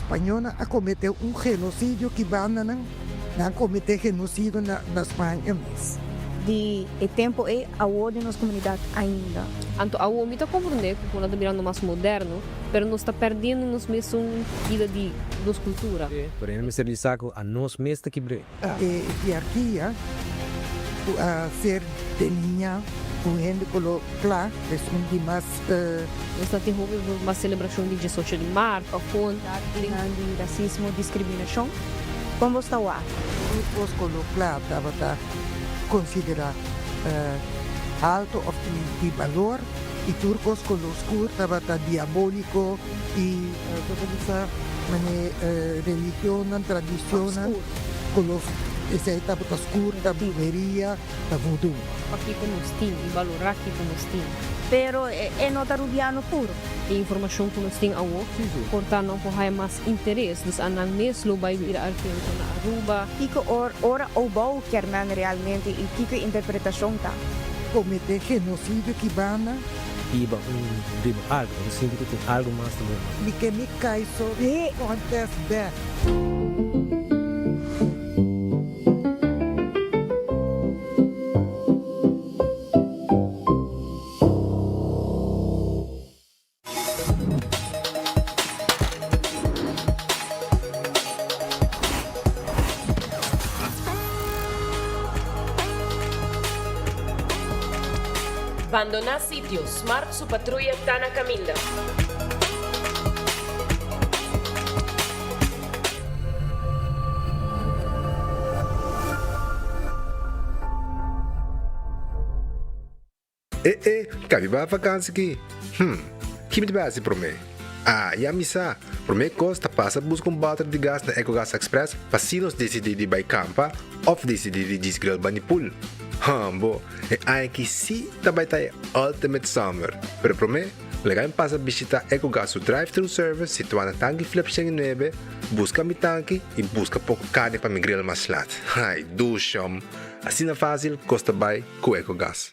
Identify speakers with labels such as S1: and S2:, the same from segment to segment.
S1: Spañónan a kometé un genosidio ki bandanan nan kometé genosidio na na Spaña mes.
S2: Di e tempu ei awor den nos komunidat ainda.
S3: Anto awor mi ta komprondé ku ku nan ta birando mas moderno, pero nos ta pèrdiendo nos mesun bida di nos kultura.
S4: Pero e mester di sa ku a nos mes ta kibr'é.
S1: E hierarkia ku a ser delineá ku hende koló kla esun di mas.
S3: Nos ta tin hopi mas selebrashon di diesocho di mart òf kon.
S2: Datonan di rasismo, diskriminashon, kon bos ta wak?
S1: Tur kos koló kla tabata konsiderá alto òf di balor i tur kos koló skur tabata diabóliko i bo ta bisa manera religionnan, tradishonnan. Color esey tabata scur, ta bruheria, ta voodoo.
S3: Pakiko nos tin i balorá kiko nos tin.
S2: Pero e no ta Rubiano puro.
S3: E informashon ku nos tin awor por ta nan por haya mas interes, dus a nan mes lo bai bira arkeologo na Aruba.
S2: Kiko ora Obou kier men realmente i kiko e interpretashon ta?
S1: Komete genosidio ki banda.
S4: Biba un riba algu, bo ta sinti ku tin algu mas ta bon.
S1: Mi ke mi kai so contest bek.
S5: Bandoná sitio, Smart su patruya ta na kaminda.
S6: E e, ka mi bai vakansi ki? Hm, ki mi ta bai hasi promé? Ah, ya mi sa! Promé kos ta pasa buska un bòter di gas na Ecogas Express pa si nos disidí di bai kampa òf disidí di djis grill bani pool. Hambo, e aña aki sí ta bai ta e ultimate summer! Pero promé, laga mi pasa bishitá Ecogas su drive-thru service situá na Tanki Flip 109, buska mi tanki i buska poko karni pa mi grill mas lat. Ai, dushom! Asina fásil kos ta bai ku Ecogas.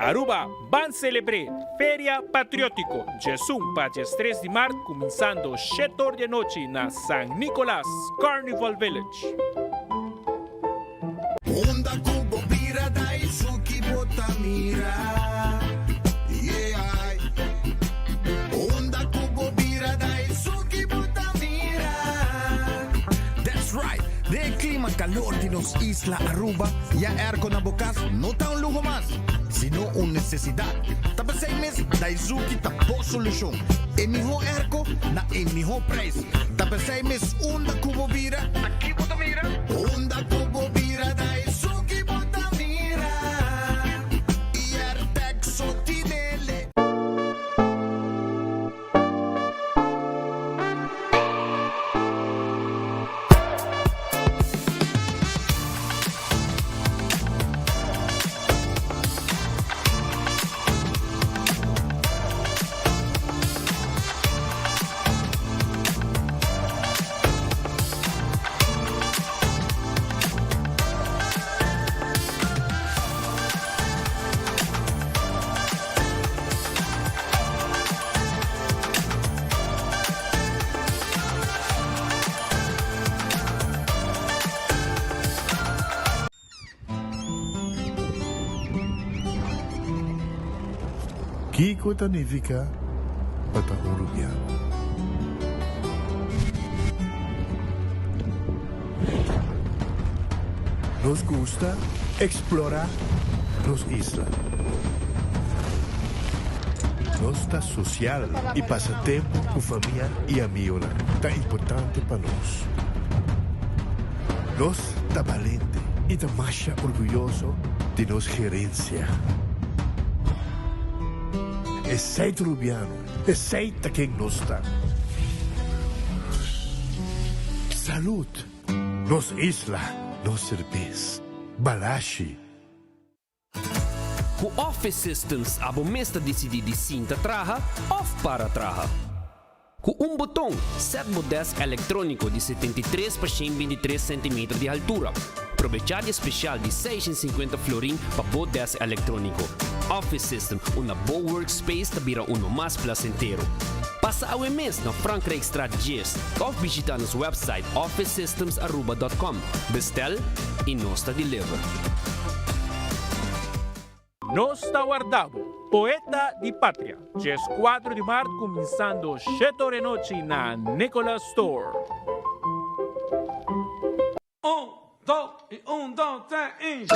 S7: Aruba ban celebre Feria Patriotico djesun pa djestres di mart cuminsando shetor di anochi na San Nicolas Carnival Village.
S8: Unda ku bo bira Daisuki bo ta mira yeah Unda ku bo bira Daisuki bo ta mira.
S9: That's right! Den e klima kalor di nos isla Aruba, ya airco na bo kas no ta un luho mas, sino un nesesidat. Ta p'esei mes Daizuki ta bo solushon, e mihó airco na e mihó preis. Ta p'esei mes unda ku bo bira, ta ki bo ta mira?
S8: Unda ku bo bira Daizuki bo ta mira. I Airtec so tinele.
S10: Kiko ta nifiká pa ta un rubiano? Nos gusta eksplorá nos isla. Nos ta sosial i pasa tempu ku famia i amigonan ta importante pa nos. Nos ta balente i ta masha orguyoso di nos gerensia. Esei ta Rubiano, esei ta ken nos ta. Salud! Nos isla, nos serbes. Balashi.
S11: Ku Office Systems abo mes ta disidí di sinta traha òf para traha. Ku un boton, sèt bo dèsk elektróniko di 73 pa 123 sentimeter di haltura. Probechá di e spesial di 650 florin pa bo desk elektróniko. Office System, unda bo workspace ta bira uno mas plasentero. Pasa awe mes na Frankrijkstraat 10 òf bishitá nos website officesystemsaruba.com. Bestel i nos ta deliver.
S7: Nos ta warda bo, poeta di patria, 14 di mart kuminsando shete ora e nochi na Nicolas Store.
S12: Un, dos i un, dos, tres i.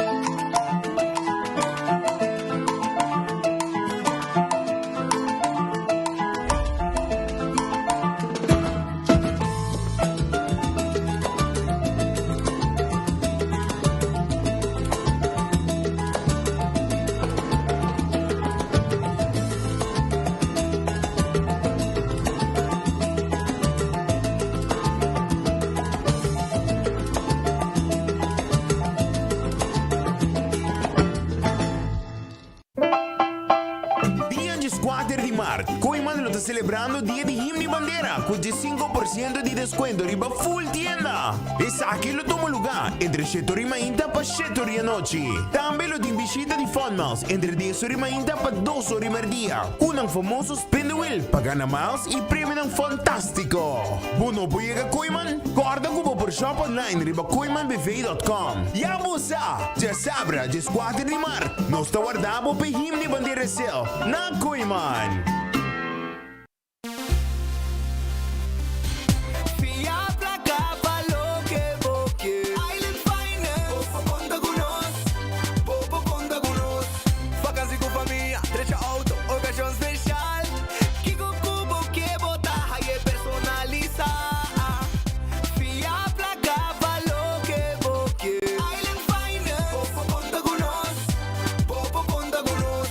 S13: Dia dieskuater di mart, Kooiman lo ta selebrando Dia di Himno i Bandera ku diesinko por siento di deskuento riba full tienda. Esaki lo tuma lugá entre shete ora i mainta pa shete ora i anochi. Tambe lo tin bishita di Fun Miles entre dies ora i mainta pa dos ora i merdia ku nan famoso Spin the Wheel pa gana miles i premionan fantástiko. Bo no por yega Kooiman? Kòrda ku bo por shop online riba kooimanbv.com. Ya bo sa! Djasabra, djeskuater di mart, nos ta warda bo p'e Himno i Bandera Sale na Kooiman.
S8: Fia placa pa loke bo ke. Island Finance. Bo por conta cu nos. Bo por conta cu nos. Vakantie cu famia, drecha auto, ocasion special. Kico cu bo ke bo ta haye personalisa. Fia placa pa loke bo ke. Island Finance. Bo por conta cu nos. Bo por conta cu nos.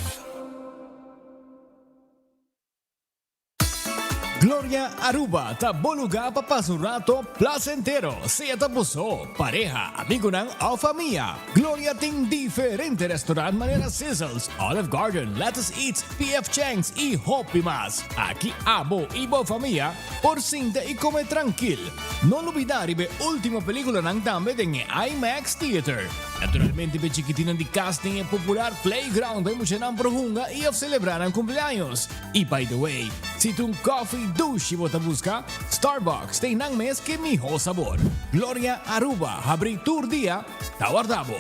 S14: Gloria Aruba ta bo lugar pa pasa un rato placentero, sea ta bo so, pareha, amigonan of famia. Gloria tin diferente restaurant manera Sizzles, Olive Garden, Lettuce Eats, PF Chang's y hopi mas. Aki abo y bo famia por sinta y come trankil. No lubida riba e ultimo peliculanan tambe den e IMAX Theater. Naturalmente p'e chikitinnan di cas tin e popular playground pa e muchanan por hunga y of celebra nan cumpleaños. Y by the way, si ta un coffee dushi bo ta busca, Starbucks tin nan mes ke miho sabor. Gloria Aruba habri tur dia, ta warda bo.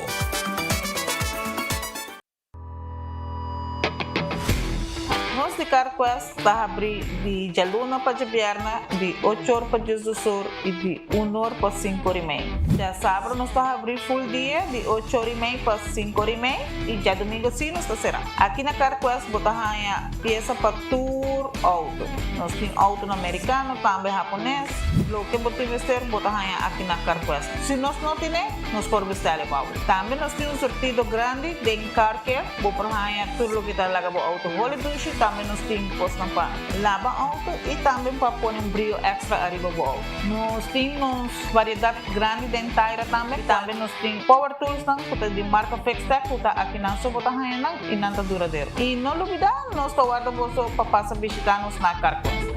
S15: Nos di CarQuest ta habri di djaluna pa djabièrnè di ocho or pa diesdos or i di un or pa sinku or i mei. Djasabra nos ta habri full dia di ocho or i mei pa sinku or i mei. I djadumingo sí nos ta será. Aki na CarQuest bo ta haña piesa pa tur outo. Nos tin outonan merikano, tambe hapones. Loke bo tin mester bo ta haña aki na CarQuest. Si nos no tine, nos por bestèl e pa bo. Tambe nos tin un surtido grandi den Car Care. Bo por haña tur loke ta laga bo outo holi dushi. Tambe nos tin kosnan pa laba outo i tambe pa pone un brio èkstra ariba bo outo. Nos tin nos variedat grandi den taira tambe. Tambe nos tin power toolsnan ku ta di marka Fixtech ku ta akinan so bo ta haña nan i nan ta duradero. I no lubidá nos ta warda boso pa pasa bishitá nos na Carquest.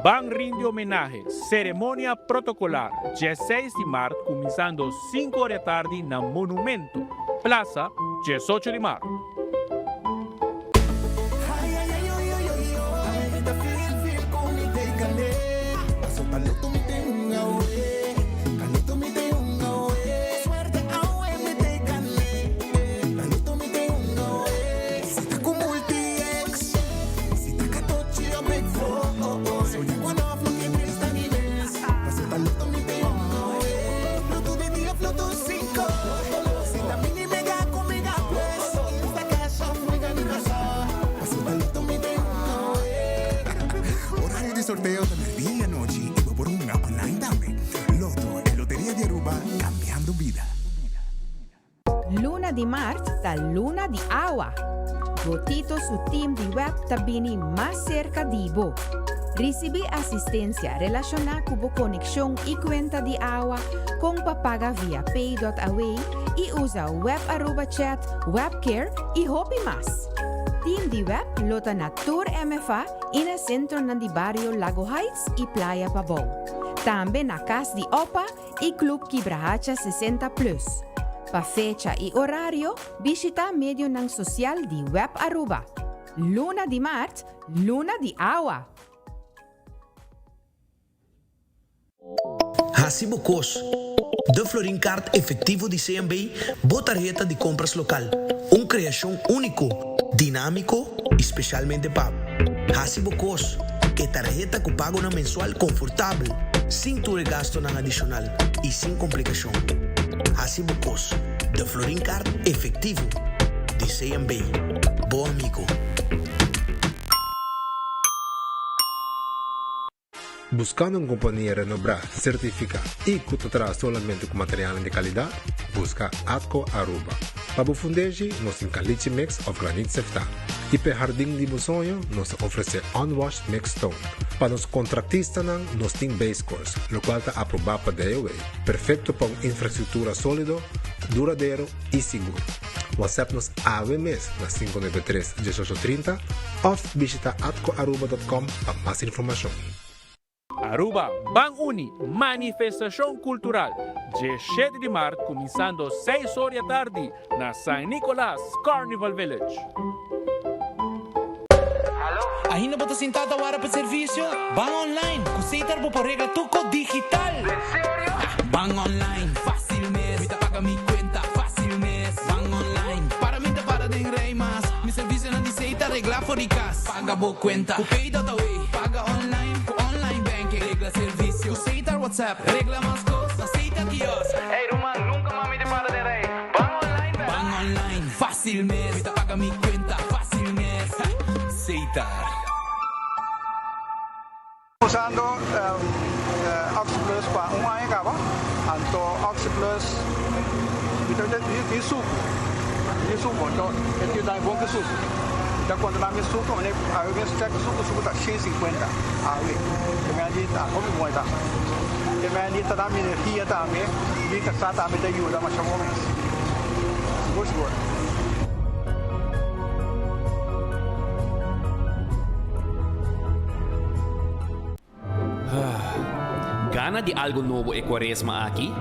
S7: Ban rindi homenahe, Ceremonia protocolar, 16 di maart cuminsando 5 ora di atardi na Monumento, Plaza, 18 di maart.
S16: Horario di sorteo ta merdia y anochi y bo por hunga online tambe. Lotto, e loteria di Aruba, cambiando bida.
S17: Luna di mart ta luna di awa. Botito su team di web ta bini mas serka di bo. Risibí asistensia relashoná ku bo konekshon i kuenta di awa kon pa paga via pay.awe i usa Web Aruba Chat, Webcare i hopi mas. Team di web lo ta na tur MFA y na centronan di bario Lago Heights y Playa Pabou. Tambe na Cas di Opa y Club Kibrahacha 60 Plus. Pa fecha y horario bishita medionan social di web Aruba. Luna di maart, luna di awa!
S18: Hasi bo kos. De Florin Card Efectivo di CMB, bo tarheta di compras local. Un creacion unico, dinamico y specialmente pa bo. Hasi bo kos. E tarheta cu pagonan mensual confortabel, sin tur e gastonan adicional y sin complicacion. Hasi bo kos. De Florin Card Efectivo di CMB. Bo amigo.
S6: Buscando un compania renobrá, certificá y cu ta traha solamente cu materialnan di calidad? Busca Atco Aruba. Pa bo fundeshi, nos tin caliche mix of granit seftá. Y p'e hardin di bo soño, nos ta ofrece unwashed mixed stone. Pa nos contractistanan, nos tin base course, locual ta aprobá pa DOW, perfecto pa un infrastructura solido, duradero y sigur. WhatsApp nos awe mes na 593 1830 of bishita atcoaruba.com pa mas informacion.
S7: Aruba Ban Uni, Manifestacion Cultural, dje shete di maart cuminsando seis or di atardi na San Nicolas Carnival Village.
S19: Ainda bo ta sinta ta wara pa servicio? Ban online! Cu Setar bo por regla tuco digital! Den serio? Ban online, facil mes! Mi ta paga mi cuenta, facil mes! Ban online, para mi ta para den rij mas! Mi servicionan di Setar regla for di cas! Paga bo cuenta cu Pay.awe! Paga online cu online banking! Regla servicio cu Setar WhatsApp! Regla mas cos na Setar kiosk! Ey ruman, nunca mas mi ta para den rij! Ban online be! Ban online, facil mes! Mi ta paga mi cuenta, facil mes! Setar.
S20: Usando Oxi Plus pa un aña caba, anto Oxi Plus mi ta tin sucu, tin sucu, anto e tin dai bon ki sucu. Mi ta controla mi sucu, mane awe mes check sucu, sucu ta 150 awe, e mei di ta hopi bon e ta. E mei di ta da mi energia tambe, mi casa tambe ta yuda masha bon mes. Sigur sigur.
S11: Gana di algo nobo e cuaresma aki?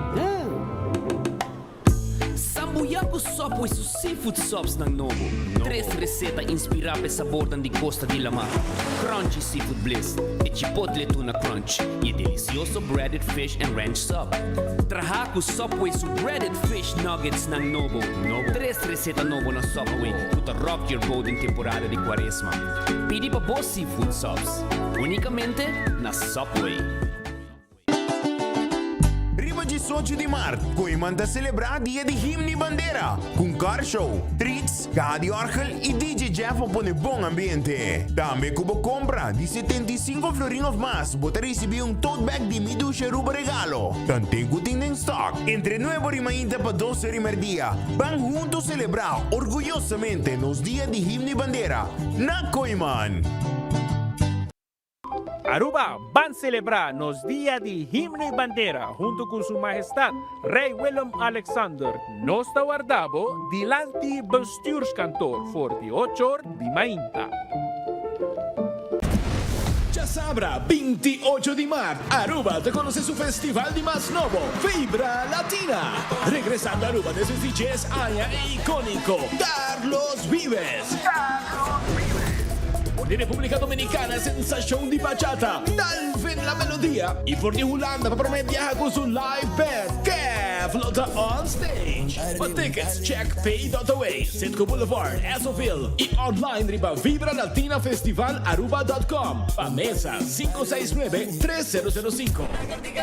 S11: Sambuya cu Subway su seafood subs nan nobo. Tres receta inspira p'e sabornan di costa di lama, Crunchy Seafood Bliss, e Chipotle Tuna Crunch y e delicioso Breaded Fish and Ranch Sub. Traha cu Subway su Breaded Fish Nuggets nan nobo. Tres receta nobo na Subway cu ta rock your boat den temporada di cuaresma. Pidi pa bo seafood subs unicamente na Subway.
S13: Riba diesocho di mart, Kooiman ta selebrá Dia di Himno i Bandera ku un car show, treats, kaha di òrgel i DJ Jeff pa pone bon ambiente. Tambe ku bo kompra di 75 florin òf mas bo ta risibí un tote bag di Mi Dushi Aruba regalo. Tanten ku tin den stock. Entre nuebe ora i mainta pa dos ora i merdia, ban huntu selebrá orguyosamente nos Dia di Himno i Bandera na Kooiman!
S7: Aruba ban celebra nos Dia di Himno y Bandera hunto cu Su Mahestad Rey Willem Alexander. Nos ta warda bo dilanti Bestuurskantoor for di ocho or di mainta.
S14: Djasabra 28 di mart Aruba ta conoce su festival di mas nobo, Vibra Latina! Regresando Aruba despues di dies aña e iconico Carlos Vives! For di Republica Dominicana sensacion di bachata, Dalvin La Melodia y for di Hulanda pa prome biaha cu su live band, Kev lo ta on stage. Pa tickets check pay.away, Citgo Boulevard, Essoville y online riba vibralatinafestivalaruba.com. Pa mesa 569 3005.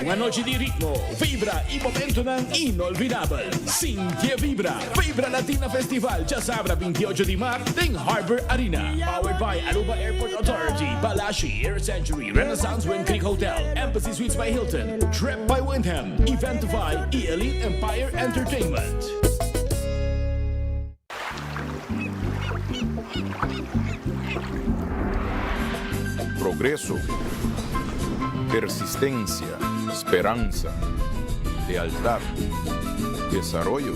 S14: Un anochi di ritmo, vibra y momentonan inolvidabel. Sinti e vibra! Vibra Latina Festival djasabra 28 di maart den Harbor Arena. Powered by Aruba Airport Authority, Balashi, Air Century, Renaissance Wind Creek Hotel, Embassy Suites by Hilton, Trip by Wyndham, Eventify y Elite Empire Entertainment.
S21: Progreso, persistencia, speransa, lealtad, desaroyo,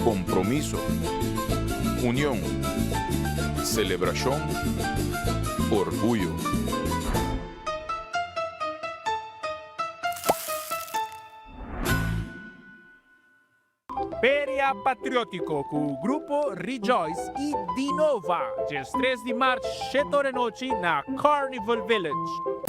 S21: compromiso, union. Selebrashon, orguyo.
S7: Feria Patriótiko ku Grupo Rejoice i Dinova, djes tres di mart shete ora anochi na Carnival Village.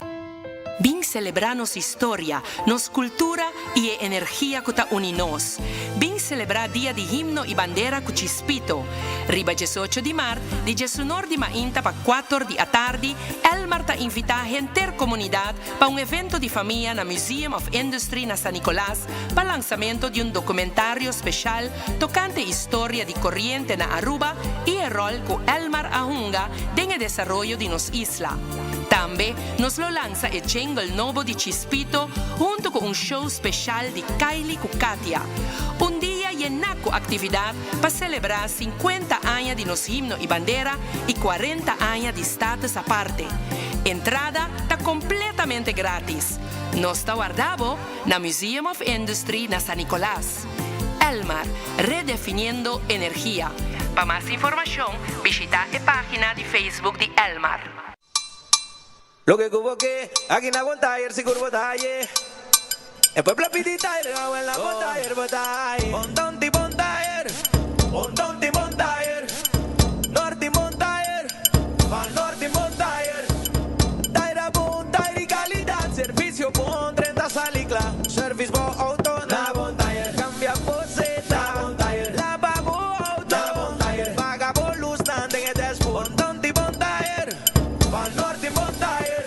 S3: Bin selebrá nos historia, nos kultura i e energia ku ta uni nos. Bin selebrá Dia di Himno i Bandera ku Chispito. Riba diesocho di mart, di diesunor di mainta pa kuator di atardi, Elmar ta invitá henter komunidat pa un evento di famia na Museum of Industry na San Nicolas pa lansamento di un documentario special tocante historia di coriente na Aruba y e rol cu Elmar a hunga den e desaroyo di nos isla. Tambe nos lo lansa e jingle nobo di Chispito hunto cu un show special di Kylie cu Katia. Un dia yena cu actividad pa celebra 50 aña di nos himno y bandera y 40 aña di Status Aparte. Entrada ta completamente gratis. Nos ta warda bo na Museum of Industry na San Nicolas. Elmar, redefiniendo energia. Pa mas informacion bishita e pagina di Facebook di Elmar.
S8: Loke ku bo ke, aki na Bon Tayer sigur bo ta haye. E pueblo a pidi tayer, awel na Bon Tayer bo ta haye. Bon Ton di Bon Tayer, Bon Ton di Bon Tayer, Nort di Bon Tayer, Van Nort di Bon Tayer. Tayer a bon, tayer di kalidat, servisio bon, drenta sali kla. Service bo outo na Bon Tayer, kambia bo seta na Bon Tayer, laba bo outo na Bon Tayer, paga bo lusnan den e dashboard. Bon Ton di Bon Tayer. Van Norte Bontaer.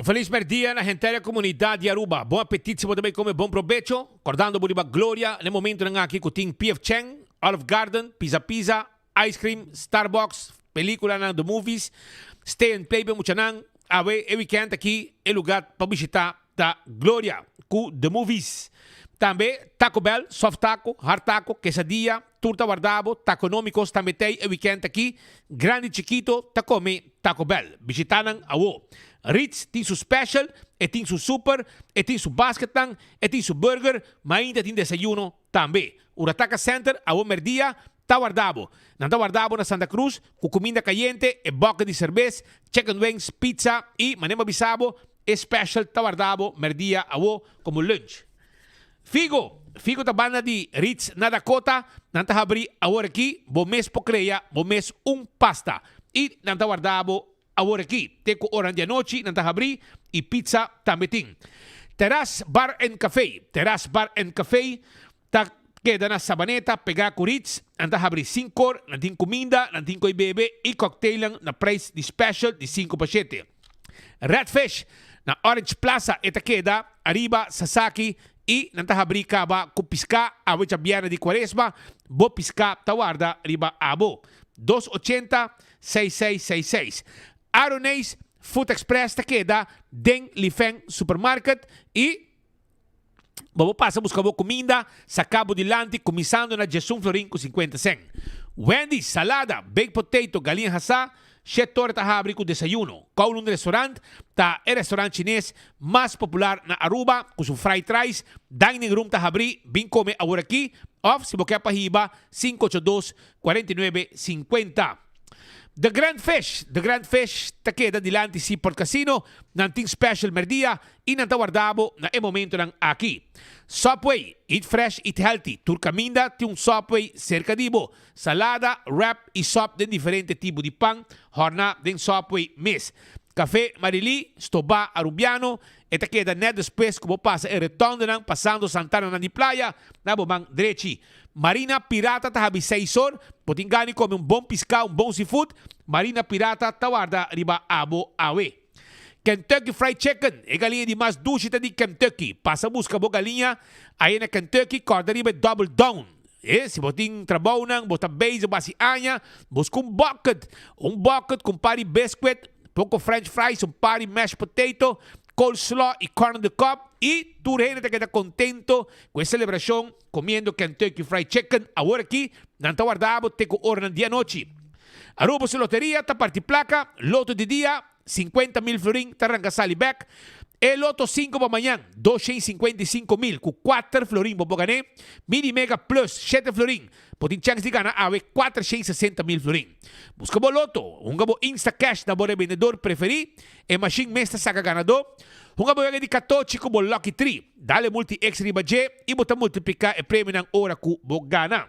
S22: Un felis merdia na henter e comunidad di Aruba. Bon apetit si bo ta bay come bon probecho. Cordando bo riba Gloria na e momentonan aki cu tin PF Chang, Olive Garden, Pizza Pizza, Ice Cream, Starbucks, peliculanan, The Movies, Stay and Play pa e muchanan. Awe e weekend aki e lugar pa bishita ta Gloria cu The Movies. Tambe Taco Bell, soft taco, hard taco, quesadilla, tur ta warda bo, Taconomicos tambe t'ey e weekend aki. Grandi y chikito ta come Taco Bell. Bishita nan awo. Ritz tin su special, e tin su super, e tin su basketnan, e tin su burger, ma ainda tin desayuno tambe. Urataka Center awo merdia ta warda bo. Nan ta warda bo na Santa Cruz cu cuminda cayente, e bokke di cerbes, chicken wings, pizza y, manera mi a bisa bo, E special ta warda bo merdia awo como lunch. Figo, Figo ta banda di Ritz na Dakota, nan ta habri awor aki, bo mes por crea bo mes un pasta. Y nan ta warda bo awor aki, te cu oran di anochi nan ta habri y pizza tambe tin. Terras Bar and Café, Terras Bar and Café ta keda na Sabaneta pega cu Ritz, nan ta habri sinkor, nan tin cuminda, nan tin coy bebe y cocktailnan na prijs di special di sinku pa shete. Red Fish na Orange Plaza e ta keda ariba Sasaki y nan ta habri caba cu pisca awe djabièrnè di cuaresma, bo pisca ta warda riba abo. Dos ochenta, seis seis seis seis. Aroneis Food Express ta keda den Lifeng Supermarket y. Bo por pasa buska bo kuminda, saka bo dilanti kuminsando na djesun florin ku sinkuenta sen. Wendy's, salada, baked potato, galiña hasá, Shetor ta habri ku desayuno. Kowloon Restaurant ta e restaurant chines mas popular na Aruba ku su fried rice. Dining room ta habri, bin kome aworakí òf si bo ke pa hiba 582 49 50. The Grand Fish, The Grand Fish ta keda dilanti Seaport Casino. Nan tin special merdia i nan ta warda bo na e momentonan aki. Subway, Eat fresh, eat healthy. Tur kaminda tin un Subway serka di bo. Salada, wrap i sòp den diferente tipo di pan, hòrná den Subway mes. Café Marilí, Stobá Arubiano, e ta keda nèt despues ku bo pasa e retòndenan pasando Santananan di Playa na bo man drechi. Marina Pirata ta habi seis or, bo tin gana di kome un bon piská, un bon seafood, Marina Pirata ta warda riba abo awe. Kentucky Fried Chicken, e galiña di mas dushi ta di Kentucky. Pasa buska bo galiña aye na Kentucky, kòrda riba e Double Down. E, si bo tin trabounan, bo ta bezig bo hasi aña, buska un bucket, un bucket ku un par di biscuit, poko french fries, un par di mashed potato, coleslaw i corn on the cob, i tur hende ta keda kontento ku e selebrashon komiendo Kentucky Fried Chicken. Awor aki nan ta warda bo te ku oranan di anochi. Aruba su loteria ta parti plaka, loto di dia, 50 mil florin ta ranka sali bek. E loto 5 pa mañan, 255 mil ku 4 florin bo por gané. Mini Mega Plus, 7 florin, bo tin chèns di gana awe 460 mil florin. Buska bo loto, hunga bo Instacash na bo rebendedor preferí, e mashin mes ta saka ganadó. Hunga bo wega di katochi ku bo Lucky Tree, dal e multi X riba dje i bo ta multipliká e premionan ora ku bo gana.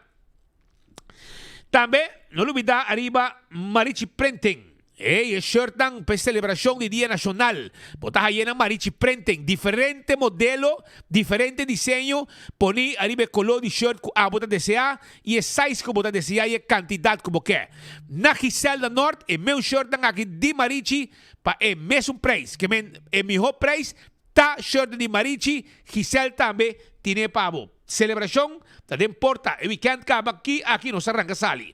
S22: Tambe no lubidá ariba Marichi Printing. Ey, e shirtnan pa e selebrashon di Dia Nashonal. Bo ta haye na Marichi Printing. Diferente modelo, diferente diseño, poni ariba e koló di shirt ku abo ta deseá i e size ku bo ta deseá i e kantidat ku bo ke. Na Giselda Nort e meun shirtnan aki di Marichi pa e mesun preis. Ke men e mihó preis ta shirt di Marichi, Giselle tambe tine pa bo. Celebracion ta den porta, e weekend caba ki aki nos a ranca sali.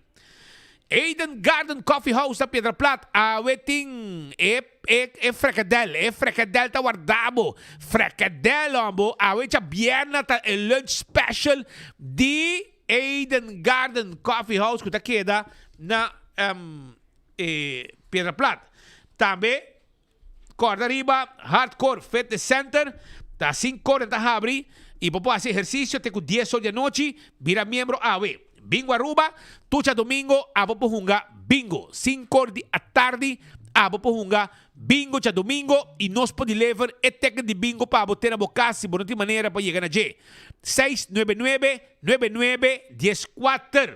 S22: Eden Garden Coffee House na Piedra Plat awe tin e e e frekadel, e frekadel ta warda bo, frekadel hombo, awe djabièrnè ta e lunch special di Eden Garden Coffee House cu ta keda na e Piedra Plat. Tambe. Kòrda riba Hardcore Fitness Center ta sinku ora ta habri i bo por hasi ehersisio te ku dies or di anochi. Bira miembro awe. Bingo Aruba, tur djadumingo abo por hunga bingo. Sinku or di atardi abo por hunga bingo djadumingo i nos por deliver e teken di bingo pa bo te na bo kas si bo no tin manera pa yega na dje. Seis nuebe nuebe, nuebe nuebe, dieskuater.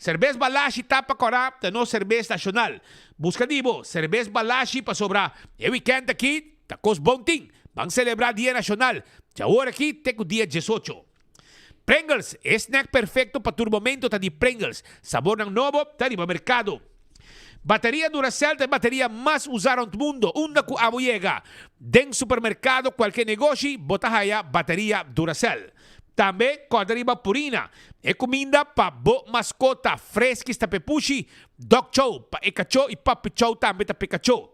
S22: Serbes Balashi ta pa kòrá ta nos serbes nashonal. Buska di bo serbes Balashi pasobra e wikènt aki ta kos bon tin. Ban selebrá Dia Nashonal djawor aki te ku dia diesocho. Pringles, e snack perfekto pa tur momento ta di Pringles. Sabornan nobo ta riba merkado. Bateria Duracell ta e bateria mas usá rònt mundo. Unda ku abo yega, den supermerkado, kualke negoshi, bo ta haya bateria Duracell. Tambe kòrda riba Purina, e kuminda pa bo maskota. Freskis ta p'e pushi, dog chow pa e kachó i puppy chow tambe ta p'e kachó.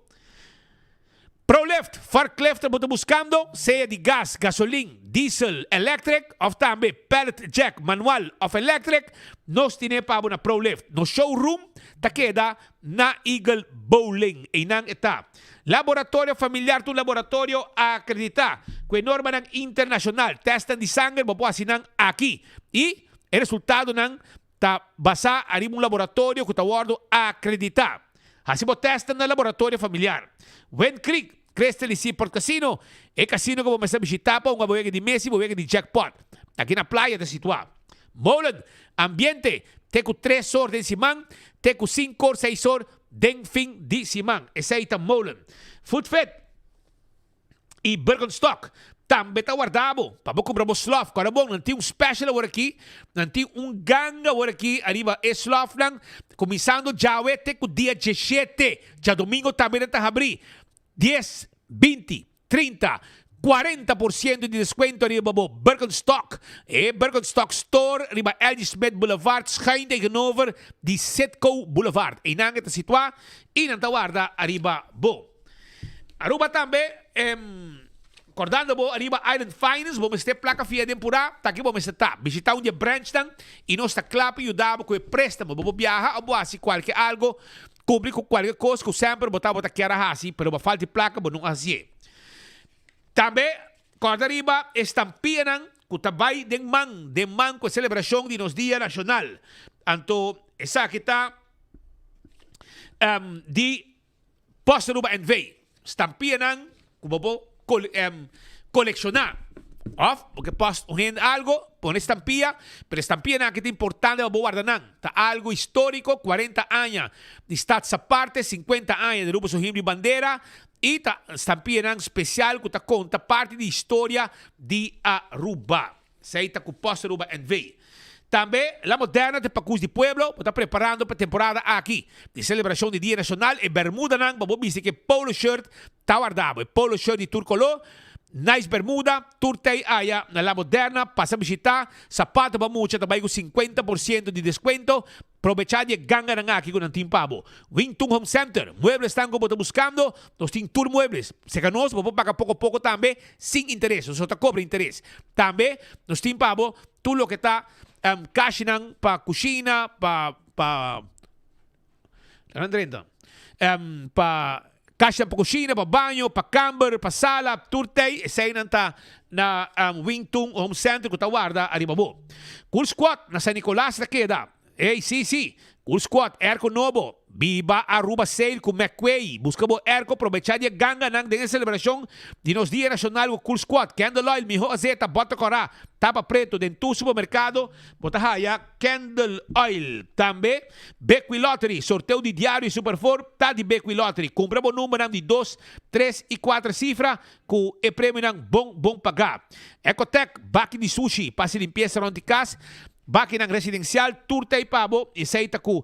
S22: Prolift, forklift bo ta buskando, sea di gas, gasolin, diesel, electric òf tambe pallet jack manual òf electric, nos tine pa bo na Prolift. Nos showroom ta keda na Eagle Bowling, einan e ta. Laboratorio Familiar ta un laboratorio akreditá ku e normanan internashonal. Tèstnan di sanger bo por hasi nan aki i e resultadonan ta basá ariba un laboratorio ku ta wòrdu akreditá. Hasi bo tèstnan na Laboratorio Familiar. Wind Creek, Crystal i Seaport Casino, e kasino ku bo mester bishitá pa hunga bo wega di mesa i bo wega di jackpot. Aki na playa ta situá. Molen, ambiente, te ku tres or den siman, te ku sinku or, seis or den fin di siman. Esei ta Molen. Food Fit i Birkenstock tambe ta warda bo pa bo kumpra bo slof. Kòrda bon, nan tin un special awor aki. Nan tin un ganga awor aki ariba e slofnan, kuminsando djawe te ku dia diesshete. Djadomingo tambe nan ta habrí. Dies, 20, 30, 40 por ciento di descuento riba bo Birkenstock. E Birkenstock Store riba L.G. Smith Boulevard, schuin tegenover di Citgo Boulevard. Einan e ta situa y nan ta warda ariba bo. Aruba tambe, cordando bo ariba Island Finance, bo mester placa fia den pura, ta aki bo mester ta. Bishita un di e branchnan y nos ta cla pa yuda bo cu e prestamo. Bo por biaha of bo haci cualke algo. Kumpli ku kualke kos ku semper bo tabata kier a hasi, pero bo falta di plaka bo no a hasié. Tambe kòrda riba e stampianan ku ta bai den man den man ku e selebrashon di nos Dia Nashonal. Anto esaki ta di Post Aruba NV. Stampianan ku bo por kolekshoná. Òf bo ke post un hende algu, pone stampia, pero e stampianan aki ta importante pa bo warda nan. Ta algu históriko, kuarenta aña di Staats Aparte, sinkuenta aña di Aruba su himno i bandera, i ta stampianan spesial ku ta konta parti di historia di Aruba. Esei ta ku Post Aruba NV. Tambe La Moderna te Pacus di Pueblo bo ta preparando pa e temporada aki di celebracion di Dia Nacional. E bermudanan pa bo bisti ku e polo shirt ta warda bo. E polo shirt di tur color, nice bermuda, tur tei aya na La Moderna. Pasa bishita, sapato pa mucha ta bai ku 50% di descuento. Probechá di e ganganan aki ku nan tin pa bo. Wingtung Home Center, mueblesnan ku bo ta buskando, nos tin tur muebles. Serka nos bo por paga poko poko tambe sin interes, nos no ta kobra interes. Tambe nos tin pa bo tur loke ta kashinan pa kushina, pa pa pa kashinan pa kushina, pa baño, pa kamber, pa sala, tur tei eseinan ta na Wingtung Home Center ku ta warda ariba bo. Cool Squad na San Nicolas ta keda. Ey, si, si. Cool Squad, airco nobo. Biba Aruba Sale ku McQuay. Buska bo airco, probecha di e ganganan den e celebracion di nos Dia Nacional ku Cool Squad. Candle Oil, miho azeta, bota cora, tapa preto den tur supermercado bo ta haya Candle Oil. Tambe Bequi Lottery, sorteo di diario y Super Four ta di Bequi Lottery. Cumpra bo numbernan di dos, tres y cuater cifra ku e premionan bon bon paga. Ecotec, baki di sushi pa haci limpieza rond di cas. Bakinan residencial tur ta ei pa bo y esey ta cu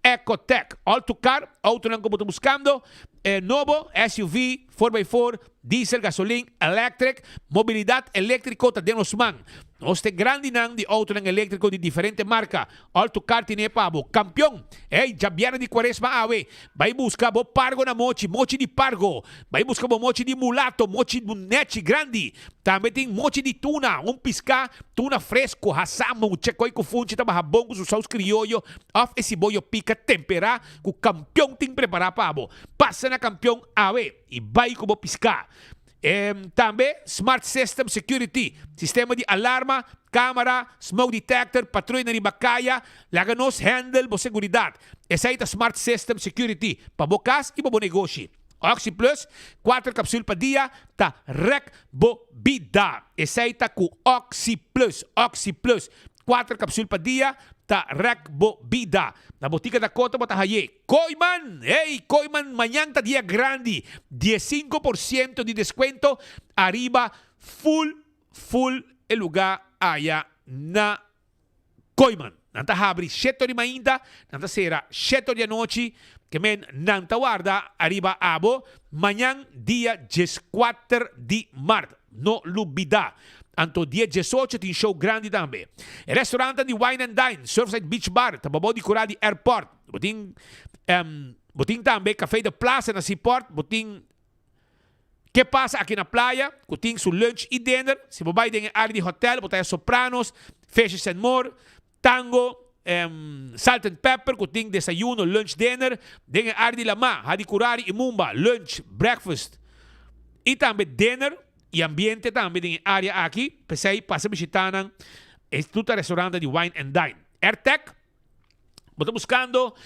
S22: Ecotec. All to car, autonan cu bo ta buscando, e nobo, SUV, four by four, diesel, gasolin, electric, mobilidad electrico ta den nos man. Nos ta e grandinan di autonan electrico di diferente marca. All to car tine pa bo. Campeon! Ey, djabièrnè di cuaresma awe, bay busca bo pargo na mochi, mochi di pargo. Bay busca bo mochi di mulato, mochi nechi grandi. Tambe tin mochi di tuna, un piská, tuna fresku, hasá mucha koi ku funchi ta baha bon ku su saus krioyo òf e siboyo pika temperá ku Kampion tin prepará pa bo. Pasa na Kampion awe i bai ku bo piská. Tambe Smart System Security, sistema di alarma, kamera, smoke detector, patruya na riba kaya, laga nos handle bo seguridat. Esei ta Smart System Security pa bo kas i pa bo negoshi. Oxi Plus, kuater kapsul pa dia ta rèk bo bida. Esei ta ku Oxi Plus. Oxi Plus, kuater kapsul pa dia ta rèk bo bida. Na botika Dakota bo ta hay'é. Kooiman! Hey, Kooiman, mañan ta dia grandi. 15% di deskuento ariba full, full e lugá aya na Kooiman. Nan ta habri shete or di mainta, nan ta sera shete or di anochi, ke men nan ta warda ariba abo mañan dia dieskuater di mart. No lubida. Anto dia diesocho tin show grandi tambe. E restaurantnan di Wine and Dine, Surfside Beach Bar ta babou di kura di airport. Bo tin bo tin tambe Café de Plaza na Seaport, bo tin Ke pasa aki na playa ku tin su lunch i dinner? Si bo bai den e área di hotel bo ta haya Sopranos, Fishes and More, Tango, Salt and Pepper ku tin desayuno, lunch, dinner. Den e área di lamá, Hadi Kurari i Mumba, lunch, breakfast i tambe dinner i ambiente tambe den e área aki. P'esei pasa bishitá nan e tur ta restaurantnan di Wine and Dine. Airtec. Bo ta buscando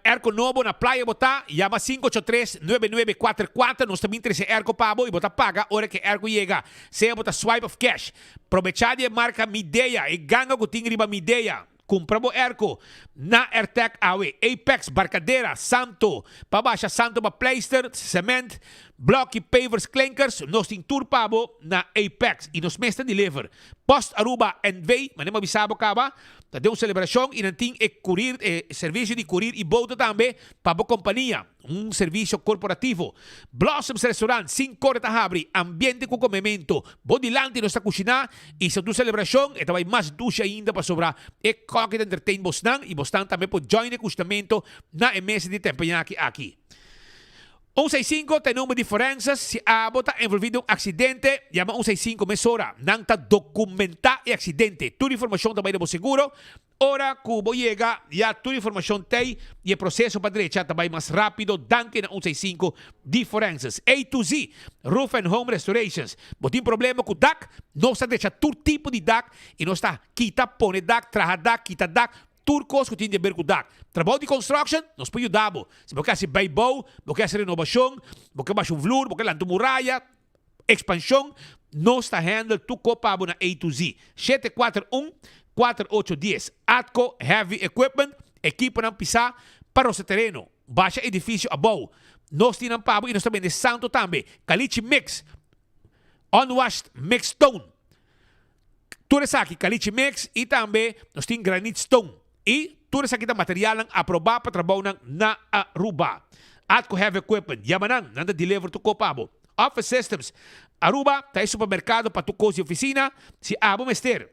S22: airco nobo na playa bo ta? Yama 583 9944 nos ta bin trece airco pa bo y bo ta paga ora ke airco yega. Sea bo ta swipe of cash. Probecha di e marca Midea, e ganga cu tin riba Midea. Cumpra bo airco na Airtec awe. Apex, Barcadera, Santo, pa basha santo pa pleister, cement, bloki, pavers, klinkers, nos tin tur pa bo na Apex y nos mes ta deliver. Post Aruba NV, manera mi a bisa bo caba, ta den un celebracion y nan tin e curir, e servicio di curir y boto tambe pa bo compania, un servicio corporativo. Blossoms Restaurant, cinco ora ta habri, ambiente cu comemento, bo dilanti nos ta cushina y si ta un celebracion e ta bay mas dushi ainda pasobra e koki ta entertain bosnan y bosnan tambe por join e cushinamento na e mesa di tempeñaki aki. Un seis sinku ta e number di forensas. Si abo ta envolvi den un aksidente, yama un seis sinku mesora. Nan ta dokumentá e aksidente. Tur informashon ta bai den bo seguro. Ora ku bo yega, ya tur informashon t'ei i e proseso pa drecha ta bai mas rápido danki na 165 di Forenses. A to Z, Roof and Home Restorations. Bo tin problema ku dak? Nos ta drecha tur tipo di dak i nos ta kita, pone dak, traha dak, kita dak, tur kos ku tin di aber ku dak. Trabou di construction? Nos por yuda bo. Si bo ke hasi bijbouw, bo ke hasi renobashon, bo ke basha un vloer, bo ke lanta un muraya, Expansion, nos ta handle tur ko pa bo na A to Z. 741 4810 Atco Heavy Equipment, ekiponan pisá pa rosa tereno, basha edifisio abou. Nos tin nan pa bo i nos ta bende santo tambe. Caliche Mix, Unwashed Mix Stone. Tur esaki, caliche mix i tambe nos tin granite stone. I tur esaki ta materialnan aprobá pa trabounan na Aruba. Atco Heavy Equipment, yama nan, nan ta deliver tur ko pa bo. Office Systems, Aruba ta e supermercado pa tur cos di oficina. Si abo mester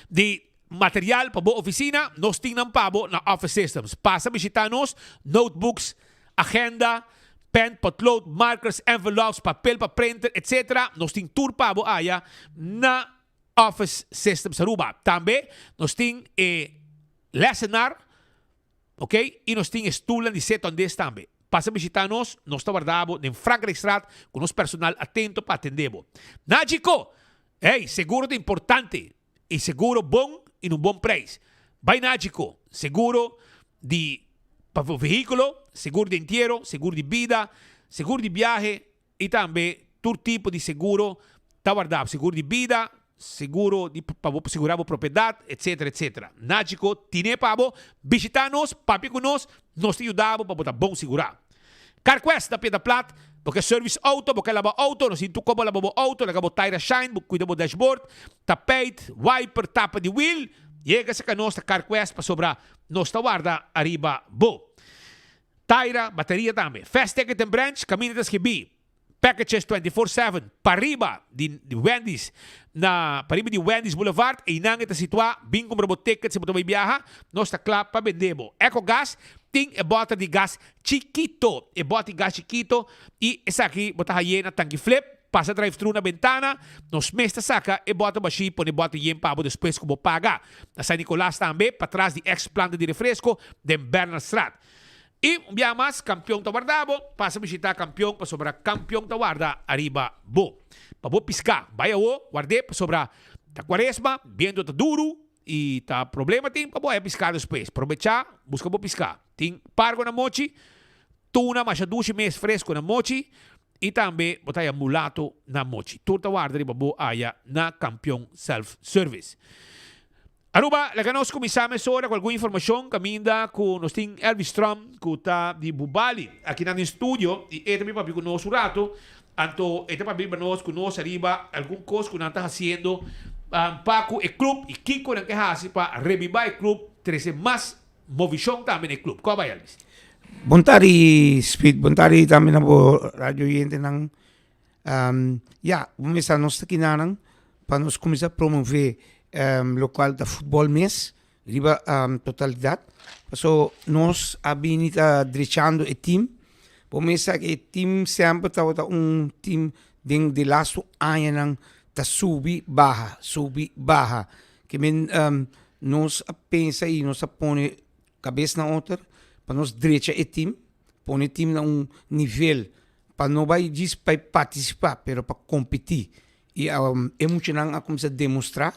S22: di material pa bo oficina, nos tin nan pa bo na Office Systems. Pasa bishita nos, notebooks, agenda, pen, potlood, markers, envelopes, papel pa printer, etc. Nos tin tur pa bo aya na Office Systems Aruba. Tambe nos tin e lessenaar. Ok, y nos tin e stoelnan di seto andes tambe. Pasa bishita nos, nos ta warda bo den Frankrijkstraat cu nos personal atento pa atende bo. Nagico! Hey, seguro ta importante y seguro bon y na un bon prijs. Bay Nagico, seguro di pa bo vehiculo, seguro di entiero, seguro di bida, seguro di biahe y tambe tur tipo di seguro ta warda bo, seguro di bida, seguro di pa bo segura bo propiedad, etcetera, etcetera. Nagico tine pa bo, bishita nos, papia cu nos, nos ta yuda bo pa bo ta bon segura. Carquest na Piedra Plat, bo ke service auto, bo ke laba auto, nos tin tur como laba bo auto, laga bo taira shine, bo cuida bo dashboard, tapijt, wiper, tapa di wiel, yega cerca nos ta Carquest pasobra nos ta warda ariba bo. Taira, bateria tambe. Fast Ticket and Branch, kaminda ta skibí Packages 24/7 pariba di Wendy's na pariba di Wendy's Boulevard. Einan e ta situá. Bin kumpra bo ticket si bo ta bai biaha. Nos ta kla pa bende bo. Ecogas tin e bòter di gas chikito. E bòter di gas chikito i esaki bo ta haye na Tanki Flip. Pasa drive thru na bentana. Nos mes ta saka e bòter bashí pone bòter yen pa bo despues ku bo paga. Na San Nicolas tambe, patras di ex planta di refresco den Bernardstraat. I un biaha mas, kampion ta warda bo. Pasa bishitá kampion pasobra kampion ta warda ariba bo. Pa bo piská, bai awo, ward'é pasobra ta kuaresma, bientu ta duru i ta problema tin pa bo haya piská despues. Probechá, buska bo piská. Tin pargo na mochi, tuna masha dushi mes fresku na mochi i tambe bo ta haya mulato na mochi. Tur ta warda riba bo aya na Kampion Self Service. Aruba, laga nos kuminsá mesora ku algun informashon kaminda ku nos tin Elvis Trump ku ta di Bubali akinan den studio i e ta bin papia ku nos un ratu. Anto e ta papia riba nos ku nos ariba algun kos ku nan ta hasiendo pa ku e klup i kiko nan ke hasi pa rebibá e klup, trese mas movishon tambe na e klup. Kua bai Elvis?
S2: Bon tardi Speed, bon tardi tambe na bo radio oyentenan. Ya, bo mester nos ta kinanan pa nos kuminsá promové lokual ta futbòl mes riba totalidat. Paso nos a bini ta drechando e tim. Bo mester sa ku e tim semper tabata un tim den di lastu añanan ta subi baha, subi baha. Ke men nos a pensa i nos a pone kabes na oter pa nos drecha e tim, pone e tim na un nivel pa no bai djis pa partisipá pero pa kompetí i e muchanan a kuminsá demostrá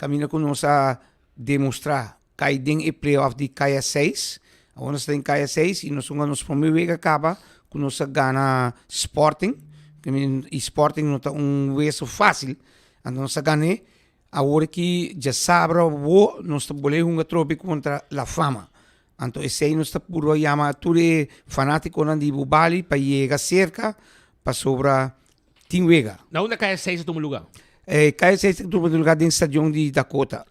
S2: kaminda ku nos a demostrá kai den e playoff di kaya seis awor nos ta den kaya seis i nos a hunga nos promé wega kaba ku nos a gana Sporting i Sporting no ta un weso fásil anto nos a gan'é awor ki djasabra awor nos ta bolbe hunga atrobe kontra La Fama. Anto esei nos ta purba yama tur e fanátikonan di Bubali pa yega serka pasobra tin wega.
S22: Na unda Kaya Seis ta tuma luga?
S2: E Kaya Seis ta tuma luga den stadion di Dakota.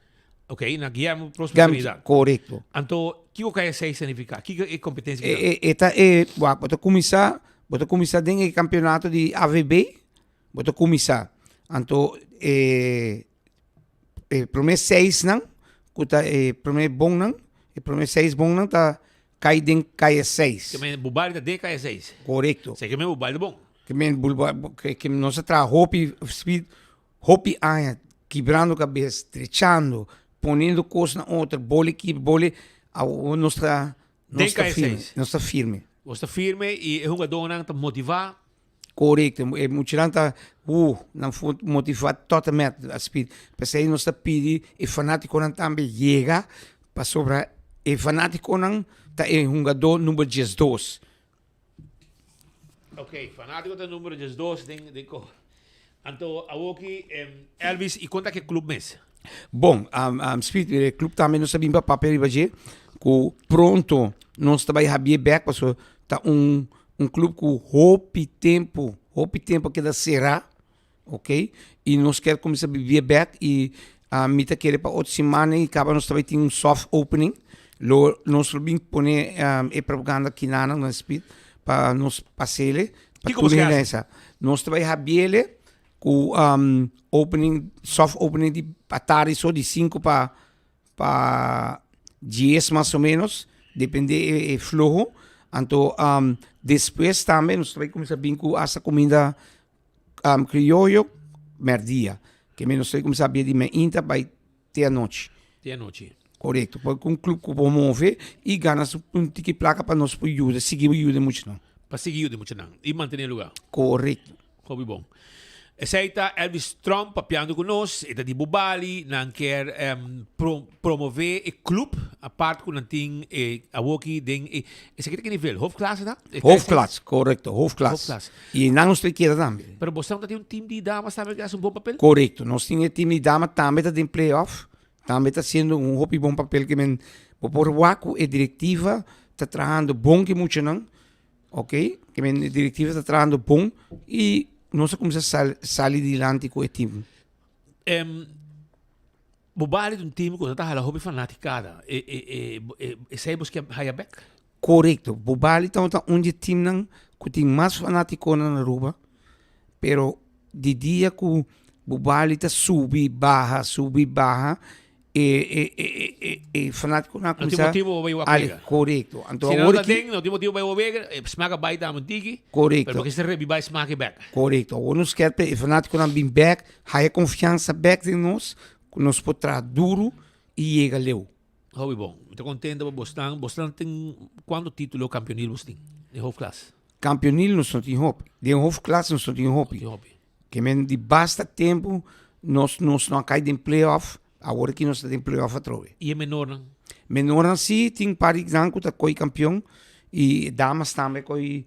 S22: Ok, na Guillermo Prosper Trinidad.
S2: Korekto.
S22: Anto kiko Kaya Seis ta nifiká? Kiko e kompetensia ki ta?
S2: E e ta e wak bo ta kuminsá bo ta kuminsá den e kampeonato di AVB bo ta kuminsá anto e E prome seisnan ku ta e prome bonnan, e prome seis bonnan ta kai den kaya seis.
S22: Ke men Bubali ta den kaya seis.
S2: Korekto.
S22: Sey ke men Bubali ta bon.
S2: Ke men Bubali, ke nos a traha hopi speed, hopi aña kibrando kabes, trechando. poniendo cos na otro, boli ki, boli, awo nos ta, nos ta firme, nos ta firme.
S22: Nos ta firme y e hungadónan ta motivá.
S2: Korekto, e muchanan ta uh, nan motivá tot en met a speed. P'esei nos ta pidi e fanátikonan tambe yega pasobra e fanátikonan ta e hungadó number diesdos.
S22: Ok, fanátiko ta number diesdos den den ko. Anto awoki Elvis i konta ke club mes?
S2: Bon, Speed, e club tambe nos a bin pa papia riba dje ku pronto nos ta bai habié bèk pasobra ta un Un club cu hopi tempo, hopi tempo a keda cera, ok, y nos kier cuminsa bibie bek y mi ta kere pa otro siman y caba nos ta bay tin un soft opening, lo nos lo bin pone e propaganda kinanan na speed pa nos pasele pa
S22: Kico
S2: tur
S22: boso ke
S2: hende
S22: haci?
S2: sa. Nos ta bay habiele cu opening, soft opening di atardi so di cinco pa Pa dies mas o menos, depende e floho. Anto despues tambe nos ta bai kuminsá bin ku hasta kuminda krioyo mèrdia. Ke men nos ta bai kuminsá bia di meinta bai te anochi.
S22: Te anochi.
S2: Korekto. Porque un club ku por move i gana su un tiki plaka pa nos por yuda, sigui yuda e muchanan.
S22: Pa sigui yuda e muchanan i mantené e lugá.
S2: Korekto.
S22: Hopi bon. Esei ta Elvis Tromp papiando cu nos, e ta di Bubali, nan kier promove e club, apart cu nan tin e awoki den e, esaki ta ki nivel? Hoofdklasse ta?
S2: Hoofdklas, correcto, hoofdklas.
S22: Hoofdklas.
S2: Y nan nos ta keda tambe.
S22: Pero bo ta tin un team di damas tambe cu haci un bon papel?
S2: Correcto, nos tin e team di dama tambe ta den play-off, tambe ta haciendo un hopi bon papel ke men bo por wak cu e directiva ta trahando bon cu e muchanan. Ok, ke men e directiva ta trahando bon y nos a cuminsa sal, sali dilanti cu e team.
S22: Em, bo bali di un team cu ta hala hopi fanaticada. E, e, e, e, esey bos ke haya bek?
S2: Correcto. Bo bali ta un di e teamnan cu tin mas fanaticonan na Aruba, pero di dia cu Bubali ta subi baha, subi baha, e e e e e fanaticonan a
S22: No tin
S2: cuminsa
S22: motibo pa bay wak
S2: ale,
S22: wega.
S2: correcto. Anto
S22: Si nan
S2: awor
S22: no ta
S2: aki
S22: den, no tin motibo pa bay wak wega, e smaak a bay dame un tiki,
S2: Correcto.
S22: pero bo kister rebiba e smaak e bek.
S2: Correcto. Awor nos kier pa e fanaticonan bin bek, haya confiansa bek den nos, cu nos por traha duro y yega leu.
S22: Hopi bon. Mi ta contento pa bosnan. Bosnan tin cuanto titulo campeonil bos tin den hoofdklas?
S2: Campeonil nos no tin hopi. Den hoofdklas nos no tin hopi.
S22: No tin hopi.
S2: Ke men di basta tempu nos nos no a kai den playoff, awor aki nos ta den playoff atrobe.
S22: I e menornan?
S2: Menornan si tin par di nan ku ta koi kampion i damas tambe koi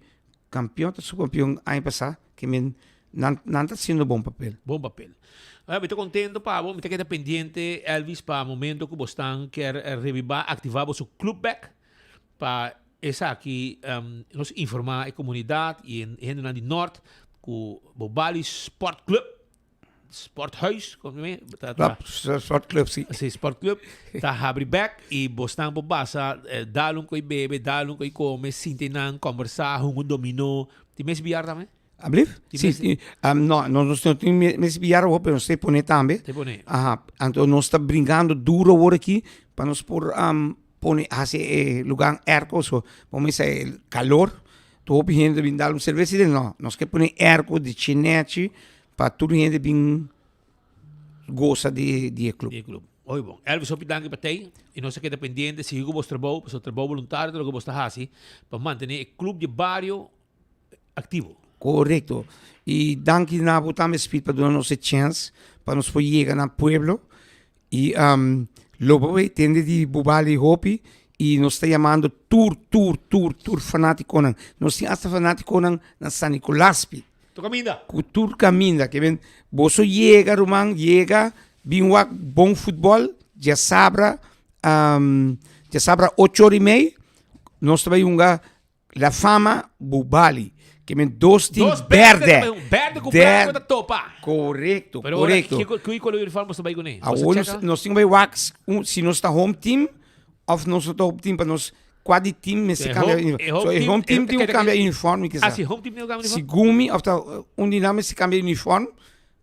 S2: kampion ta subkampion aña pasá ke men nan nan ta hasiendo bon papel.
S22: Bon papel. Mi ta kontento pa bo, mi ta keda pendiente Elvis pa momento ku bosnan kier rebibá aktivá boso club bek Pa esaki nos informa e comunidad y e hendenan di Noord cu Bobali Sport Club, Sporthuis, como me? Ta, ta,
S2: Sport Club, si.
S22: Si, Sport Club, ta habri bek y bosnan por basa dal un coi bebe, dal un coi come, sinti nan, conversa, hunga un dominó. Tin mes billar tambe?
S2: Ablief?
S22: Tin
S2: Si, no, nos no tin mes billar awor, pero nos ta pone tambe.
S22: Ta pone.
S2: Aha, anto nos ta bringando duro awor aki pa nos por pone hasi e lugar airco so bo mester e calor tur hopi hende ta bin dal un cerveza y no nos ke pone airco di chinechi pa tur hende bin goza di di e club.
S22: Di e club. Hopi bon. Elvis hopi danki pa tei y nos a keda pendiente sigui cu bos trabou pasobra trabou voluntario ta loke bos ta hasi pa mantene e club di bario activo.
S2: Correcto. Y danki na bo tambe Speed pa duna nos e chance pa nos por yega na pueblo Y lo bo bay tende di Bubali hopi y nos ta yamando tur, tur, tur, tur fanaticonan. Nos tin hasta fanaticonan na San Nicolas pi.
S22: Tur caminda.
S2: Cu tur caminda. Ke men boso yega ruman, yega, bin wak bon futbol, diasabra, diasabra ocho ora y mei, nos ta bay hunga La Fama Bubali. Ke men dos team
S22: Dos berde.
S2: berde.
S22: Berde ku blanco ta topa.
S2: Korekto,
S22: Pero ora,
S2: korekto.
S22: kiko, kiko color uniform boso bai kuné? Boso
S2: Awor nos,
S22: cheka?
S2: nos tin bai wak un, si nos ta home team of nos no ta home team pa nos kua di team mester
S22: E
S2: kambia
S22: home-
S2: uniform.
S22: e home
S2: So e
S22: team-
S2: home team
S22: e-
S2: tin ku
S22: keda-
S2: kambia uniform
S22: Ah, si home team tin ku kambia uniform?
S2: Segun mi of ta un di nan mester kambia uniform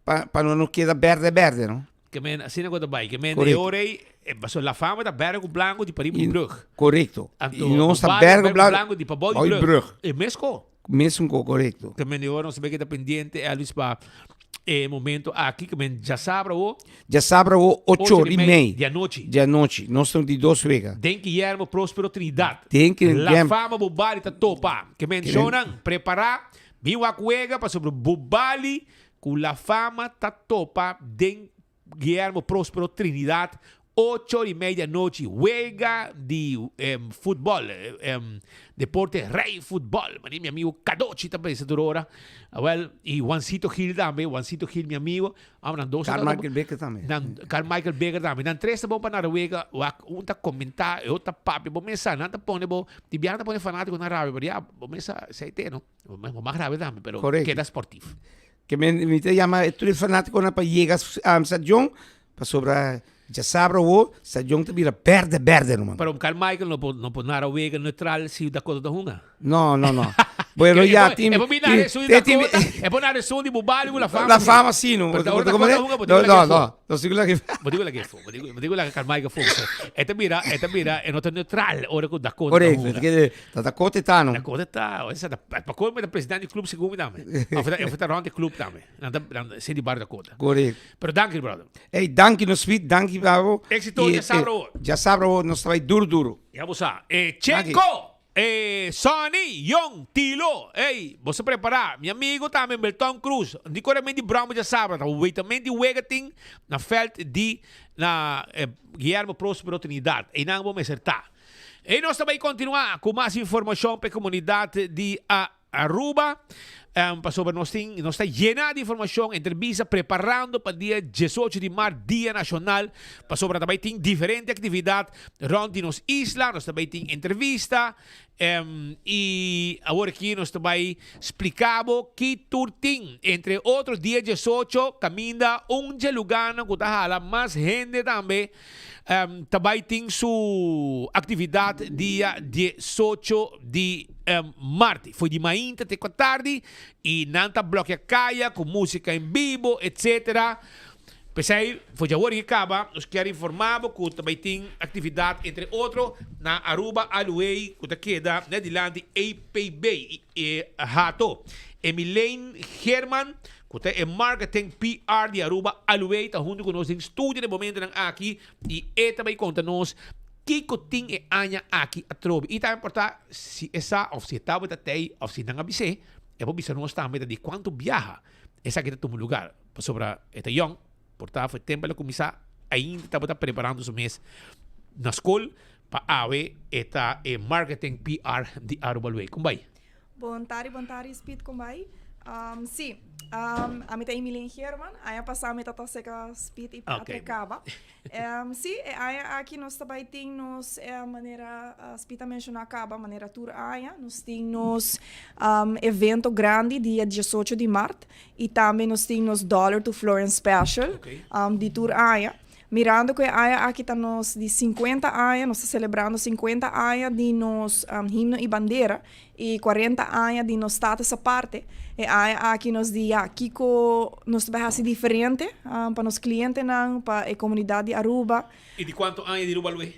S2: pa pa no no keda berde berde no.
S22: Ke men asina ku ta bai. Ke men e
S2: Korekto.
S22: ora ei, e pasobra La Fama ta berde ku blanco di pariba di brug.
S2: Korekto.
S22: Anto,
S2: I nos ta
S22: Bubali
S2: berde ku blanco
S22: blanco di pabou di
S2: bou di
S22: brug.
S2: brug.
S22: E mes ko.
S2: Mesun ko, korekto.
S22: Ke men e ora nos ta bay keda pendiente Elvis pa. E momento aki ku men djasabra awo.
S2: Djasabra awo ocho ora i mei.
S22: Di anochi.
S2: Di anochi. Nos ta di dos wega.
S22: Den Guillermo Prospero Trinidad.
S2: Den
S22: La Fama Bubali ta topa. Ke men shownan prepara bin wak wega pasobra Bubali ku La Fama ta topa den Guillermo Prospero Trinidad ocho ora i mei di anochi wega di futbol deporte rey futbol mane mi amigo Cadochi ta pensa tur ora awel y Juancito Gil tambe Juancito Gil mi amigo amo nan dos
S2: Carmichael Baker tambe
S22: nan Carmichael Baker tambe nan tres ta bon pa nada wega wak un ta comenta e otro ta papia bo mesa nan ta pone bo di biaha nan ta pone fanatico nan rabia pero ya bo mesa esey te no bo mas rabia tambe pero keda sportief.
S2: Ke men mi ta yama e tur e fanatikonan pa yega stadion pasobra djasabra awo stadion ta bira berde berde ruman.
S22: Pero Carmichael no por no por nara wega neutral si Dakota ta hunga.
S2: No no no. Bueno ya tin
S22: E por bin nara esun di Dakota, e por nara esun di Bubali ku La Fama.
S2: La Fama si no.
S22: Pero ora Dakota hunga bo
S2: No no no. No sigur laga
S22: Bo digo laga efo, bo digo bo digo laga Carmichael fo. E ta bira e ta bira e no ta neutral ora ku Dakota ta hunga.
S2: Correcto. Ta Dakota ta no.
S22: Dakota ta, esa ta pa colmo ta presidente di club segun mi tambe. Of ta of ta rond di club tambe. Nan ta nan si di barrio Dakota.
S2: Correcto.
S22: Pero danki brother.
S2: Ey danki nos Piet, danki bravo.
S22: Exito
S2: Y,
S22: dja sabra hoor.
S2: Dja sabra hoor nos ta bay duro duro.
S22: Ya bo sa. E Chenko, e Sonny, Yong, Tilo, ey, boso prepara. Mi amigo tambe Melton Cruz. Di kore men di Brown dja sabra ta wetamente di wega tin na veld di na Guillermo Prospero Trinidad. Eynan bo mester ta. E nos ta bay continua cu mas informacion pa e comunidad di Aruba. Pasobra nos tin, nos ta yena di informacion, entrevista, preparando pa dia diesocho di mart, Dia Nacional. Pasobra ta bay tin diferente actividad rond di nos isla. Nos ta bay tin entrevista. Y awor aki nos ta bay splica bo ki tur tin. Entre otro dia diesocho caminda un dje lugarnan cu ta hala mas hende tambe. Ta bai tin su actividad dia diesocho di maart. Foi di mainta te cu tardi y nan ta blokea caya cu musica en bibo etc. P'esey for dje awor y caba nos kier informa bo cu ta bai tin actividad entre otro na Aruba Aluey cu ta keda net dilanti APB y Hato. Emilaine Geerman Ku ta e marketing PR di Aruba Aluey ta huntu ku nos den studio den momentonan aki i e ta bai konta nos kiko tin e aña aki atrobe. I tambe por ta si e sa òf si e tabata tei òf si nan a bis'é, e por bisa nos tambe ta di kuantu biaha esaki ta tuma lugar. Pasobra e ta yòn, por ta for e tempu el a kuminsá ainda tabata preparando su mes na skol pa awe e ta e marketing PR di Aruba Aluey. Kon bai?
S1: Bon tardi, bon tardi Speed con bai? Um, sí, um, ami ta Emilien Geerman. Aña pasá mi tata seca Speed y Patrick okay. Caba. Um, sí, e aña aki nos ta bai tin nos eh, manera uh, Speed a menciona caba, manera tur aña. Nos tin nos um, evento grandi dia 18 di maart y tambe nos tin nos Dollar to Florin Special okay. um, di tur aña. Mirando ku e aña aki ta nos di sinkuenta aña, nos ta selebrando sinkuenta aña di nos himno i bandera i kuarenta aña di nos status aparte, e aña aki nos di ya, kiko nos ta bai hasi diferente pa nos klientenan, pa e komunidat di Aruba.
S22: I di kuantu aña di Aruba lo e?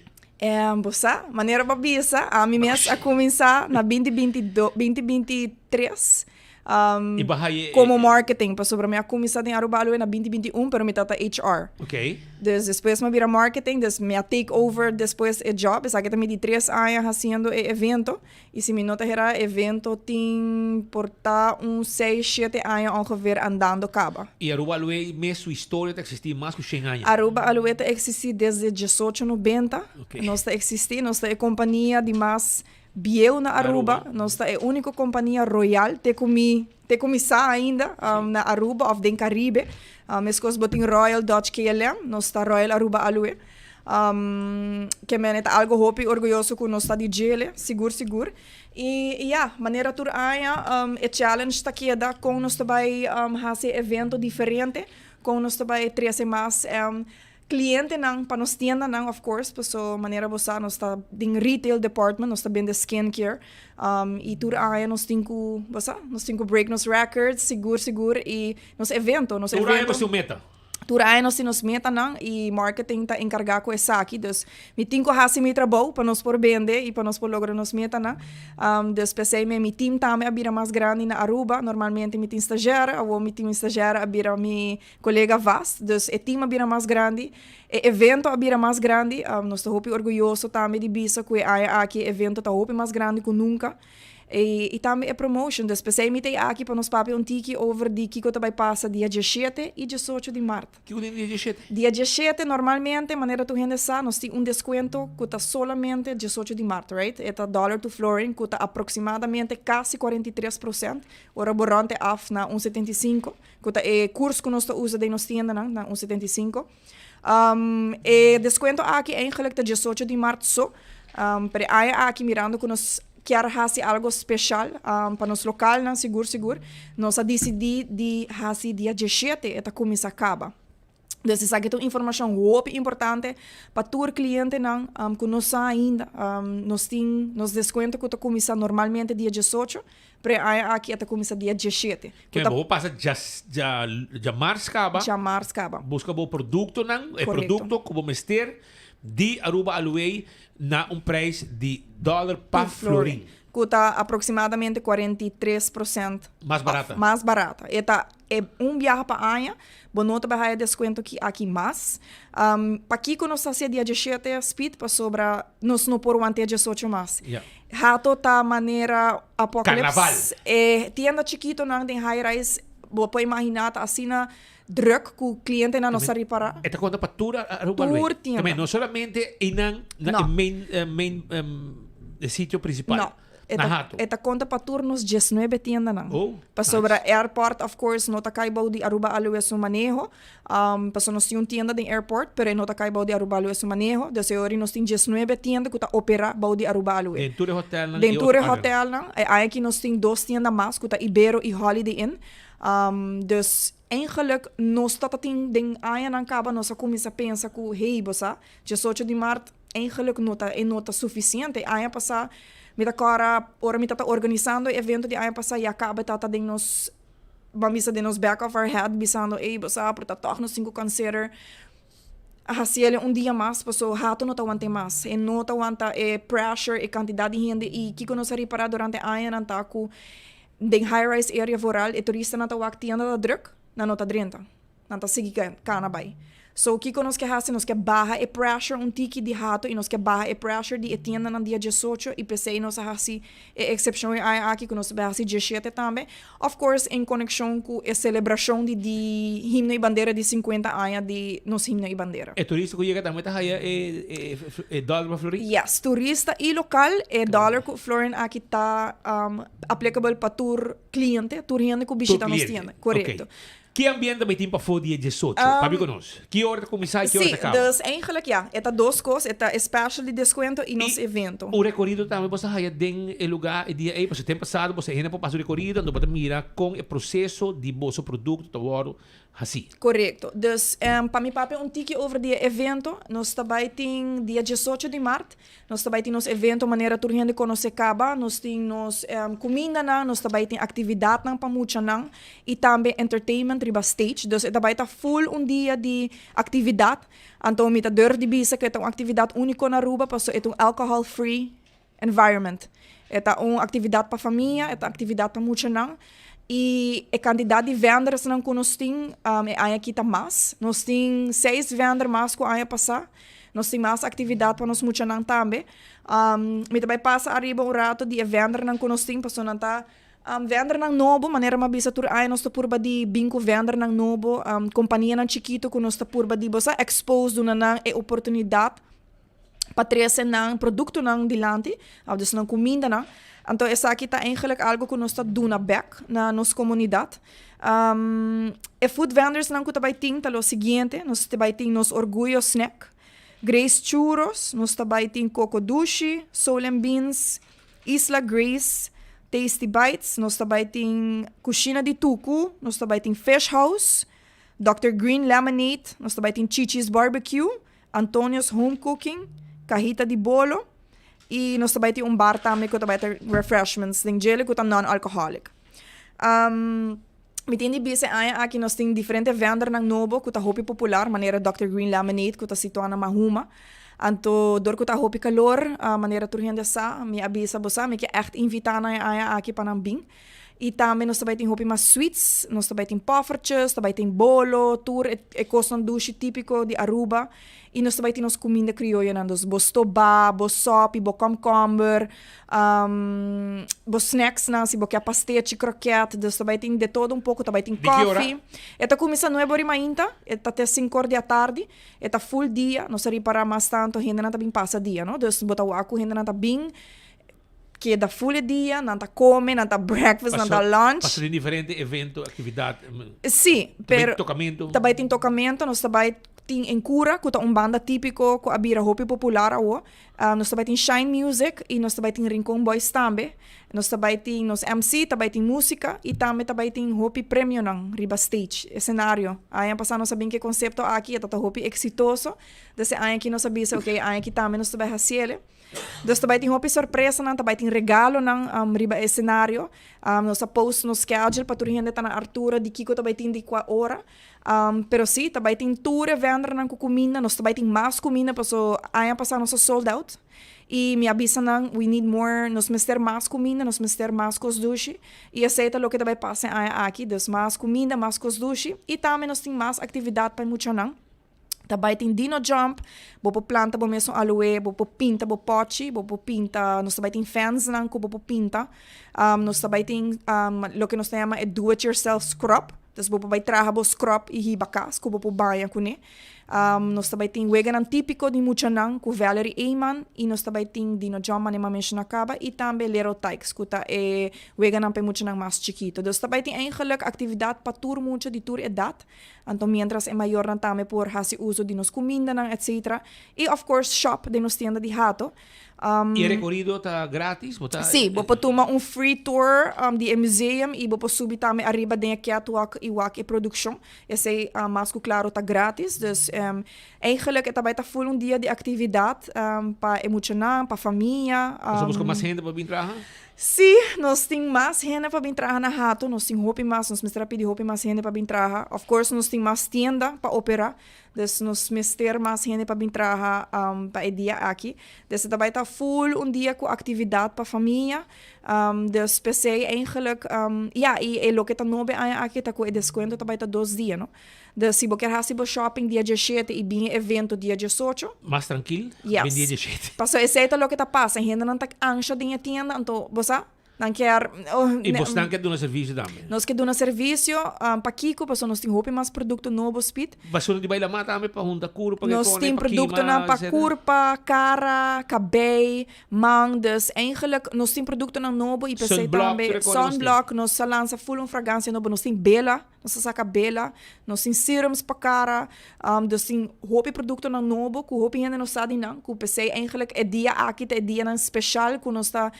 S1: Bo sa, manera bo a bisa, ami mes a kuminsá na binti binti do, binti binti tres. Um,
S22: I baha e-
S1: como marketing, pasobra mi a cuminsa den Aruba Aloe na 2021, pero mi tata HR.
S22: Ok.
S1: Dus despues mi a bira marketing, dus mi a take over despues e job. Esaki ta mi di tres aña haciendo e evento. Y si mi no ta hera, e evento tin por ta un seis, shete aña ongeveer andando caba.
S22: I Aruba Aloe mes su historia ta existi mas cu shen aña.
S1: Aruba Aloe ta existi desde diesocho nobenta.
S22: Ok.
S1: Nos ta existi, nos ta e compania di mas Bieu na Aruba, nos ta e úniko kompania royal te ku mi te ku mi sa ainda na Aruba òf den Karibe. Meskos bo tin Royal Dutch KLM, nos ta Royal Aruba Aloe. Ke men e ta algu hopi orguyoso ku nos ta di djele, sigur sigur. I ya, manera tur aña e challenge ta keda kon nos ta bai hasi e evento diferente, kon nos ta bai trese mas Clientenan pa nos tiendanan of course paso manera bo sa nos ta den retail department nos ta bende skin care y tur aña nos tin cu bo sa nos tin cu break nos records sigur sigur y nos evento nos
S22: Tur aña
S1: evento
S22: bo tin un meta.
S1: Tur aña nos tin nos metanan y marketing ta encarga cu esaki. Dus mi tin cu haci mi trabou pa nos por bende y pa nos por logra nos metanan. Dus p'esey mi team tambe a bira mas grandi na Aruba. Normalmente mi tin stagiaire, awor mi tin mi stagiaire a bira mi colega vast. Dus e team a bira mas grandi, e evento a bira mas grandi. Nos ta hopi orguyoso tambe di bisa cu e aña aki e evento ta hopi mas grandi cu nunca. I tambe e promotion. Dus p'esei mi ta ei aki pa nos papia un tiki over di kiko ta bai pasa dia dieshete i diesocho di mart.
S22: Kiko tin dia dieshete?
S1: Dia dieshete normalmente, manera tur hende sa, nos tin un deskuento ku ta solamente diesocho di mart, right? E ta dollar to florin ku ta aproksimadamente kasi 43%, ora bo rònt e af na un 75, ku ta e kurs ku nos ta usa den nos tiendanan, na un 75. E deskuento aki eigenlijk ta diesocho di mart so, pero e aña aki mirando ku nos kier hasi algo special pa nos localnan sigur sigur, nos a dicidi di hasi dia dieshete e ta cuminsa caba. Dus esaki ta un informacion hopi importante pa tur clientenan cu no sa ainda. Nos tin nos descuento cu ta cuminsa normalmente dia diesocho, pero e aña aki e ta cuminsa dia dieshete.
S22: Cu ta. Bo pasa djamars caba.
S1: Djamars caba.
S22: Busca bo productonan, e producto cu bo mester di Aruba Aluwey na un prijs di dollar pa florin.
S1: Cu ta aproximadamente 43%
S22: Mas barata.
S1: Mas barata. E ta e un biaha pa aña, bo no ta bay haya descuento ki aki mas. Pakico nos ta haci e dia dieshete, Speed? Pasobra nos no por wanta e diesocho mas.
S22: Ja.
S1: Hato ta manera apocalypse.
S22: Carnaval.
S1: E tienda chikitonan den high rise, bo por imagina ta asina Druk ku klientenan no sa ripará.
S22: E ta konta pa tur Aruba
S1: Tur tienda.
S22: Tambe no solamente einan na
S1: No.
S22: e main main e sitio principal.
S1: No. E
S22: Na
S1: ta,
S22: Hato.
S1: e ta konta pa tur nos diesnuebe tiendanan.
S22: Oh,
S1: Pasobra airport of course no ta kai bou di Aruba Aloe su maneho. Pasobra nos tin un tienda den airport pero e no ta kai bou di Aruba Aloe su maneho. Dus e ora nos tin diesnuebe tienda ku ta opera bou di Aruba Aloe.
S22: Den tur e hotelnan
S1: Den
S22: i
S1: tur e
S22: otro áreanan.
S1: hotelnan. E aña aki nos tin dos tienda mas ku ta Ibero i Holiday Inn. Dus eigenlijk nos ta ta tin den añanan kaba nos a kuminsá pensa ku hey bo sa diesocho di mart eigenlijk no ta e no ta sufisiente. Aña pasá mi ta kòrda ora mi ta ta organisando e evento di aña pasá ya kaba ta ta den nos ban bisa den nos back of our head bisando ey bo sa pero ta tòg nos tin ku consider hasi el un dia mas paso hato no ta wanta e mas. E no ta wanta e pressure e kantidat di hende i kiko nos a ripará durante añanan ta ku Den high rise area vooral e turistanan ta wak tienda ta druk, nan no ta drenta. Nan ta sigui kana bai. So kiko nos ke hasi? Nos ke baha e pressure un tiki di hato i nos ke baha e pressure di e tiendanan dia diesocho i p'esei nos a hasi e eksepshon e aña aki ku nos ta bai hasi dieshete tambe. Of course en konekshon ku e selebrashon di di himno i bandera di sinkuenta aña di nos himno i bandera.
S22: E turista ku yega tambe ta haya e e dollar pa florin?
S1: Yes, turista i lokal e dollar ku florin aki ta Applicable pa tur cliente, tur hende cu bishita nos tienda. Correcto.
S22: Okay. Ki ambiente bay tin pafó di e diesocho? Um, Papia cu nos. Ki ora ta cuminsa y ki ora ta caba?
S1: Si, dus eigenlijk ja, e ta dos cos, e ta e special di descuento y nos evento.
S22: Un recorido tambe bo sa haya den e lugar e dia ey, pasobra tem pasado bo sa hende por pasa un recorido, anto bo ta mira con e proceso di boso producto ta wordo Hasi.
S1: Korekto. Dus pa mi papia un tiki over di e evento, nos ta bai tin dia diesocho di mart, nos ta bai tin nos evento manera tur hende konosé kaba, nos tin nos kumindanan, nos ta bai tin aktividatnan pa muchanan i tambe entertainment riba stage. Dus e ta bai ta full un dia di aktividat. Anto mi ta durf di bisa ku e ta un aktividat úniko na Aruba pasobra e ta un alcohol free Environment. E ta un actividad pa famia, e ta actividad pa muchanan y e cantidad di vendersnan cu nos tin e aña aki ta mas. Nos tin seis vender mas cu aña pasa. Nos tin mas actividad pa nos muchanan tambe. Mi ta bay pasa ariba un rato di e vendernan cu nos tin pasobra nan ta vendernan nobo, manera mi a bisa tur aña nos ta purba di bin cu vendernan nobo, companianan chikito cu nos ta purba di bo sa expose duna nan e oportunidad. pa trece nan productonan dilanti, of dus nan cumindanan. Anto esaki ta eigenlijk algo cu nos ta duna bek na nos comunidad. E food vendorsnan cu ta bay tin ta lo siguiente, nos ta bay tin nos Orguyo Snack, Grace Churros, nos ta bay tin Coco Dushi, Soul and Beans, Isla Grace, Tasty Bites, nos ta bay tin Cushina di Tucu, nos ta bay tin Fish House, Doctor Green Lemonade, nos ta bay tin Chichi's Barbecue, Antonio's Home Cooking, Cajita di Bolo y nos ta bay tin un bar tambe cu ta bay ta refreshments den djele cu ta non-alcoholic. Mi tin di bisa e aña aki nos tin diferente vendornan nobo cu ta hopi popular, manera Dòkter Green Lemonade cu ta situa na Mahuma. Anto dor cu ta hopi calor, manera tur hende sa, mi a bisa bo sa, mi ke echt invita nan e aña aki pa nan bin. Y tambe nos ta bay tin hopi mas sweets, nos ta bay tin poffertjes, ta bay tin bolo, tur e cosnan dushi tipico di Aruba. Y nos ta bay tin nos cuminda crioyonan, dus bo stobá, bo sopi, bo komkomber, bo snacksnan, si bo kier pastechi, kroket, dus ta bay tin de todo un poco, ta bay tin
S22: Di ki ora?
S1: koffie. E ta cuminsa nuebe ora y mainta, e ta te cinco or di atardi, e ta full dia, nos ta ripara mas tanto hendenan ta bin pasa dia, no, dus bo ta wak cu hendenan ta bin keda full e dia, nan ta come, nan ta breakfast, nan ta lunch.
S22: Paso tin diferente evento, actividad.
S1: Sí, pero.
S22: Ta bay tocamento.
S1: Ta bay tin tocamento, nos ta bay tin Encura, cu ta un banda tipico cu a bira hopi popular awo. Nos ta bay tin Shine Music y nos ta bay tin Rincon Boys tambe. Nos ta bay tin nos MC, ta bay tin musica y tambe ta bay tin hopi premionan riba stage, escenario. Aña pasa nos a bin cu e concepto aki, e ta ta hopi exitoso. Desde aña aki nos a bisa, ok, aña aki tambe nos ta bay haciele. Dus ta bai tin hopi sorpresanan, ta bai tin regalonan riba e escenario. Nos a post nos schedule pa tur hende ta na altura di kiko ta bai tin di kua ora. Pero si, ta bai tin tur e vendornan ku kuminda. Nos ta bai tin mas kuminda paso aña pasá nos a sold out. I mi a bisa nan, we need more, nos mester mas kuminda, nos mester mas kos dushi. I esei ta loke ta bai pasa e aña aki. Dus mas kuminda, mas kos dushi. I tambe nos tin mas aktividat pa e muchanan. Ta bai tin dino jump, bo por planta bo mesun aloe, bo por pinta bo pochi, bo por pinta, nos ta bai tin fensnan ku bo por pinta. Nos ta bai tin loke nos ta yama e do it yourself scrub, dus bo por bai traha bo scrub i hiba kas ku bo por baña kuné. Nos ta bai tin weganan típiko di muchanan ku Valerie Eman i nos ta bai tin dino jump manera mi a menshoná kaba i tambe Little Tykes ku ta e weganan pa e muchanan mas chikito. Dus ta bai tin eigenlik aktividat pa tur mucha di tur edat. Anto mientras e mayornan tambe por haci uso di nos cumindanan etc. Y of course shop den nos tienda di Hato.
S22: Y e recorido ta gratis? Bo ta.
S1: Sí, bo por tuma un free tour di e museum y bo por subi tambe ariba den e catwalk y wak e produccion. Esey mas cu claro ta gratis. Dus eigenlijk e ta bay ta full un dia di actividad pa e muchanan, pa famia.
S22: Boso busca mas hende pa bin traha?
S1: Sí, nos tin mas hende pa bin traha na Hato, nos tin hopi mas, nos mester a pidi hopi mas hende pa bin traha. Of course nos tin mas tienda pa opera, dus nos mester mas hende pa bin traha pa e dia aki. Dus e ta bai ta full un dia cu actividad pa famia, dus p'esey eigenlijk, ya, y e loke ta nobe aña aki ta cu e descuento ta bai ta dos dia, no. Dus si bo kier hasi bo shopping dia dieshete y bin e evento dia diesocho.
S22: Mas trankil,
S1: Yes.
S22: bin dia dieshete.
S1: Pasobra esei ta loke ta pasa, hendenan ta ansha den e tienda, anto bo sa, nan kier, oh,
S22: Y bosnan kier duna servicio tambe.
S1: Nos kier duna servicio, pakiko? Pasobra nos tin hopi mas producto nobo, Speed.
S22: Basura di baila ma tambe pa hunta curpa,
S1: Nos
S22: ke
S1: tin
S22: kone, pa kima,
S1: productonan pa
S22: etcetera.
S1: curpa, cara, cabei, man, dus eigenlijk nos tin productonan nobo y p'esei
S22: Sunblock,
S1: tambe,
S22: tur e kos nos tin.
S1: sunblock, nos a lansa full un fragancia nobo, nos tin bela. Nos ta saca bela, nos tin serums pa cara, dus tin hopi productonan nobo cu hopi hende no sa di nan, cu p'esey eigenlijk e dia aki ta e dianan special cu nos ta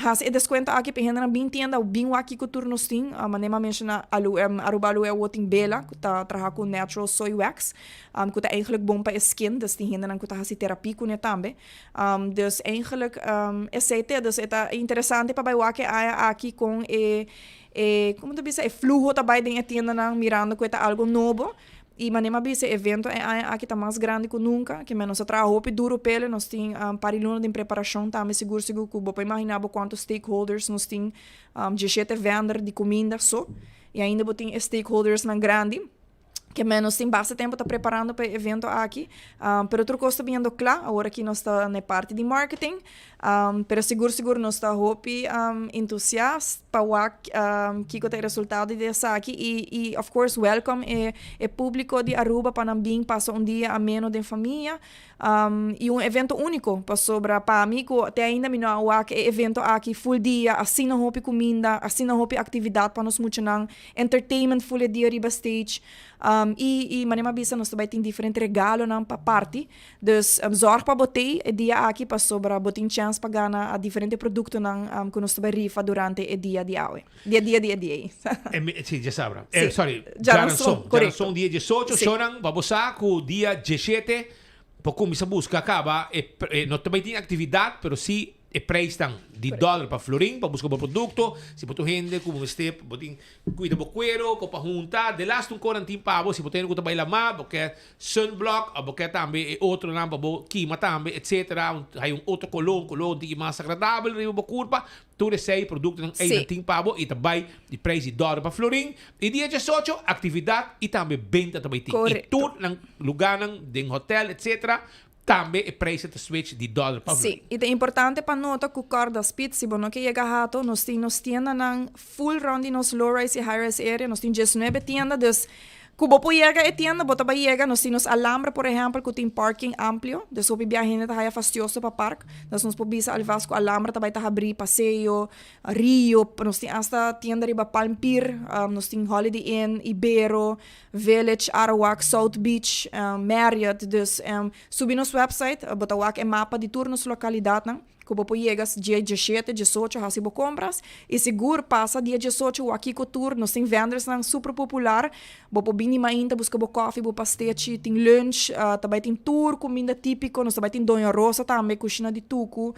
S1: haci e descuento aki pa e hendenan bin tienda, bin wak kico tur nos tin. Manera mi a menciona Aruba Aloe awo tin bela cu ta traha cu natural soy wax, cu ta eigenlijk bon pa e skin, dus tin hendenan cu ta haci terapie cune tambe. Dus eigenlijk esey te, dus e ta interesante pa bay wak e aña aki con e E, como ta bisa, e fluho ta bai den e tiendanan mirando cu e ta algo nobo. Y manera mi a bisa, e evento e aña aki ta mas grandi cu nunca. Ke men nos a traha hopi duro p'ele, nos tin un par di luna den preparacion tambe sigur sigur cu bo por imagina bo cuanto stakeholders nos tin, dieshete vendor di cuminda so. Y ainda bo tin e stakeholdersnan grandi. Ke men nos tin basta tempo ta preparando pa e evento aki. Pero tur kos ta biniendo kla. Awor aki nos ta na e parti di marketing. Pero sigur sigur nos ta hopi entusiast pa wak kiko ta e resultado di esaki. I i of course welcome e e publico di Aruba pa nan bin pasa un dia ameno den famia. I un evento úniko, pasobra pa mi ku te ainda mi no a wak e evento aki full dia, asina hopi kuminda, asina hopi aktividat pa nos muchanan, entertainment full e dia riba stage. I i manera mi a bisa nos ta bai tin diferente regalonan pa parti. Dus zòrg pa bo tei e dia aki pasobra bo tin chèns pa gana diferente produktonan ku nos ta bai rifa durante e dia di awe. Di e dia di e dia ei.
S22: E mi, si, djasabra.
S1: Si.
S22: Eh, sorry,
S1: Djaranson,
S22: djaranson.
S1: korekto.
S22: Djaranson dia diesocho,
S1: Si.
S22: shownan, pa bo sa ku dia diesshete por kuminsá buska kaba e, e no ta bai tin aktividat, pero si e. E prijsnan di dollar pa florin pa buska bo produkto. Si bo ta un hende ku bo mester bo tin kuida bo kuero ku pa hunta de laatste un koran tin pa bo. Si bo ta hende ku ta bai lamá bo ke sunblock òf bo ke tambe e otronan pa bo kima tambe etcetera. Un hay un otro koló un koló un tiki mas agradabel riba bo kurpa. Tur esei produktonan ei nan tin pa bo i ta bai di prijs di dollar pa florin. I dia diesocho aktividat i tambe benta ta bai tin. I tur nan lugánan den hotel etcetera Tambe e prijzen ta switch di dollar pa
S1: Sí, i ta importante pa nota ku kòrda Speed, si bo no ke yega hato, nos tin nos tiendanan full rònt di nos low rise i high rise area, nos tin diesnuebe tienda, dus ku bo por yega e tienda bo ta bai yega, nos tin nos Alhambra por ehèmpel ku tin parking amplio, dus hopi bia hende ta haya fastioso pa park, dus nos por bisa alvast ku Alhambra ta bai ta habrí Paseo, Rio, nos tin asta tienda riba Palm Pier, nos tin Holiday Inn, Ibero, Village, Arawak, South Beach, Marriott, dus subi nos website, bo ta wak e mapa di tur nos lokalidatnan ku bo por yega dia diesshete, diesocho hasi bo kompras i sigur pasa dia diesocho wak kiko tur, nos tin vendersnan super popular, bo por bini mainta buska bo kòfi, bo pastechi, tin lunch, ta bai tin tur kuminda típiko, nos ta bai tin Doña Rosa tambe, kushina di tuku.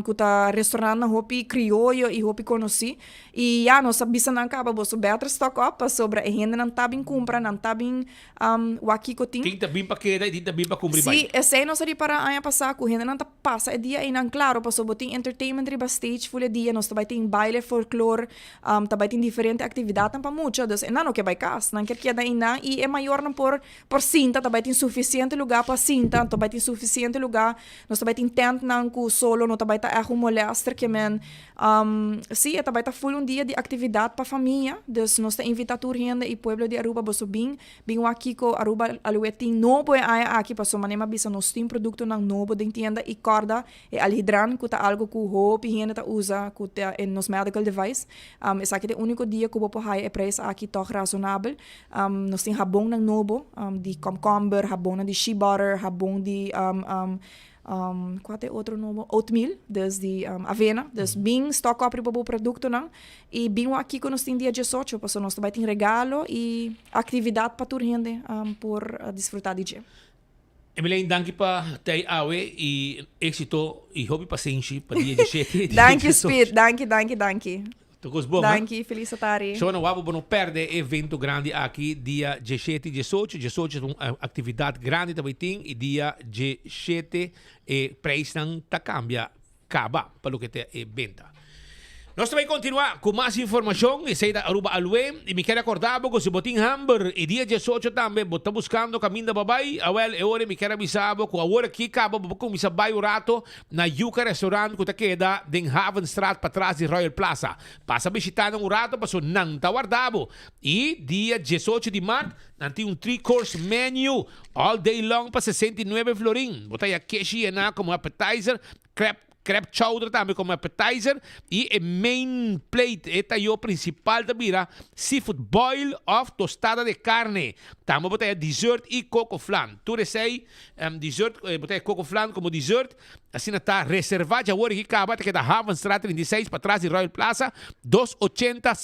S1: Ku ta restaurantnan hopi krioyo i hopi konosí. I ya, nos a bisa nan kaba boso better stock up pasobra e hendenan ta bin kumpra, nan ta bin wak kiko tin.
S22: Tin ta bin pa keda i tin ta bin pa kumpri bai.
S1: Sí, esei nos a ripará aña pasá ku hendenan ta pasa e dia einan. Klaro, pasobra bo tin entertainment riba stage ful e dia, nos ta bai tin baile folklor, ta bai tin diferente aktividatnan pa mucha. Dus e nan no ke bai kas, nan kier keda einan i e mayornan por por sinta, ta bai tin sufisiente lugá pa sinta, ta bai tin sufisiente lugá. Nos ta bai tin tentnan ku solo no ta bai ta ègt un molèster ke men. Sí, e ta bai ta ful un dia di aktividat pa famia. Dus nos ta invitá tur hende i pueblo di Aruba boso bin, bin wak kiko Aruba Alué tin nobo e aña aki pasobra manera mi a bisa nos tin produktonan nobo den tienda i kòrda e alhidran ku ta algu ku hopi hende ta usa ku ta e nos medical device. Esaki ta e úniko dia ku bo por haya e preis aki tòg rasonabel. Nos tin habonnan nobo di komkomber, habonnan di shea butter, habon di kua ta e otro nobo? Oatmeal, dus di avena. Dus bin stock up riba bo produktonan i bin wak kiko nos tin dia diesocho pasobra nos ta bai tin regalo i aktividat pa tur hende por disfruta di dje.
S22: Emilene danki pa tei awe i éxito i hopi pasenshi pa dia diesshete.
S1: Danki Speed, danki danki danki.
S22: Tur kos bon, ha?
S1: Danki, felis atari.
S22: Shona wou bo no perde e evento grandi aki dia diesshete i diesocho. Diesocho ta un aktividat grandi ta bai tin i dia diesshete e preisnan ta kambia kaba pa loke ta e benta. Nos ta bai kontinuá ku mas informashon, esei ta Aruba Alwe i mi kere akorda bo ku si bo tin hamber i dia diesocho tambe bo ta buskando kaminda pa bai, awèl e ora mi kere avisa bo ku awor aki kaba bo por kuminsá bai un rato na Yuca Restaurant ku ta keda den Havenstraat patras di Royal Plaza. Pasa bishitá nan un rato paso nan ta warda bo. I dia diesocho di mart nan tin un three course menu all day long pa 69 florin. Bo ta haya keshi yená komo appetizer, crab Crab chowder tambe como appetizer y e main plate, e tayo principal ta bira seafood boil of tostada de carne. Tambe bo ta haya dessert y coco flan. Tur esey dessert, bo ta haya coco flan como dessert. Asina ta reserva dja awor aki caba ta keda Havenstraat 36 patras di Royal Plaza 280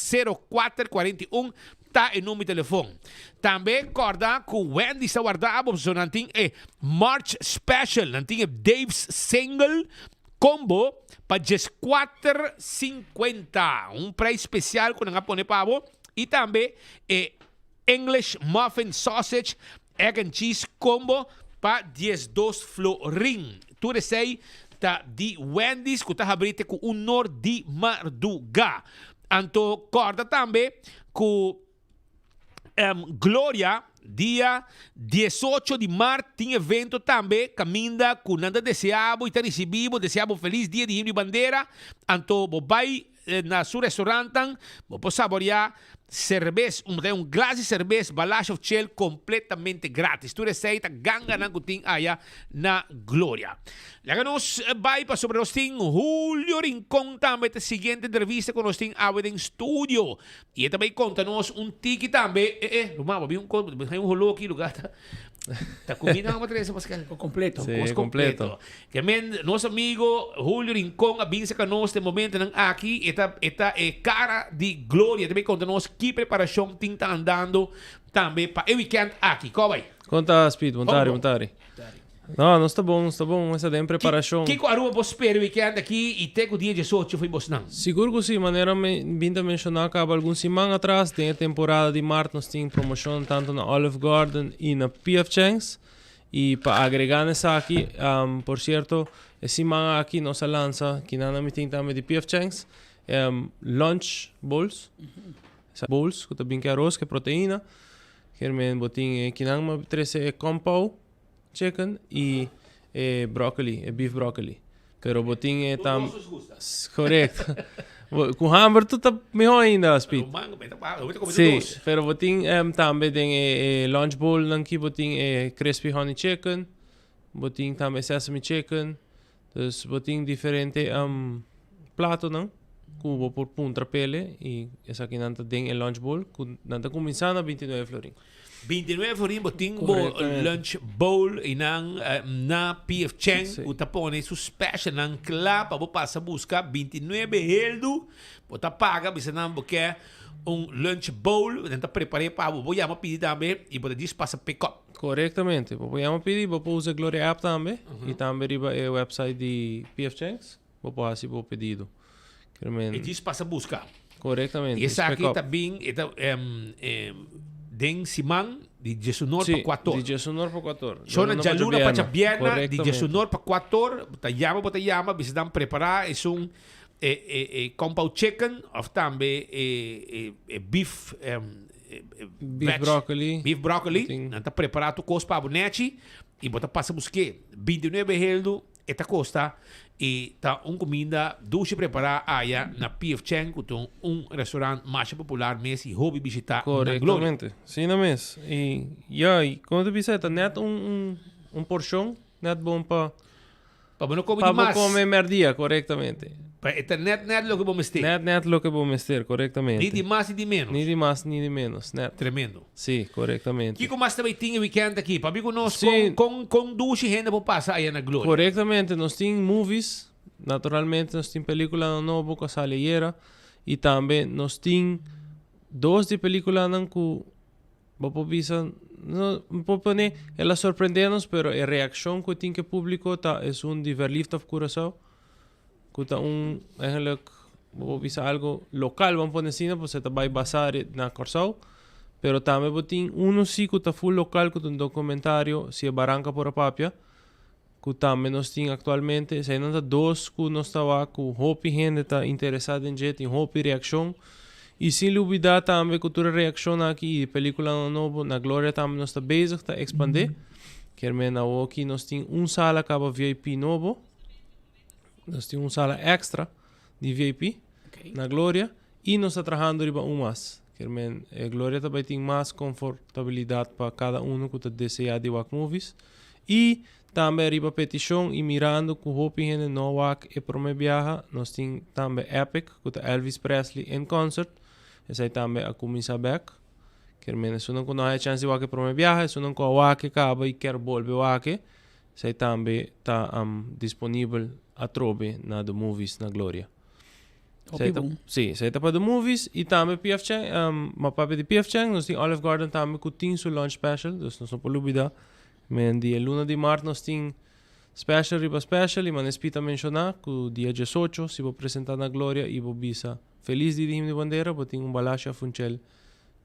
S22: 04 41 ta e number di telefon. Tambe corda cu Wendy's ta warda abo pasobra nan tin e March Special, nan tin e Dave's Single Combo pa djeskuater sinkuenta, un prijs special cu nan a pone pa bo y tambe e English Muffin Sausage Egg and Cheese Combo pa diesdos florin. Tur esey ta di Wendy's cu ta habri te cu un nor di marduga. Anto corda tambe cu Gloria dia diesocho di mart tin evento tambe caminda cu nan ta desea bo y ta ricibi bo, desea bo feliz dia di himno y bandera. Anto bo bay na su restaurantnan bo por saborea cerbes, un un glas di cerbes, balash of chel completamente gratis. Tur esey ta ganganan cu tin aya na Gloria. Laga nos bai pasobra nos tin Julio Rincon tambe ta siguiente entrevista cu nos tin awe den studio. Y e ta bai conta nos un tiki tambe. Eh eh, ruman, bo bin un cos, bo hay un holo aki lugar ta ta cuminda nan bo trece Pascal.
S2: Completo.
S22: Sí, Cos completo. Ke men nos amigo Julio Rincon a bin saca nos den momentonan aki. E ta e ta e cara di Gloria. E ta bai conta nos ki preparacion tin ta andando tambe pa e weekend aki. Ko bai?
S4: Con ta Speed? Bon tardi, bon tardi. No, nos ta bon, nos ta bon. Nos ta den preparacion.
S22: Kico Aruba por spera weekend aki y te cu dia diesocho fo'i bosnan?
S4: Sigur cu si, manera mi bin ta menciona caba algun siman atras, den e temporada di maart nos tin promocion tanto na Olive Garden y na PF Chang's. Y pa agrega na esaki, por cierto, e siman aki nos a lansa, kinan mi tin tambe di PF Chang's, lunch bowls. Bowls cu ta bin cu aros, cu proteina. Kier men bo tin e kinan mi a trece e kung pao chicken y e broccoli, e beef broccoli. Pero bo tin e tam... Correcto. Cu hamber tur ta miho ainda, Speed. Sí, pero bo tin tambe den e lunch bowl nan ki bo tin e crispy honey chicken, bo tin tambe sesame chicken. Dus bo tin diferente platonan ku bo por puntra pele i esakinan ta den e lunch bowl ku nan ta kuminsá na 29 florin.
S22: 29 florin bo tin bo lunch bowl i nan na PF Chang ku ta pone su specialnan kla pa bo pasa buska 29 heldu bo ta paga bisa nan bo ke un lunch bowl nan ta prepar'é pa bo bo yama pidi tambe i bo ta djis pasa pick up.
S4: Korektamente. Bo por yama pidi, bo por usa Gloria app tambe i tambe riba e website di PF Chang's bo por hasi bo pedido.
S22: Kier men. E djis pasa buska.
S4: Korektamente.
S22: I esaki ta bin e ta den siman di diesunor pa kuator.
S4: Si, di diesunor pa kuator.
S22: Shona djaluna pa djabierna di diesunor pa kuator bo ta yama bo ta yama bisa nan prepara esun e kung pao chicken of tambe e beef
S4: Beef broccoli.
S22: Beef broccoli. Nan ta prepara tur kos pa bo nechi y bo ta pasa buske. 29 heldu e ta kosta y ta un kuminda dushi prepara aya na PF Chang ku ta un restaurant masha popular mes y hopi bishita na Gloria.
S4: Korektamente. Si na mes. Y ya, y komo ta bisa e ta net un un porshon net bon pa
S22: Pa bo no come di mas.
S4: Pa bo come merdia, corectamente.
S22: Pa e ta net net loke bo mester.
S4: Net net loke bo mester, corectamente.
S22: Ni di mas ni di menos.
S4: Ni di mas ni di menos, net.
S22: Tremendo.
S4: Si, corectamente.
S22: Kico mas ta bay tin e weekend aki? Pabia cu nos con con con dushi hende por pasa aya na Gloria.
S4: Corectamente, nos tin movies, naturalmente nos tin peliculanan nobo cu a sali ayera y tambe nos tin dos di peliculanan cu Bo por bisa, no, mi por pone, el a sorprende nos, pero e reaccion cu tin cu e publico ta esun di Verliefd op Curaçao, cu ta un, eigenlijk, bo por bisa algo local, bo pone asina, pasobra ta bay basa na Corsou, pero tambe bo tin uno si cu ta full local, cu ta un documentario, Si e Baranca por a papia, cu tambe nos tin actualmente. Esainan ta dos cu nos ta wak cu hopi hende ta interesa den dje, tin hopi reaccion. Y sin lubida tambe cu tur e reaccionnan aki y e peliculanan nobo, na Gloria tambe nos ta bezig ta expande. Kier men awoki nos tin un sala caba VIP nobo. Nos tin un sala extra di VIP na Gloria y nos ta trahando riba un mas. Kier men e Gloria ta bay tin mas confortabilidad pa cada uno cu ta desea di wak movies. Y tambe ariba peticion y mirando cu hopi hende no wak e prome biaha, nos tin tambe Epic cu ta Elvis Presley in concert. Esai tambe a cuminsa bek. Kier men esunnan cu no haya chance di wak e prome biaha, esunnan cu a wak e caba y kier bolbe wak e, Esei tambe ta disponibel atrobe na The Movies na Gloria.
S5: Hopi bon.
S4: Sí, esei ta pa The Movies y tambe PF Chang, um, ma papia di PF Chang, nos tin Olive Garden tambe cu tin su lunch special, dus nos no por lubida. Men di e luna di maart nos tin special riba special y manera Speed a menciona cu dia 18 si bo presenta na Gloria y bo bisa Feliz Dia di Himno y Bandera bo tin un balashi afunchel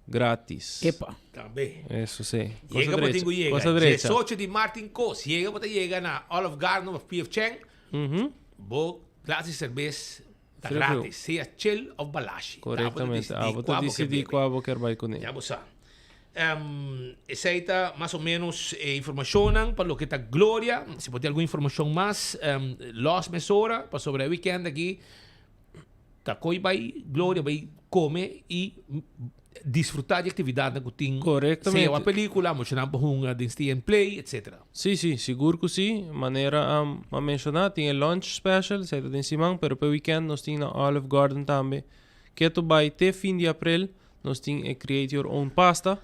S4: gratis.
S5: Epa.
S22: Tambe.
S4: Eso sí.
S22: Cosa Yega bo tin ku yega. Cosa drecha. 18 di Martin Kos. Yega bo ta yega na Olive Garden of PF Chang. Mm -hmm. Bo glas di cerbes ta Frio, frio. gratis. Sea chill of balashi.
S4: Correctamente. Ah, bo ta decidi cua bo kier bai cune.
S22: Ya bo sa. Um, esey ta mas o menos e informacionnan pa loke ta Gloria. Si bo tin algun informacion mas, um, los mesora pasobra e weekend aki Ta koe bai Gloria bai come y disfruta di actividadnan cu tin.
S4: Correctamente.
S22: Sea wak pelicula, muchanan por hunga den Stay and Play, etcetera.
S4: Sí, sí, sigur cu sí. Manera a menciona, tin e lunch special, esey ta den siman, pero p'e weekend nos tin na Olive Garden tambe. Keto bai te fin di april, nos tin e Create Your Own Pasta,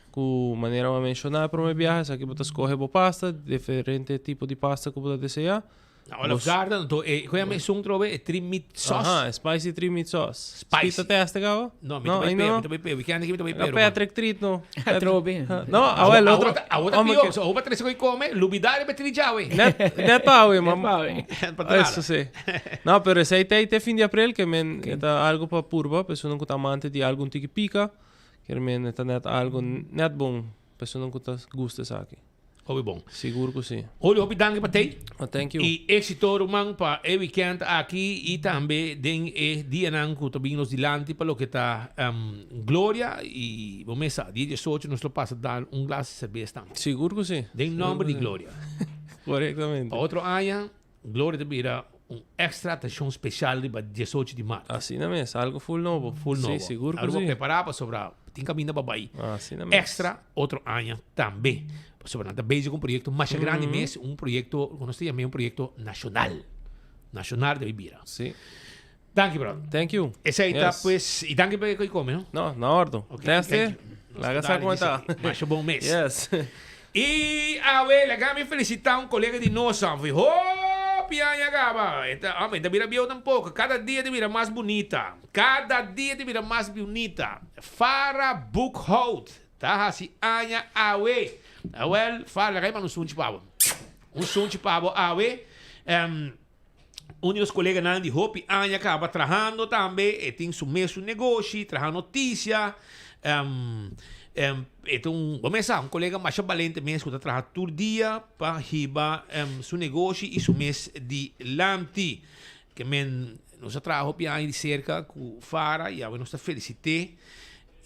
S4: cu manera a menciona e prome biaha, esaki bo ta scoge bo pasta, diferente tipo di pasta cu bo ta desea.
S22: Na Olive Garden, anto e, koe yama esun trobe, e three meat sauce.
S4: Aha, spicy three meat sauce.
S22: Spicy.
S4: Pita teste caba?
S22: No, mi ta bai
S4: ainda
S22: pe,
S4: no.
S22: mi ta bai pe. Weekend aki mi ta bai pe,
S4: No,
S22: ruman.
S4: Patrick treat no.
S5: Atrobe.
S4: No, awel otro.
S22: Awo ta
S4: Hombre
S22: pio,
S4: que-
S22: so awo pa trece koe come, lubida riba tri djawe.
S4: Net, net pa awe,
S5: Net pa awe.
S22: Net pa
S4: Eso sí. No, pero esey ta te fin di april, ke men ta algo pa purba, personan ku ta amante di algo un tiki pika, ke men ta net algo net bon, personan ku ta gusta esaki.
S22: Hopi bon.
S4: Sigur ku si.
S22: Julio, hopi danki pa tei.
S4: Oh, thank you.
S22: I éxito ruman pa e weekend aki i tambe den e dianan ku ta bin nos dilanti pa loke ta Gloria i bo mes sa, dia diesocho nos lo pasa dal un glas di serbes tambe.
S4: Sigur ku si.
S22: Den nomber di Gloria.
S4: Korektamente.
S22: Pa otro aña Gloria ta bira un extra atencion special riba diesocho di maart.
S4: Asina mes, algo full nobo.
S22: Full nobo.
S4: Si, sigur cu
S22: Aruba
S4: si.
S22: prepara pasobra tin caminda pa bay.
S4: Asina mes.
S22: Extra otro aña tambe. Pasobra nan ta bezig cu un proyecto masha grandi mes, un proyecto cu nos ta yama un proyecto nacional. Nacional debe bira.
S4: Si.
S22: Danki brother.
S4: Thank you.
S22: Esey ta
S4: Yes.
S22: pues, y danki pa e come, no?
S4: No, na ordo.
S22: Ok,
S4: Teste.
S22: thank you.
S4: Laga sa como ta.
S22: Masha bon mes.
S4: Yes.
S22: Y awe laga mi felicita un colega di nos anfi hopi aña caba. E ta, hombre, e ta bira bieu tampoco. Cada dia ta bira mas bunita. Cada dia ta bira mas bunita. Farah Boekhout ta haci aña awe. Awel, Farah, laga mi manda un sunchi pa bo. Un sunchi pa bo awe. Em, Un di nos koleganan di hopi aña kaba trahando tambe, e tin su mesun negoshi, traha notisia. E ta un, bo mes sa, un kolega masha balente mes ku ta traha tur dia pa hiba su negoshi i su mes dilanti. Ke men nos a traha hopi aña di serka ku Farah i awe nos ta felisit'é.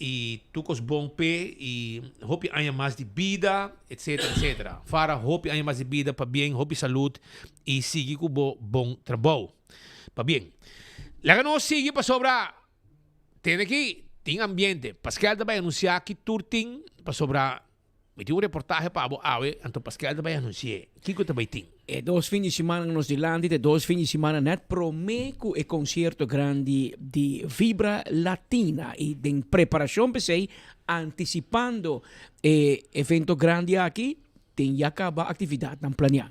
S22: Y tur cos bon p'e y hopi aña mas di bida, etcetera, etcetera. Farah hopi aña mas di bida, pabien, hopi salud y sigui cu bo bon trabou. Pabien. Laga nos sigui pasobra tene aki tin ambiente. Paskel ta bay anuncia ki tur tin pasobra Mi tin un reportahe pa bo awe, anto Paskel ta bai anunsi'é. Kiko ta bai tin?
S5: E dos fin di simana nos dilanti ta e dos fin di simana nèt promé ku e konsierto grandi di Vibra Latina i den preparashon p'esei, antisipando e evento grandi aki, tin ya kaba aktividatnan planiá.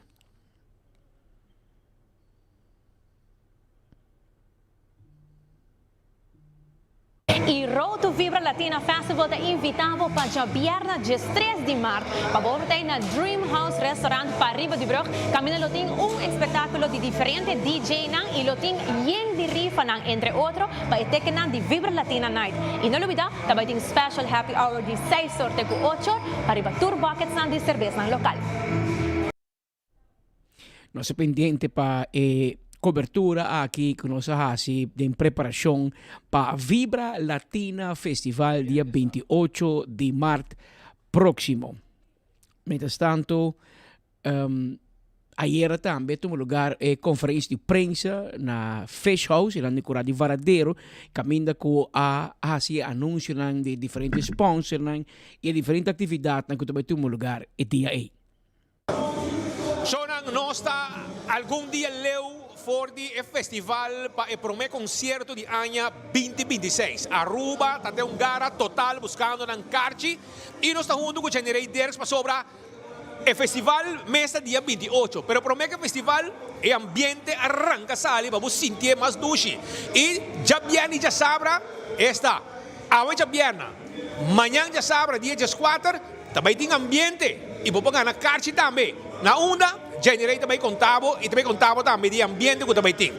S9: E Road to Vibra Latina Festival ta invita bo pa djabièrnè diestres di mart pa bo ta na Dream House Restaurant pariba di brug. Kaminda lo tin un espektákulo di diferente DJ-nan i lo tin yen di rifanan entre otro pa e tekennan di Vibra Latina Night. I no lubida ta bai tin special happy hour di seis or te ku ocho or pariba tur bucketsnan di serbesnan lokal.
S5: Nos ta pendiente pa e cobertura aki cu nos a haci den preparacion pa Vibra Latina Festival dia 28 di maart proximo. Mientras tanto, um, ayera tambe tuma lugar e conferencia di prensa na Fish House, enan di Cura di Varadero, caminda cu a haci e anuncionan di diferente sponsornan y e diferente actividadnan cu ta bay tuma lugar e dia ey.
S22: Shownan nos ta algun dia leu for di e festival pa e prome concierto di aña 2026. Aruba ta den un gara total buscando nan carchi y nos ta hunto cu Jenny-Ray Dirks pasobra e festival mes ta dia 28. Pero prome cu e festival e ambiente a ranca sali pa bo sintié mas dushi y djabièrnè y djasabra esta awe djabièrnè mañan djasabra dia dieskuater Ta bai tin ambiente y bo por gana karchi tambe. Na unda? Jenny-Ray ta bai conta bo y ta bai conta bo tambe di ambiente cu ta bai tin.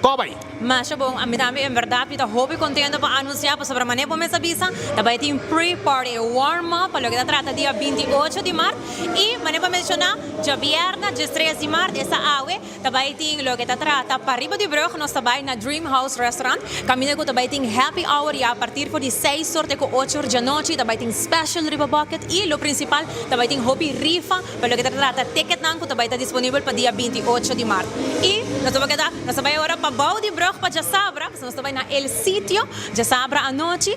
S22: Ko bai?
S9: Masha bon, ami tambe en berdad mi ta hopi contento pa anuncia pasobra mane bo mes a bisa ta bai tin pre-party, e warm up pa loke ta trata dia 28 di mart y mane bo a menciona djabièrnè diestres di mart esta awe Ta bai tin loke ta trata pariba di brug nos ta bai na Dream House Restaurant kaminda ku ta bai tin happy hour ya a partir for di seis or te ku ocho or djanochi ta bai tin special riba bucket y lo principal ta bai tin hopi rifa pa loke ta trata ticketnan ku ta bai ta disponibel pa dia 28 di mart y nos ta bai keda nos ta bai ora pa bou di brug pa djasabra pasobra nos ta bai na El Sitio djasabra anochi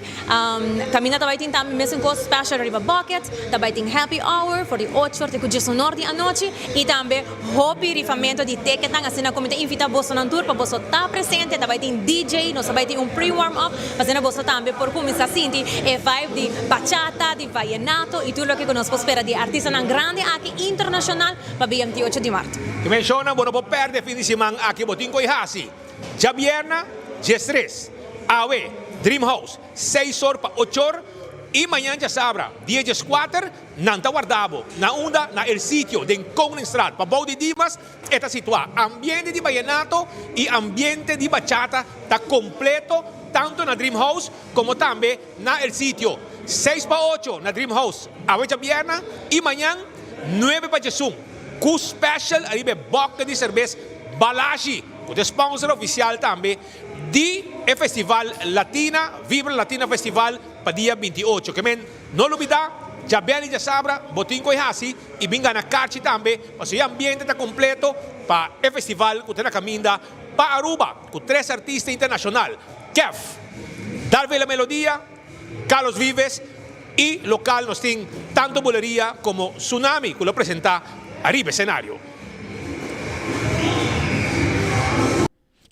S9: kaminda ta bai tin tambe mesun kos special riba bucket ta bai tin happy hour for di ocho or te ku diesunor di anochi y tambe Hopi rifamento di ticketnan, asina cu mi ta invita bosonan tur pa boso ta presente, ta bay tin DJ, nos ta bay tin un pre-warm up, pa asina boso tambe por cuminsa sinti e vibe di bachata, di vallenato y tur loke cu nos por spera di e artistanan grandi aki internacional pa 28 di maart.
S22: Ki menshona bo no por perde fin di siman aki bo tin koe hasi. Djabierna, diestres, awe, Dream House, seis or pa ocho or, i mañan djasabra, dia dieskuater, nan ta warda bo. Na unda? Na El Sitio, den Koningstraat, pabou di Dimas e ta situá. Ambiente di bayenato i ambiente di bachata ta kompleto tantu na Dream House komo tambe na El Sitio. Seis pa ocho na Dream House awe djabierna i mañan nuebe pa djesun ku special ariba e bòkte di serbes Balashi ku ta e sponsor ofisial tambe di e festival Latina Vibra Latina Festival pa dia 28. Ke men no lubidá djabièrnè i djasabra bo tin ku e hasi i bin gana karchi tambe pasobra e ambiente ta kompleto pa e festival ku ta na kaminda pa Aruba ku tres artista internashonal, Kef, Darvela Melodia, Carlos Vives i lokal nos tin tanto Buleria komo Tsunami ku lo presentá ariba esenario.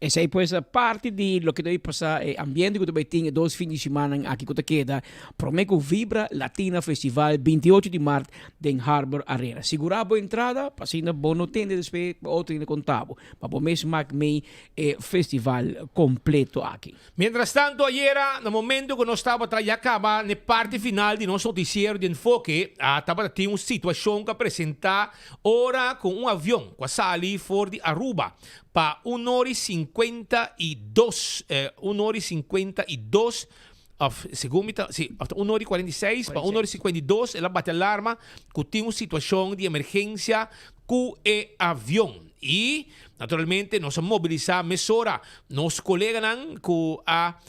S5: Esei pues ta parti di loke ta bay pasa e ambiente ku ta bay tin e dos fin di simannan aki ku ta keda prome ku Vibra Latina Festival 28 di mart den Harbor Arena. Sigura bo entrada pa asina bo no tende despues pa otro hende konta bo pa bo mes mak mei e festival kompleto aki.
S22: Mientras tanto ayera na momento cu nos tabata ya caba n'e parti final di nos noticiero di Enfoke a tabata tin un situacion cu a presenta ora cu un avion cu a sali for di Aruba pa un ora y 52 un ora y 52 of segun mi ta si of ta un ora y 46 pa un ora y 52 el a bati alarma cu tin un situacion di emergencia cu e avion y naturalmente nos a mobilisa mesora nos coleganan cu a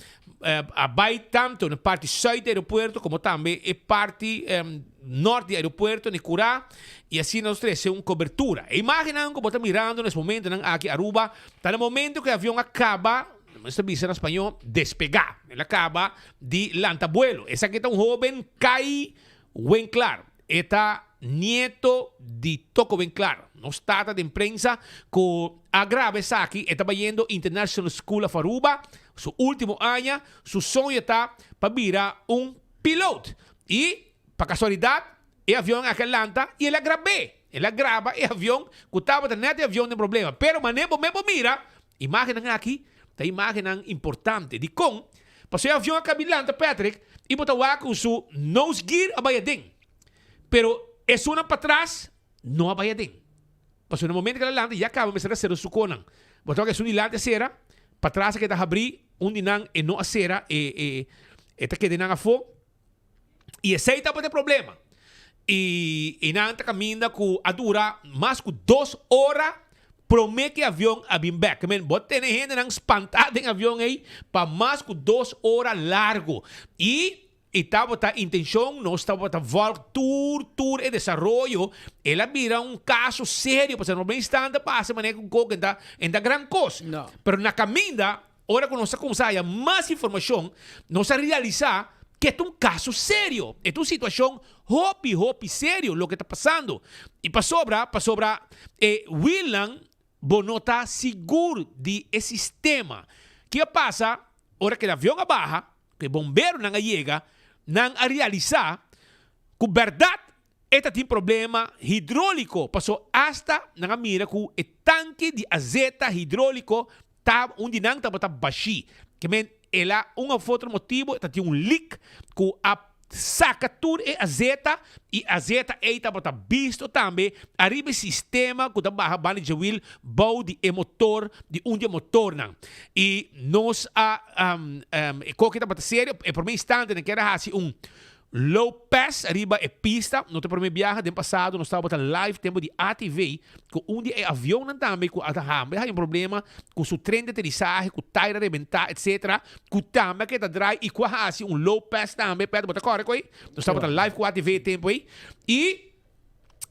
S22: a bay tanto na parti zuid di aeropuerto como tambe e parti nort di aeropuerto na e cura y asina nos trece un cobertura. E imagennan cu bo ta mirando na es momentonan aki Aruba ta na momento cu e avion a caba, nos ta bisa na spaño, despega, el a caba di lanta buelo. Esaki ta un hoben Kai Winklar. E ta nieto di Toko Winklar. Nos tata den prensa cu a graba esaki. E ta bayendo International School of Aruba. Su ultimo aña, su soño ta pa bira un piloot. Y, pa casualidad, e avion aki a lanta y el a grab'é. El a graba e avion cu tabata net e avion den problema. Pero mane bo me bo mira, imagennan aki ta imagennan importante. Dicon? Pasobra e avion a cabi lanta, Patrick, y bo ta wak cu su nose gear a bay aden. Pero esunnan patras no a bay aden. Pasobra na momento cu el a lanta ya caba mester a cera su conan. Bo ta wak esun dilanti a cera, patras a keda habri, un di nan e no a cera, e e e ta keda nan afo. Y esey tabata e problema. Y y nan ta caminda cu a dura mas cu dos ora prome cu e avion a bin bek. I mean, bo tene hendenan spanta den avion ey pa mas cu dos ora largo. Y y tabata intencion, nos tabata volg tur tur e desaroyo. El a bira un caso serio, pasobra no prome instante pasa manera cu coke ta en ta gran cos. Pero na caminda Ora ku nos a kuminsá haya mas informashon, nos a realisá ku e ta un kaso serio. E ta un situashon hopi, hopi serio loke ta pasando. I pasobra, pasobra e wielnan bo no ta sigur di e sistema. Ke a pasa ora ku e avion a baha, ku e bomberonan a yega, nan a realisá ku bèrdat E ta tin problema hidroliko paso asta nan a mira ku e tanki di azeta hidroliko ta un di nan tabata bashí. Ke men el a un of otro motibu e ta tin un leak ku a saka tur e azeta i azeta ei tabata bisto tambe ariba e sistema ku ta baha banda dje wiel bou di e motor di un di e motornan. I nos a e koki tabata serio e prome instante nan kier a hasi un Low pass riba e pista, no ta prome biaha, den pasado nos tabata live tempo di ATV cu un di e avionnan tambe cu a ta hambe haya un problema cu su tren di aterisahe cu taira rebenta etc. Cu tambe a keda draai y cu a haci un low pass tambe, Pedro bo ta core cu ey? Nos tabata live cu ATV e tempo ey y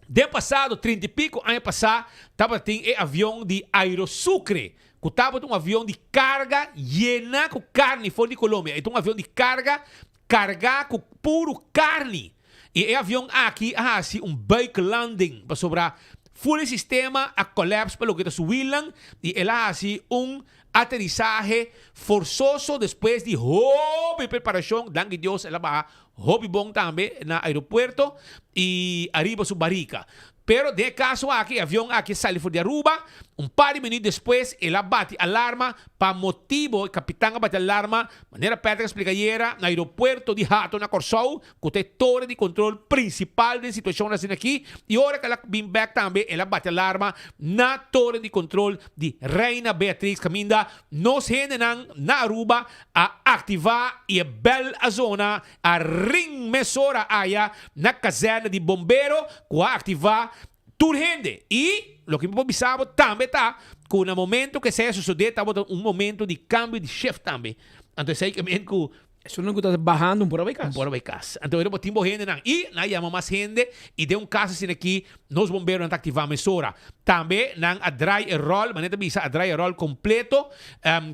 S22: den pasado trinta y pico aña pasa tabatin e avion di Aerosucre cu tabata un avion di carga yena cu carni for di Colombia, e ta un avion di carga Kargá ku puru karni. I e avion aki a hasi un buiklanding pasobra ful e sistema a kòlèps pa loke ta su wielnan i el a hasi un aterisahe forsoso despues di hopi preparashon. Danki Dios el a baha hopi bon tambe na aeropuerto i ariba su barika. Pero den e kaso aki e avion aki a sali for di Aruba, un par di minuut despues el a bati alarma pa motibo, e kapitan a bati alarma, manera Patrick a splika ayera, na aeropuerto di Hato na Kòrsou, ku ta e tore di kontrol prinsipal den situashon asina aki, i ora ku el a bin bèk tambe el a bati alarma na tore di kontrol di Reina Beatrix kaminda nos hendenan na Aruba a aktivá i e bèl a zona a ring mesora aya na kazèrna di bombero ku a aktivá tur hende. I loke mi por bisa bo tambe ta ku na momento ku esei a sosodé tabata un momento di kambio di shift tambe. Anto esei ke men ku.
S5: Esun ku ta bahando un por a bai kas.
S22: Un por a bai kas. Anto ora bo tin bo hendenan i nan a yama mas hende i den un kas asina aki nos bomberonan ta aktivá mesora. Tambe nan a drai e ròl, manera ta bisa a drai e ròl kompleto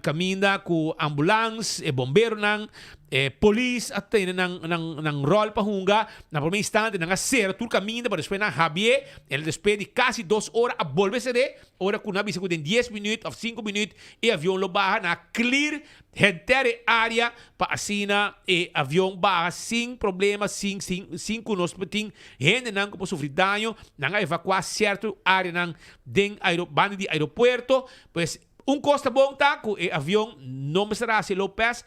S22: kaminda ku ambulans, e bomberonan, E polis a tene nan nan nan rol pa hunga, na prome instante nan a sera tur caminda pero despues nan habié, el despues di casi dos ora a bolbe ser'é, ora cu nan a bisa cu den dies minuut of cinco minuut e avion lo baha, nan a clear henter e area pa asina e avion baha sin problema, sin sin sin cu nos tin hendenan cu por sufri daño, nan a evacua cierto areanan den aero banda di aeropuerto, pues un cos ta bon ta cu e avion no mester a haci low pass,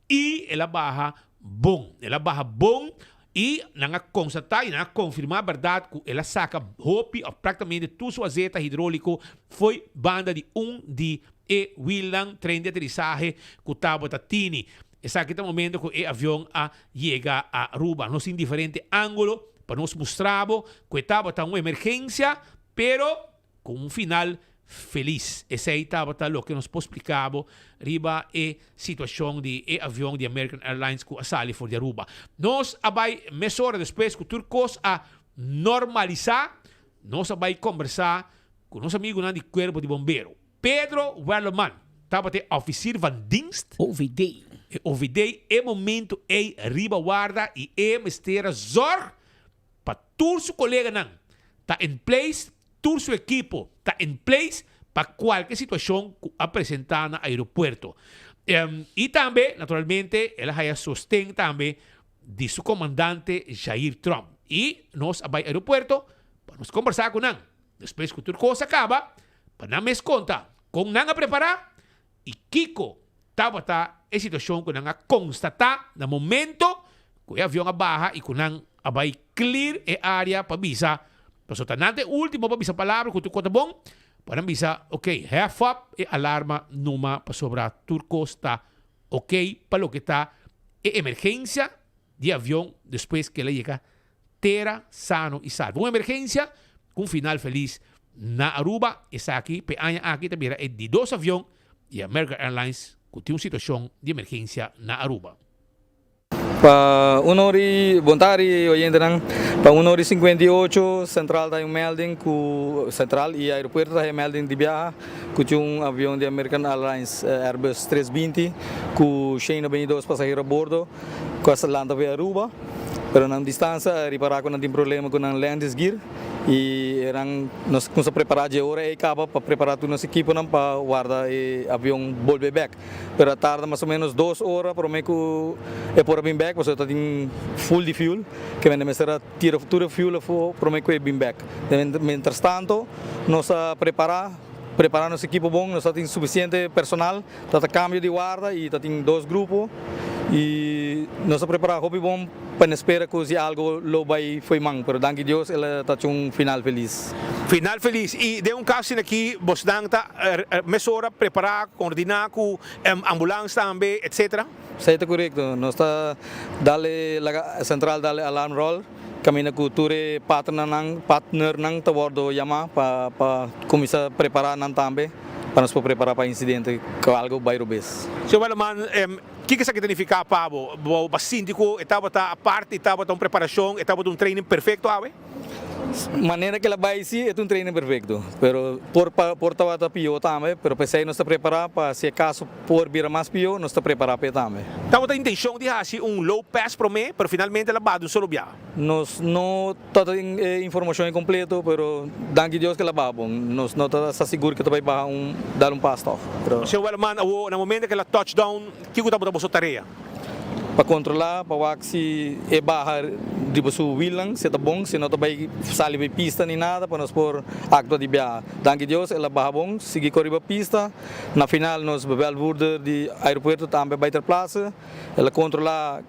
S22: I el a baha bon. El a baha bon i nan a konstatá i nan a konfirmá bèrdat ku el a saka hopi òf práktikamente tur su azeta hidróliko fo'i banda di un di e wilnan tren di aterisahe ku tabata tini. Esaki ta momento ku e avion a yega Aruba. Nos tin diferente ángulo pa nos mustra bo ku e tabata un emergensia, pero Ku un final felis. Esei tabata loke nos por splika bo riba e situashon di e avion di American Airlines ku a sali for di Aruba. Nos a bai mesora despues ku tur kos a normalisá, nos a bai kombersá ku nos amigunan di Kuerpo di Bombero. Pedro Werleman tabata e officier van dienst.
S5: OVD.
S22: E OVD e momento ei riba warda i e mester a zòrg pa tur su koleganan ta in place, tur su ekipo ta in place pa kualke situashon ku a presentá na aeropuerto. I tambe, naturalmente, el a haya sosten tambe di su komandante Jair Tromp. I nos a bai aeropuerto pa nos kombersá ku nan. Despues ku tur kos a kaba, pa nan mes konta kon nan a prepará i kiko tabata e situashon ku nan a konstatá na momento ku e avion a baha i ku nan a bai clear e área pa bisa, pasobra ta nan ta e último pa bisa palabra ku tur kos ta bon, pa nan bisa ok, hef op e alarma numa pasobra tur kos ta ok pa loke ta e emergensia di avion despues ku el a yega tera sano i salvo. Un emergensia ku un final felis na Aruba. Esaki p'e aña aki ta bira e di dos avion di American Airlines ku tin un situashon di emergensia na Aruba.
S10: Pa un ora i, bon tardi oyentenan, pa un ora i 58 Central ta hay un melding ku Central i aeropuerto ta hay un melding di biaha ku tin un avion di American Airlines Airbus 320 ku 192 pasahero a bordo ku a lanta for Aruba. Pero nan distansia a ripará ku nan tin problema ku nan landing gear i eran nos kumsa prepará dje ora ei kaba pa prepará tur nos ekiponan pa warda e avion bolbe bèk. Pero a tarda mas o ménos dos ora promé ku e por a bin bèk pasobra ta tin full di fuel ke mende mester a tira tur e fuel afó promé ku e bin bèk. Mientrastanto nos a prepará prepará nos ekipo bon, nos a tin sufisiente personal. Ta ta cambio di warda y ta tin dos grupo y nos a prepara hopi bon pa no spera cu si algo lo bay fo'i man pero danki Dios el a ta haci un final feliz.
S22: Final feliz y den un caso asina aki bosnan ta mesora prepara coordina cu ambulans tambe etc.
S10: Esey ta corecto nos ta dale laga central dale alarm roll caminda cu tur e partnernan partnernan ta wordo yama pa pa cuminsa prepara nan tambe. Pa nos por prepará pa insidente ku algu bai robes.
S22: Señor Werleman, kiko esaki ta nifiká pa bo? Bo a sinti ku e tabata aparte, e tabata un preparashon, e tabata un training perfekto awe?
S10: Manera ku el a bai sí, e ta un training perfekto. Pero por por tabata pió tambe, pero p'esei nos ta prepará pa si akaso por bira mas pió, nos ta prepará p'e tambe.
S22: Tabata intenshon di hasi un low pass promé, pero finalmente el a baha di un solo biaha.
S10: Nos no Ta tin e informacion incompleto pero danki Dios ke la baha bon. Nos no ta sa sigur ke ta bay baha un dal un pas toch. Pero.
S22: Señor Wellerman, awo na momento ke la touch down kiko tabata boso tarea?
S10: pa kontrolá pa wak si e baha riba su wielnan, si e ta bon, si no ta bai sali bai pista ni nada pa nos por aktua di biaha. Danki Dios el a baha bon, sigui kore riba pista. Na final nos bevelvoerder di aeropuerto tambe a bai ter place. El a kontrolá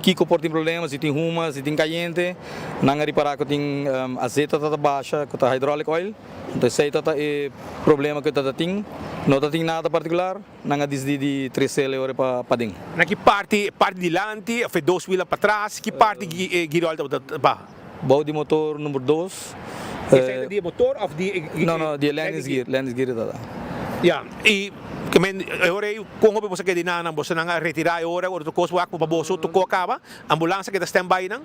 S10: kiko por tin problema, si tin huma, si tin kayente. Nan a ripará ku tin azeta ta ta basha, ku ta hydraulic oil. Anto esei ta ta e problema ku ta ta tin. No ta tin nada partikular. Nan a disidí di tresel e ora pa paden.
S22: Na ki parti, e parti dilanti of e dos wielnan patras, ki parti e gear oil tabata baha?
S10: Bou di motor number dos.
S22: Esei ta di e motor of di e.
S10: No, no, di e landing gear, landing gear e ta ta.
S22: Ya, i ke men e ora ei kon hopi boso a keda di nan? Boso nan a retirá e ora, ora tur kos wak pa boso tokó a kaba? Ambulans a keda stand by nan?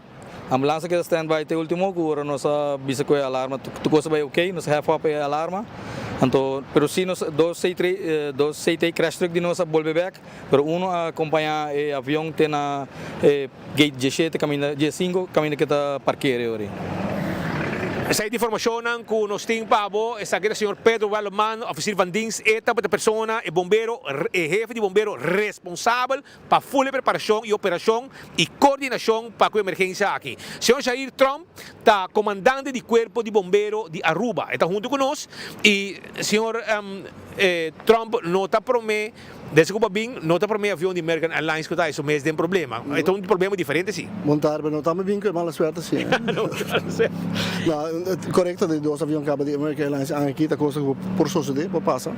S10: Ambulans a keda stand by te ultimo ku ora nos a bisa ku e alarma tur kos a bai ok, nos a hef op e alarma. Anto, pero si nos dos C dos CT crash truck di nos a bolbe bek, pero uno a kompañá e avion te na e gate diesshete kaminda diessinko kaminda ke ta parker e ora ei.
S22: Esei ta informashonnan ku nos tin pa bo. Esaki ta señor Pedro Welleman, ofisier van dienst. E tabata persona, e bombero, e hefe di bombero responsabel pa full e preparashon i operashon i koordinashon pa ku e emergensia aki. Señor Jair Tromp ta komandante di kuerpo di bombero di Aruba. E ta huntu ku nos i señor Tromp no ta prome. Desde cu bo a bin, no ta prome avion di American Airlines cu ta eso mes den problema. E ta un problema diferente si.
S12: Bon tarde, no ta mi bin cu e mala suerte si.
S22: No ta mala suerte.
S12: No, corecto di dos avion caba di American Airlines aña aki ta cosa cu por sosode, por pasa.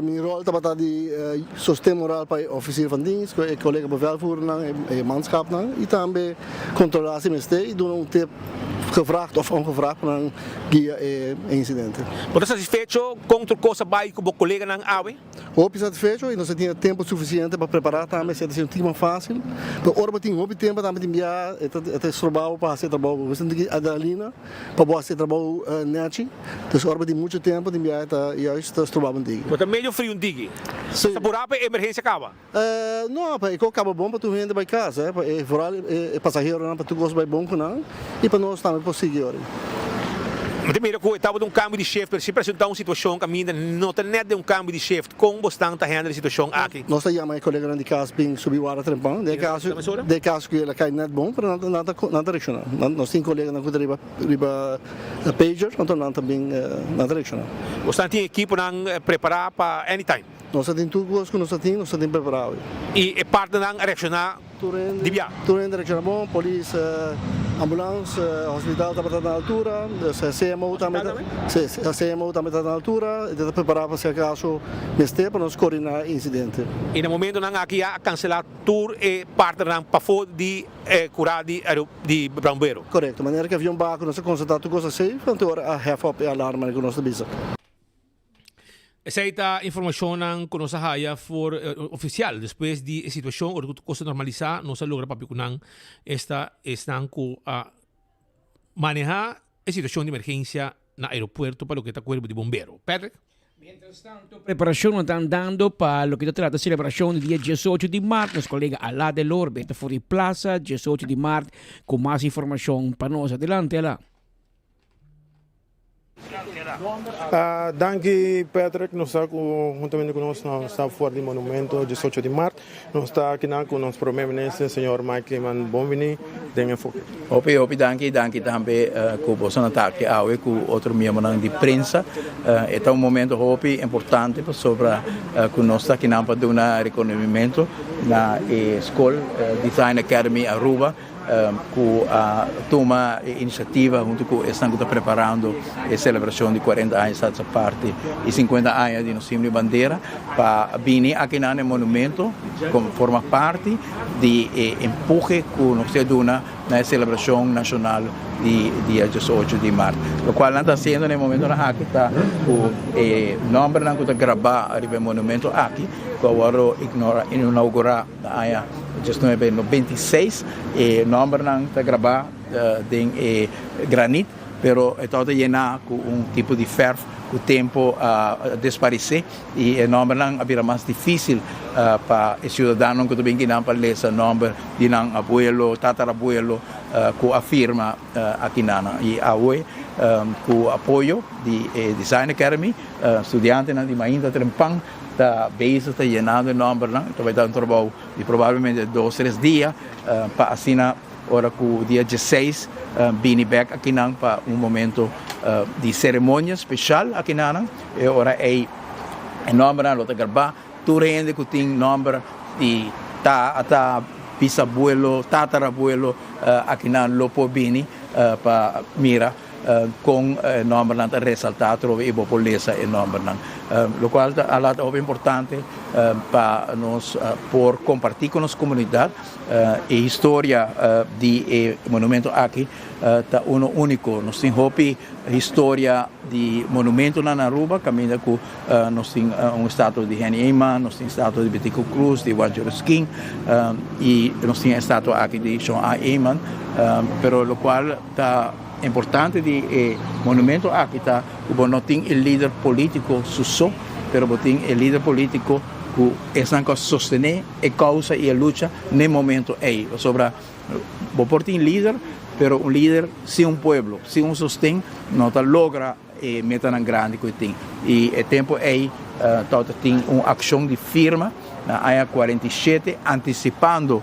S12: Mi rol tabata di sosten moral pa e oficier van dienst, cu e colega bevelvoerdernan, e manschapnan y tambe controla si mester y duna un tip gevraagd of ongevraagd pa nan guia e incidente.
S22: Bo ta satisfecho con tur cos a bay cu bo coleganan awe?
S12: Hopi satisfecho y nos a tin e tempo suficiente pa prepara tambe, esey ta sido un tima facil, pero ora bo tin hopi tempo tambe tin bia e ta e ta stroba bo pa haci e trabou, bo mester tin adrenalina pa bo haci e trabou nechi, dus ora bo tin mucho tempo tin bia e ta juist ta stroba bo un tiki.
S22: Bo ta medio frio un tiki.
S12: Si.
S22: Ta pura pa e emergencia caba?
S12: No, pa e ko caba bon pa tur hende bay cas, pa e vooral e pasaheronan pa tur cos bay bon cu nan y pa nos tambe por sigui ora.
S22: Mi ta mira ku e tabata un kambio di shift, pero si presentá un situashon kaminda no ta nèt den un kambio di shift, kon bosnan ta handle e situashon aki?
S12: Nos ta yama e koleganan di kas bin subi warda trempan. Den e kaso, den e kaso ku el a kai nèt bon, pero nan ta nan ta nan ta reakshoná. Nos tin koleganan ku ta riba riba pager, anto nan ta bin nan ta reakshoná.
S22: Bosnan tin ekiponan prepará pa anytime?
S12: Nos ta tin tur kos ku nos ta tin, nos ta tin prepará awe.
S22: I e partnernan a reakshoná di bia.
S12: Tur hende reacciona bon, polis, ambulans, hospital tabata na altura, CMO tambe CMO tambe ta na altura, e ta prepara pa si acaso mester pa nos coordina e incidente.
S22: Y na momentonan aki ya a cancela tur e partnernan pafo di e cura di di Brownbero.
S12: Corecto, manera cu avion baha cu nos a constata tur cos a safe, anto ora a hef op e alarma cu nos ta bisa.
S22: Esei ta informashonnan ku nos a haya for ofisial despues di e situashon ora ku tur kos a normalisá nos a logra papia ku nan esta esnan ku a manehá e situashon di emergensia na aeropuerto pa loke ta kuerpo di bombero. Patrick.
S5: Mientrastanto preparashonnan ta andando pa loke ta trata selebrashon di dia diesocho di mart. Nos kolega Ala Delorbe ta for di Plaza diesocho di mart ku mas informashon pa nos. Adelante Ala.
S15: Danki Patrick, nos ta ku huntamente ku nos nos ta for di monumento diesocho di mart, nos ta akinan ku nos prome minister señor Mike Eman, bon bini den Enfoke.
S23: Hopi hopi danki, danki tambe ku bosonan ta aki awe ku otro miembronan di prensa. E ta un momento hopi importante pasobra ku nos ta akinan pa duna rekonomimento na e skol Design Academy Aruba. ku a tuma e inisiativa huntu ku esnan ku ta preparando e selebrashon di kuarenta aña Status Aparte i sinkuenta aña di nos himno i bandera pa bini akinan na e monumento komo forma parti di e empuhe ku nos ta duna na e selebrashon nashonal di dia diesocho di mart. Lokual nan ta hasiendo na e momentonan aki ta ku e nòmbernan ku ta grabá riba e monumento aki ku a wòrdu inaugurá Na aña diesnuebe nobenta i seis e nòmbernan ta grabá den e granit, pero e tabata yená ku un tipo di fèrf ku tempu a desparesé i e nòmbernan a bira mas difísil pa e siudadanonan ku ta bin kinan pa lesa nòmber di nan abuelo, tatarabuelo ku a firma akinanan. I awe ku apoyo di e Design Academy studiantenan di Mainta Trempan ta bezig ta yenando e nòmbernan. Ta bai ta un trabou di probablemente dos tres dia pa asina Ora ku dia dieseis bini bek akinan pa un momento di seremonia speshal akinanan, e ora ei e nòmbernan lo ta grabá. Tur hende ku tin nòmber di tata, bisabuelo, tatarabuelo akinan lo por bini pa mira Kon e nòmbernan ta resaltá atrobe i bo por lesa e nòmbernan. Lokual ta a ta hopi importante pa nos por kompartí ku nos komunidat e historia di e monumento aki ta uno úniko. Nos tin hopi historia di monumentonan na Aruba kaminda ku nos tin un estatua di Henny Eman, nos tin estatua di Betico Croes, di Juan Joroskin i nos tin e estatua aki di Shon A. Eman. Pero lokual Ta importante di e monumento aki ta ku bo no tin e lider politiko su so, pero bo tin e lider politiko ku esnan ku a sostené e kousa i e lucha n'e momento ei. Pasobra bo por tin lider, pero un lider sin un pueblo, sin un sosten, no ta logra e metanan grandi ku e tin. I e tempu ei tabata tin un akshon di firma na aña 47 antisipando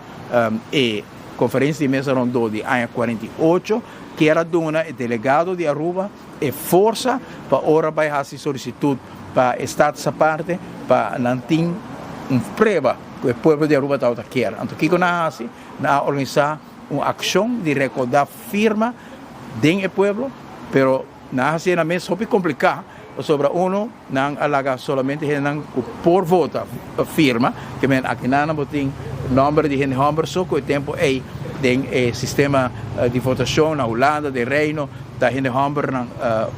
S23: e konferensia di mesa rondó di aña 48 kier a duna e delegado di Aruba e forsa pa ora bai hasi solisitut pa e status aparte pa nan tin un prueba ku e pueblo di Aruba tabata kier. Anto kiko nan a hasi? Nan a organisá un akshon di rekordá firma den e pueblo, pero nan a hasi e na mes hopi kompliká, pasobra uno nan a laga solamente hendenan ku por vota firma, ke men akinan nan bo tin nòmber di hende hòmber so, ku e tempu ei den e sistema di votashon na Hulanda, den Reino, ta hende hòmbernan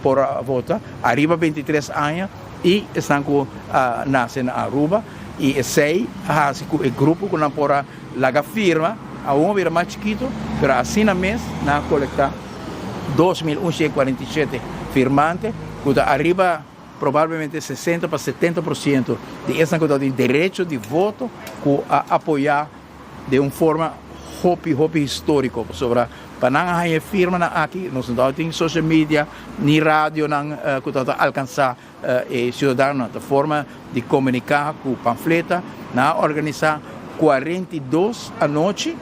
S23: por a vota ariba 23 aña i esnan ku a nase na Aruba, i esei a hasi ku e grupo ku nan por a Laga firma aun a bira mas chikito, pero asina mes nan a kolektá 2147 firmante, ku ta ariba probablemente 60 pa 70 por siento di esnan ku tabatin derecho di voto ku a apoyá den un forma hopi hopi históriko, pasobra pa nan a haña e firmanan aki nos no tabatin social media ni radionan ku tabata alkansá E siudadanonan ta forma di komuniká ku pamfleta. Nan a organisá 42 anochi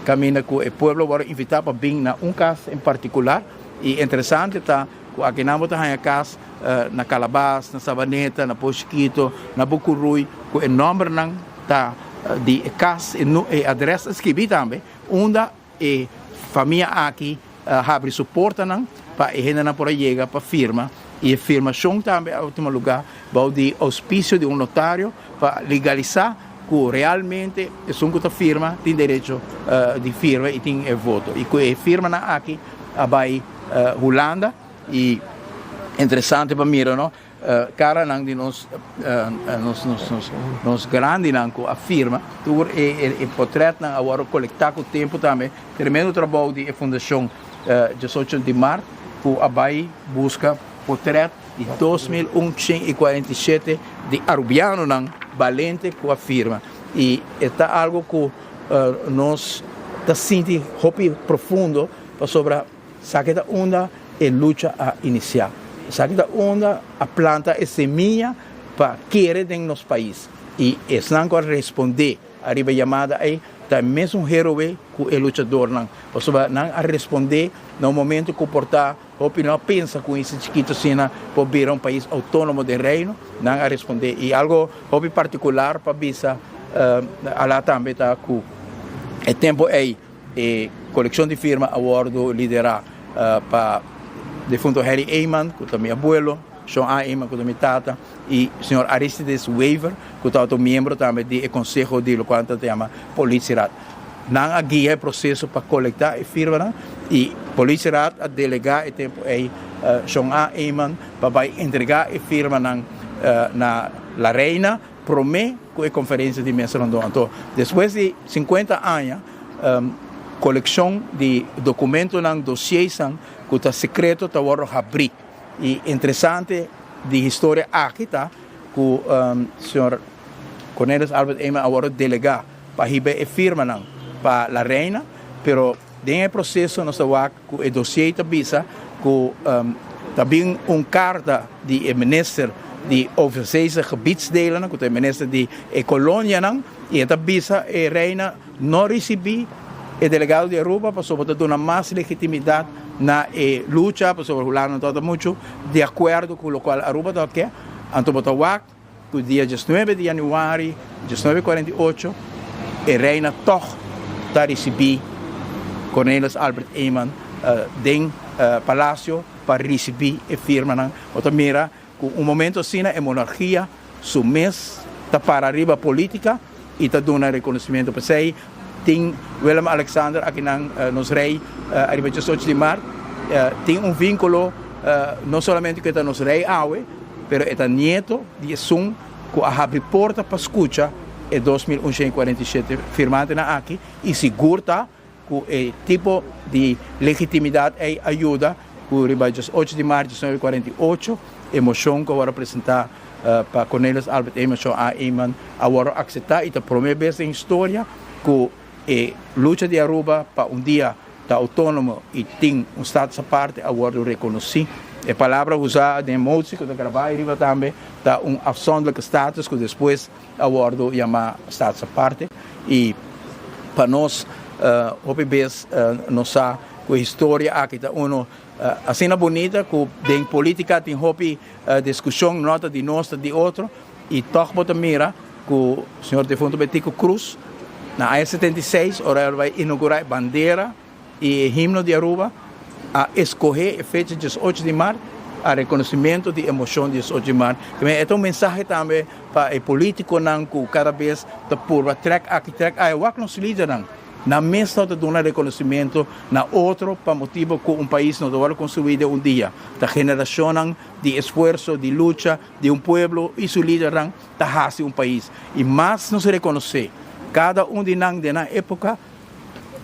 S23: kaminda ku e pueblo wòrdu invitá pa bin na un kas en partikular. I interesante ta ku akinan bo ta haña kas na Kalabas, na Sabaneta, na Pos Chikito, na Bukurui ku e nòmbernan ta di e kas, e adrès ta skibí tambe unda E famia aki a habri su portanan pa e hendenan por a yega pa firma y e firmacion tambe a tuma lugar bao di auspicio di un notario pa legalisa cu realmente esun cu ta firma tin derecho di firma y tin e voto y cu e firmanan aki a bay Hulanda y interesante pa mira no. Karanan di nos nos nos nos grandinan ku a firma tur e e potretnan a wòrdu kolektá ku tempu tambe. Tremendo trabou di e fundashon 18 di mart ku a bai buska potret di 2147 di arubianonan balente ku a firma i e ta algu ku nos ta sinti hopi profundo pasobra Esaki ta unda e lucha a inisiá. Esaki ta unda a planta e semia pa kere den nos pais. I esnan ku a respondé ariba e yamada ei ta e mesun héroe ku e luchadornan. Pasobra nan a respondé na un momento ku por ta hopi no a pensa ku un isla chikitu asina por bira un pais outónomo den Reino. Nan a respondé. I algu hopi partikular pa bisa alá tambe ta ku e tempu ei, E kolekshon di firma a wòrdu liderá pa defunto Harry Eman, ku ta mi abuelo, Shon A. Eman, ku ta mi tata, i señor Aristides Wever, ku tabata un miembro tambe di e konseho di lokual nan ta yama Politieraad. Nan a guia e proseso pa kolektá e firmanan i Politieraad a delegá e tempu ei Shon A. Eman pa bai entregá e firmanan na La Reina, Promé ku e konferensia di Mesa Rondó. Anto, despues di 50 aña, kolekshon di dokumentonan, dosieisnan ku ta sekreto ta wòrdu habrí. I interesante di historia aki ta ku señor Cornelis Albert Eman a wòrdu delegá pa hiba e firmanan pa La Reina, pero den e proseso nos ta wak ku e dosier ta bisa ku ta bin un karta di e minister di Overzeese Gebiedsdelennan, ku ta e minister di e kolonianan, i e ta bisa e Reina no risibí e delegado di Aruba pasobra ta duna mas legitimidat na e lucha, pasobra Hulanda no tabata muchu di akuerdo ku lokual Aruba tabata ke. Anto bo ta wak ku dia diesnuebe di yanüari 1948 e Reina tòg ta risibí Cornelis Albert Eman den palasio pa risibí e firmanan. Bo ta mira ku un momento asina e monarkia su mes ta para riba polítika i ta duna rekonosimento. P'esei tin Willem Alexander akinan nos rei ariba diesocho di mart tin un vínkulo no solamente ku e ta nos rei awe pero e ta nieto di esun ku a habri porta pa skucha e 2147 firmantenan aki i sigur ta Ku e tipo di legitimidat ei a yuda ku riba diesocho di mart 1948 e moshon ku a wòrdu presentá pa Cornelius Albert Eman Shon A. Eman a wòrdu akseptá i ta promé bes den historia ku e lucha di Aruba pa un dia ta outónomo i tin un status aparte a wòrdu rekonosí. E palabra usá den e motie ku ta grabá ei riba tambe ta un afzonderlijke status ku despues a wòrdu yamá status aparte i pa nos hopi bes nos sa ku e historia aki ta uno asina bunita ku den politika tin hopi diskushon no ta di nos ta di otro i tòg bo ta mira ku señor defunto Betico Croes na aña 76 ora el bai inougurá e bandera i e himno di Aruba a eskohé e fecha 18 di mart a rekonosimento di e moshon di 18 di mart. E ta un mensahe tambe pa e polítikonan ku kada bes ta purba trèk aki trèk aya. Wak nos lidernan, nan mes no ta duna rekonosimento na otro pa motibu ku un pais no ta wòrdu konstruí den un dia. Ta generashonnan di esfuerso, di lucha di un pueblo i su lidernan ta hasi un pais. I mas nos rekonosé kada un di nan den nan époka,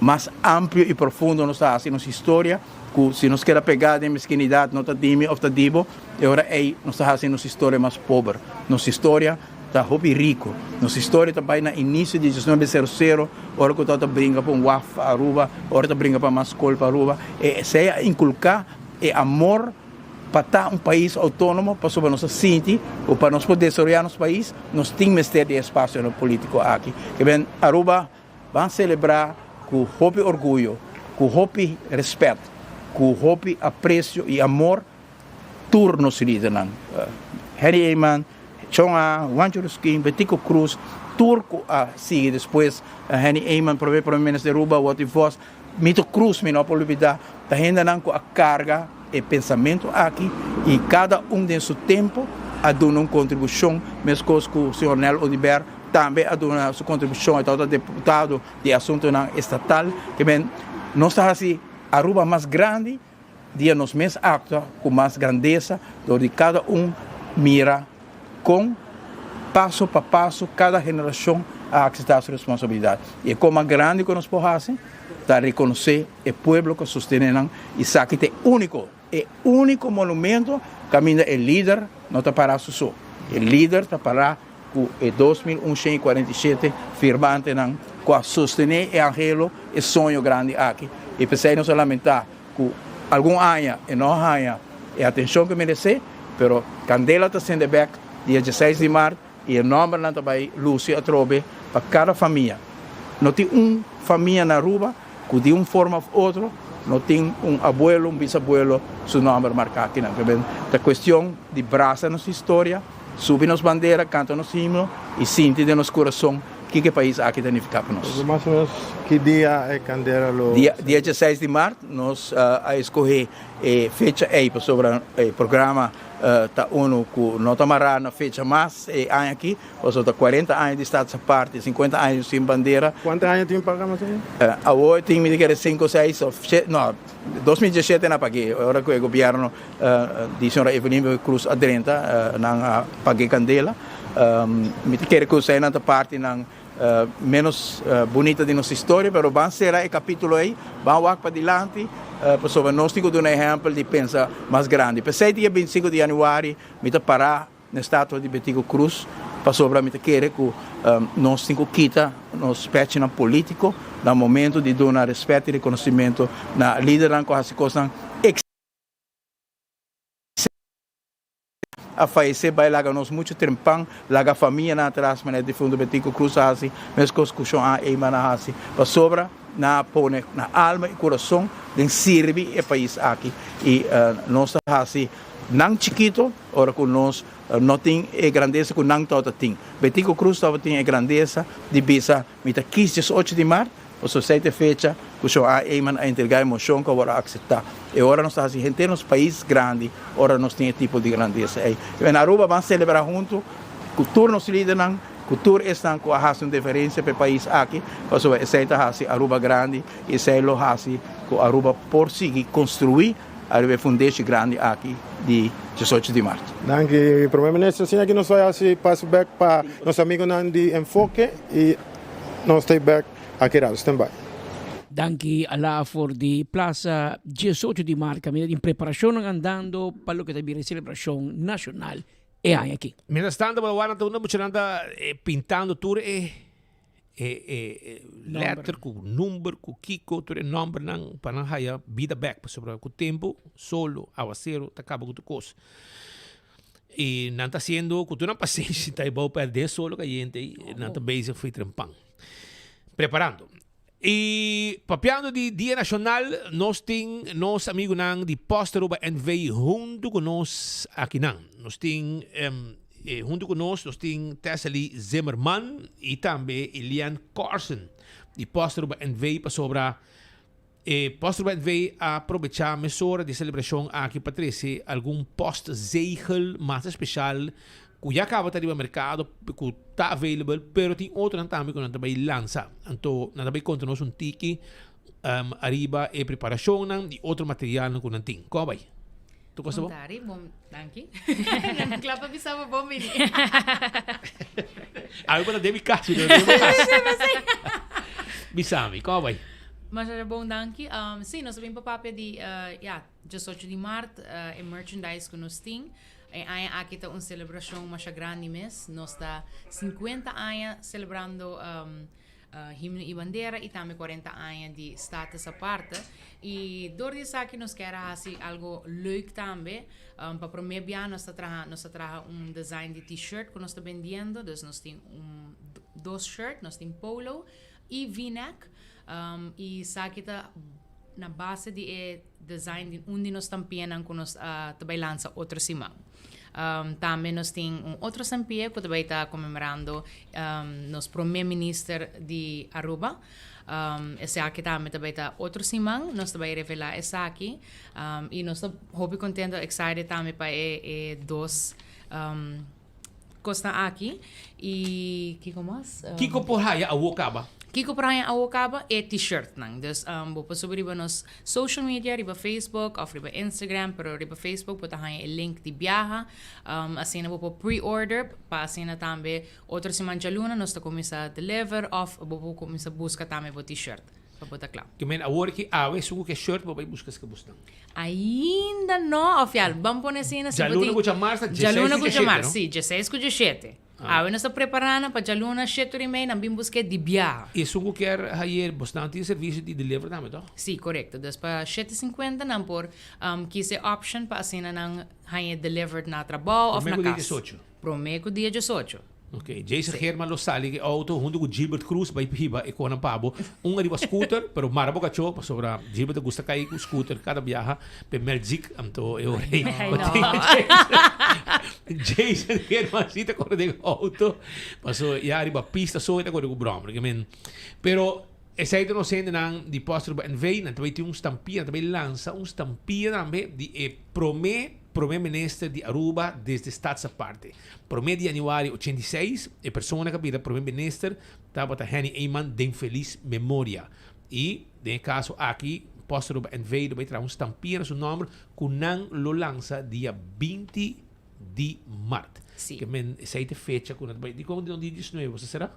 S23: Mas amplio i profundo nos ta hasi nos historia, ku si nos keda pegá den meskinidat, no ta di mi òf ta di bo, e ora ei nos ta hasi nos historia mas pober. Nos historia ta hopi riku. Nos historia ta bai na inisio di diesnuebe sero sero, ora ku tabata bringa pa un waf pa Aruba, ora ta bringa pa mas skol pa Aruba. E esei a inkulká e amor pa ta un pais outónomo, pasobra nos a sinti ku pa nos por desaroyá nos pais, nos tin mester di e espasionan polítiko aki. Ke ben Aruba Ban selebrá ku hopi orguyo, ku hopi rèspèt, ku hopi apresio i amor tur nos lidernan, Henny Eman, Chong A, Juancho Rusquin, Betico Croes, tur ku a sigui despues Henny Eman, prome prome minister di Aruba, Watty Vos, Mito Croes mi no por lubidá, ta hendenan ku a karga e pensamentu aki i kada un den su tempu a duna un kontribushon, meskos ku señor Nel Oduber tambe a duna su kontribushon, e tabata diputado di asuntunan estatal, ke men nos ta hasi Aruba mas grandi dia nos mes aktua ku mas grandesa dor di kada un mira kon paso pa paso kada generashon a akseptá su responsabilidat. I e kon mas grandi ku nos por hasi ta rekonosé e pueblo ku a sostené nan i esaki ta e úniko, e úniko monumento kaminda e lider no ta pará su so. E lider ta pará ku e 2147 firmantenan ku a sostené e anhelo, e soño grandi aki. I p'esei nos a lamentá ku algun aña e no a haña e atenshon ku e meresé, pero kandela ta sende bèk dia dieseis di mart i e nòmbernan ta bai lusi atrobe pa kada famia. No tin un famia na Aruba ku di un forma òf otro no tin un abuelo, un bisabuelo su nòmber marká akinan. Ta kuestion di brasa nos historia, subi nos bandera, kanta nos himno i sinti den nos kurason kiko e pais aki ta nifiká pa nos.
S15: Mas o menos ki dia e kandela lo.
S23: Dia dieseis di mart nos a eskohé e fecha ei pasobra e programa ta unu ku no ta mará na fecha mas e aña aki, pasobra ta kuarenta aña di status aparte, sinkuenta aña sin bandera.
S15: Kuantu aña tin programa asina?
S23: Awor tin mi ta kere sinku, seis òf shete, no, 2017 nan a pag'é, ora ku e gobièrnu di señora Evelyn Cruz a drenta nan a pag'é kandela. Mi ta kere ku eseinan ta partinan. Menos bunita di nos historia, pero ban sera e capítulo ei, ban wak padilanti, pasobra nos tin cu duna ehempel di pensa mas grandi. P'esei dia bintisinco di januari mi ta para na e statua di Betico Croes, pasobra mi ta kere cu nos tin cu kita nos pechinan politico na momento di duna respet y reconocimento na lidernan cu a haci cosnan A fayesé bai laga nos muchu trempan, laga famianan atras manera difunto Betico Croes a hasi, meskos ku Shon A. Eman a hasi, pasobra nan a pone nan alma i kurason den sirbi e pais aki i nos ta hasi nan chikito ora ku nos no tin e grandesa ku nan tabata tin. Betico Croes tabatin e grandesa di bisa Mi ta kis diesocho di mart, pasobra esei ta e fecha ku Shon A. Eman a entregá e moshon ku awor a akseptá. E ora nos ta hasi henter nos pais grandi ora nos tin e tipo di grandesa ei. I na Aruba ban selebrá huntu ku tur nos lidernan, ku tur esnan ku a hasi un diferensia pa e pais aki, pasobra esei ta hasi Aruba grandi i esei lo hasi ku Aruba por sigui konstruí Ariba e fundeshi grandi aki di diesocho di mart.
S15: Danki Prome Minister. Asina aki nos ta hasi paso bek pa nos amigonan di Enfoke y nos ta bek aki rato. Stand by.
S5: Danki Ala for di Plaza diesocho di mart kaminda tin preparashonnan andando pa loke ta bira e selebrashon nashonal e aña aki.
S22: Mientras tanto bo ta wak nan ta unda muchanan ta pintando tur e E e letter ku number ku kiko tur e nombernan pa nan haya bida bek pasobra ku tempu solo awasero ta kaba ku tur kos i nan ta hasiendo ku tur nan pasenshi ta e bou perde solo kayente ei nan ta bezig fui trempan preparando i papiando di dia nashonal nos tin nos amigunan di Post Aruba NV huntu ku nos akinan nos tin. Huntu ku nos, nos tin Tessely Zimmerman i tambe Eliane Carson di Post Aruba NV pasobra e Post Aruba NV a probechá mesora di e selebrashon aki pa trese algun postzegel mas espeshal ku ya kaba ta riba merkado ku ta available pero tin otronan tambe ku nan ta bai lansa. Anto nan ta bai konta nos un tiki ariba e preparashonnan i otro materialnan ku nan tin. Kon a bai? Tu kosa bo?
S16: Bon tardi, bon danki. Nan kla pa bisa bo bon bini.
S22: Awe bo ta den mi kas, mi ta den bo kas. Bisa mi, kon a bai?
S16: Masha bon danki. Um, sí, nos a bin pa papia di, uh, ja, diesocho di maart, uh, e merchandise ku nos tin. E aña aki ta un selebrashon masha grandi mes. Nos ta 50 aña selebrando um, Himno y Bandera y tambe 40 aña di Status Aparte. Y door di esaki nos kier a haci algo leuk tambe. Um, pa prome bia nos ta traha, nos ta traha un design di t-shirt cu nos ta bendiendo. Dus nos tin un, dos shirt, nos tin polo y v-neck. Um, y esaki ta na base di e design di un di nos stampianan cu nos a ta bay lansa otro siman. Um, tambe nos tin un otro stampia cu ta bay ta conmemorando um, nos prome minister di Aruba. Um, esaki tambe ta bay ta otro siman, nos ta bay revela esaki. Um, y nos ta hopi contento, excited tambe pa e, e dos um, Kosnan aki y kiko mas?
S22: Kiko por haya awo kaba?
S16: Kiko por haya awo kaba? E t-shirtnan. Dus bo por subi riba nos social media, riba Facebook of riba Instagram, pero riba Facebook bo ta haya e link di biaha. Asina bo por pre-order pa asina tambe otro siman djaluna nos ta kuminsa deliver of bo por kuminsa buska tambe bo t-shirt. Pa bo ta kla.
S22: Ke men awor ki awe esun ku ke shirt bo bai buska eske busnan?
S16: Ainda no, of ya, ban pone asina si bo
S22: Djaluna
S16: tin
S22: ku djamars ta dieseis
S16: Djaluna
S22: ku
S16: ku
S22: djashete,
S16: djamars,
S22: no?
S16: si, dieseis ku djashete.
S22: Ah.
S16: Awe nos ta prepara nan pa djaluna shete ora i mei nan bin busk'é di biaha.
S22: I esun ku kier hayer bosnan tin servisio di deliver tambe to?
S16: Si, korekto. Dus pa shete sinkuenta nan por kies e option pa asina nan hañ'é delivered na trabou of
S22: Promé
S16: na
S22: ku dia
S16: kas.
S22: diesocho?
S16: Promé ku dia diesocho.
S22: Ok, Jason Geerman lo sali ku e auto huntu ku Gilbert Cruz bai hiba e konan pa bo. Un ariba scooter, pero mara bo kachó pasobra Gilbert ta gusta kai ku scooter kada biaha p'e melzik, anto e ora ei bo tin Jason Geerman si ta kore den auto paso ya riba pista so e ta kore ku bròmer. Ke men, pero esei ta nos hendenan di Post Aruba NV, nan ta bai tin un stampia, nan ta bai lansa un stampia tambe di e promé Prome Minister di Aruba desde Stadsaparte. Prome di januari 86, e persona ku a bira Prome Minister tabata Henny Eman den felis memoria. I den e kaso aki Post Aruba NV lo bai traha un stampia na su nòmber ku nan lo lansa dia 20 di mart.
S16: Sí.
S22: Ke men esei ta e fecha ku nan ta bai. Dikon di no di diesnuebe? Bo sa sera?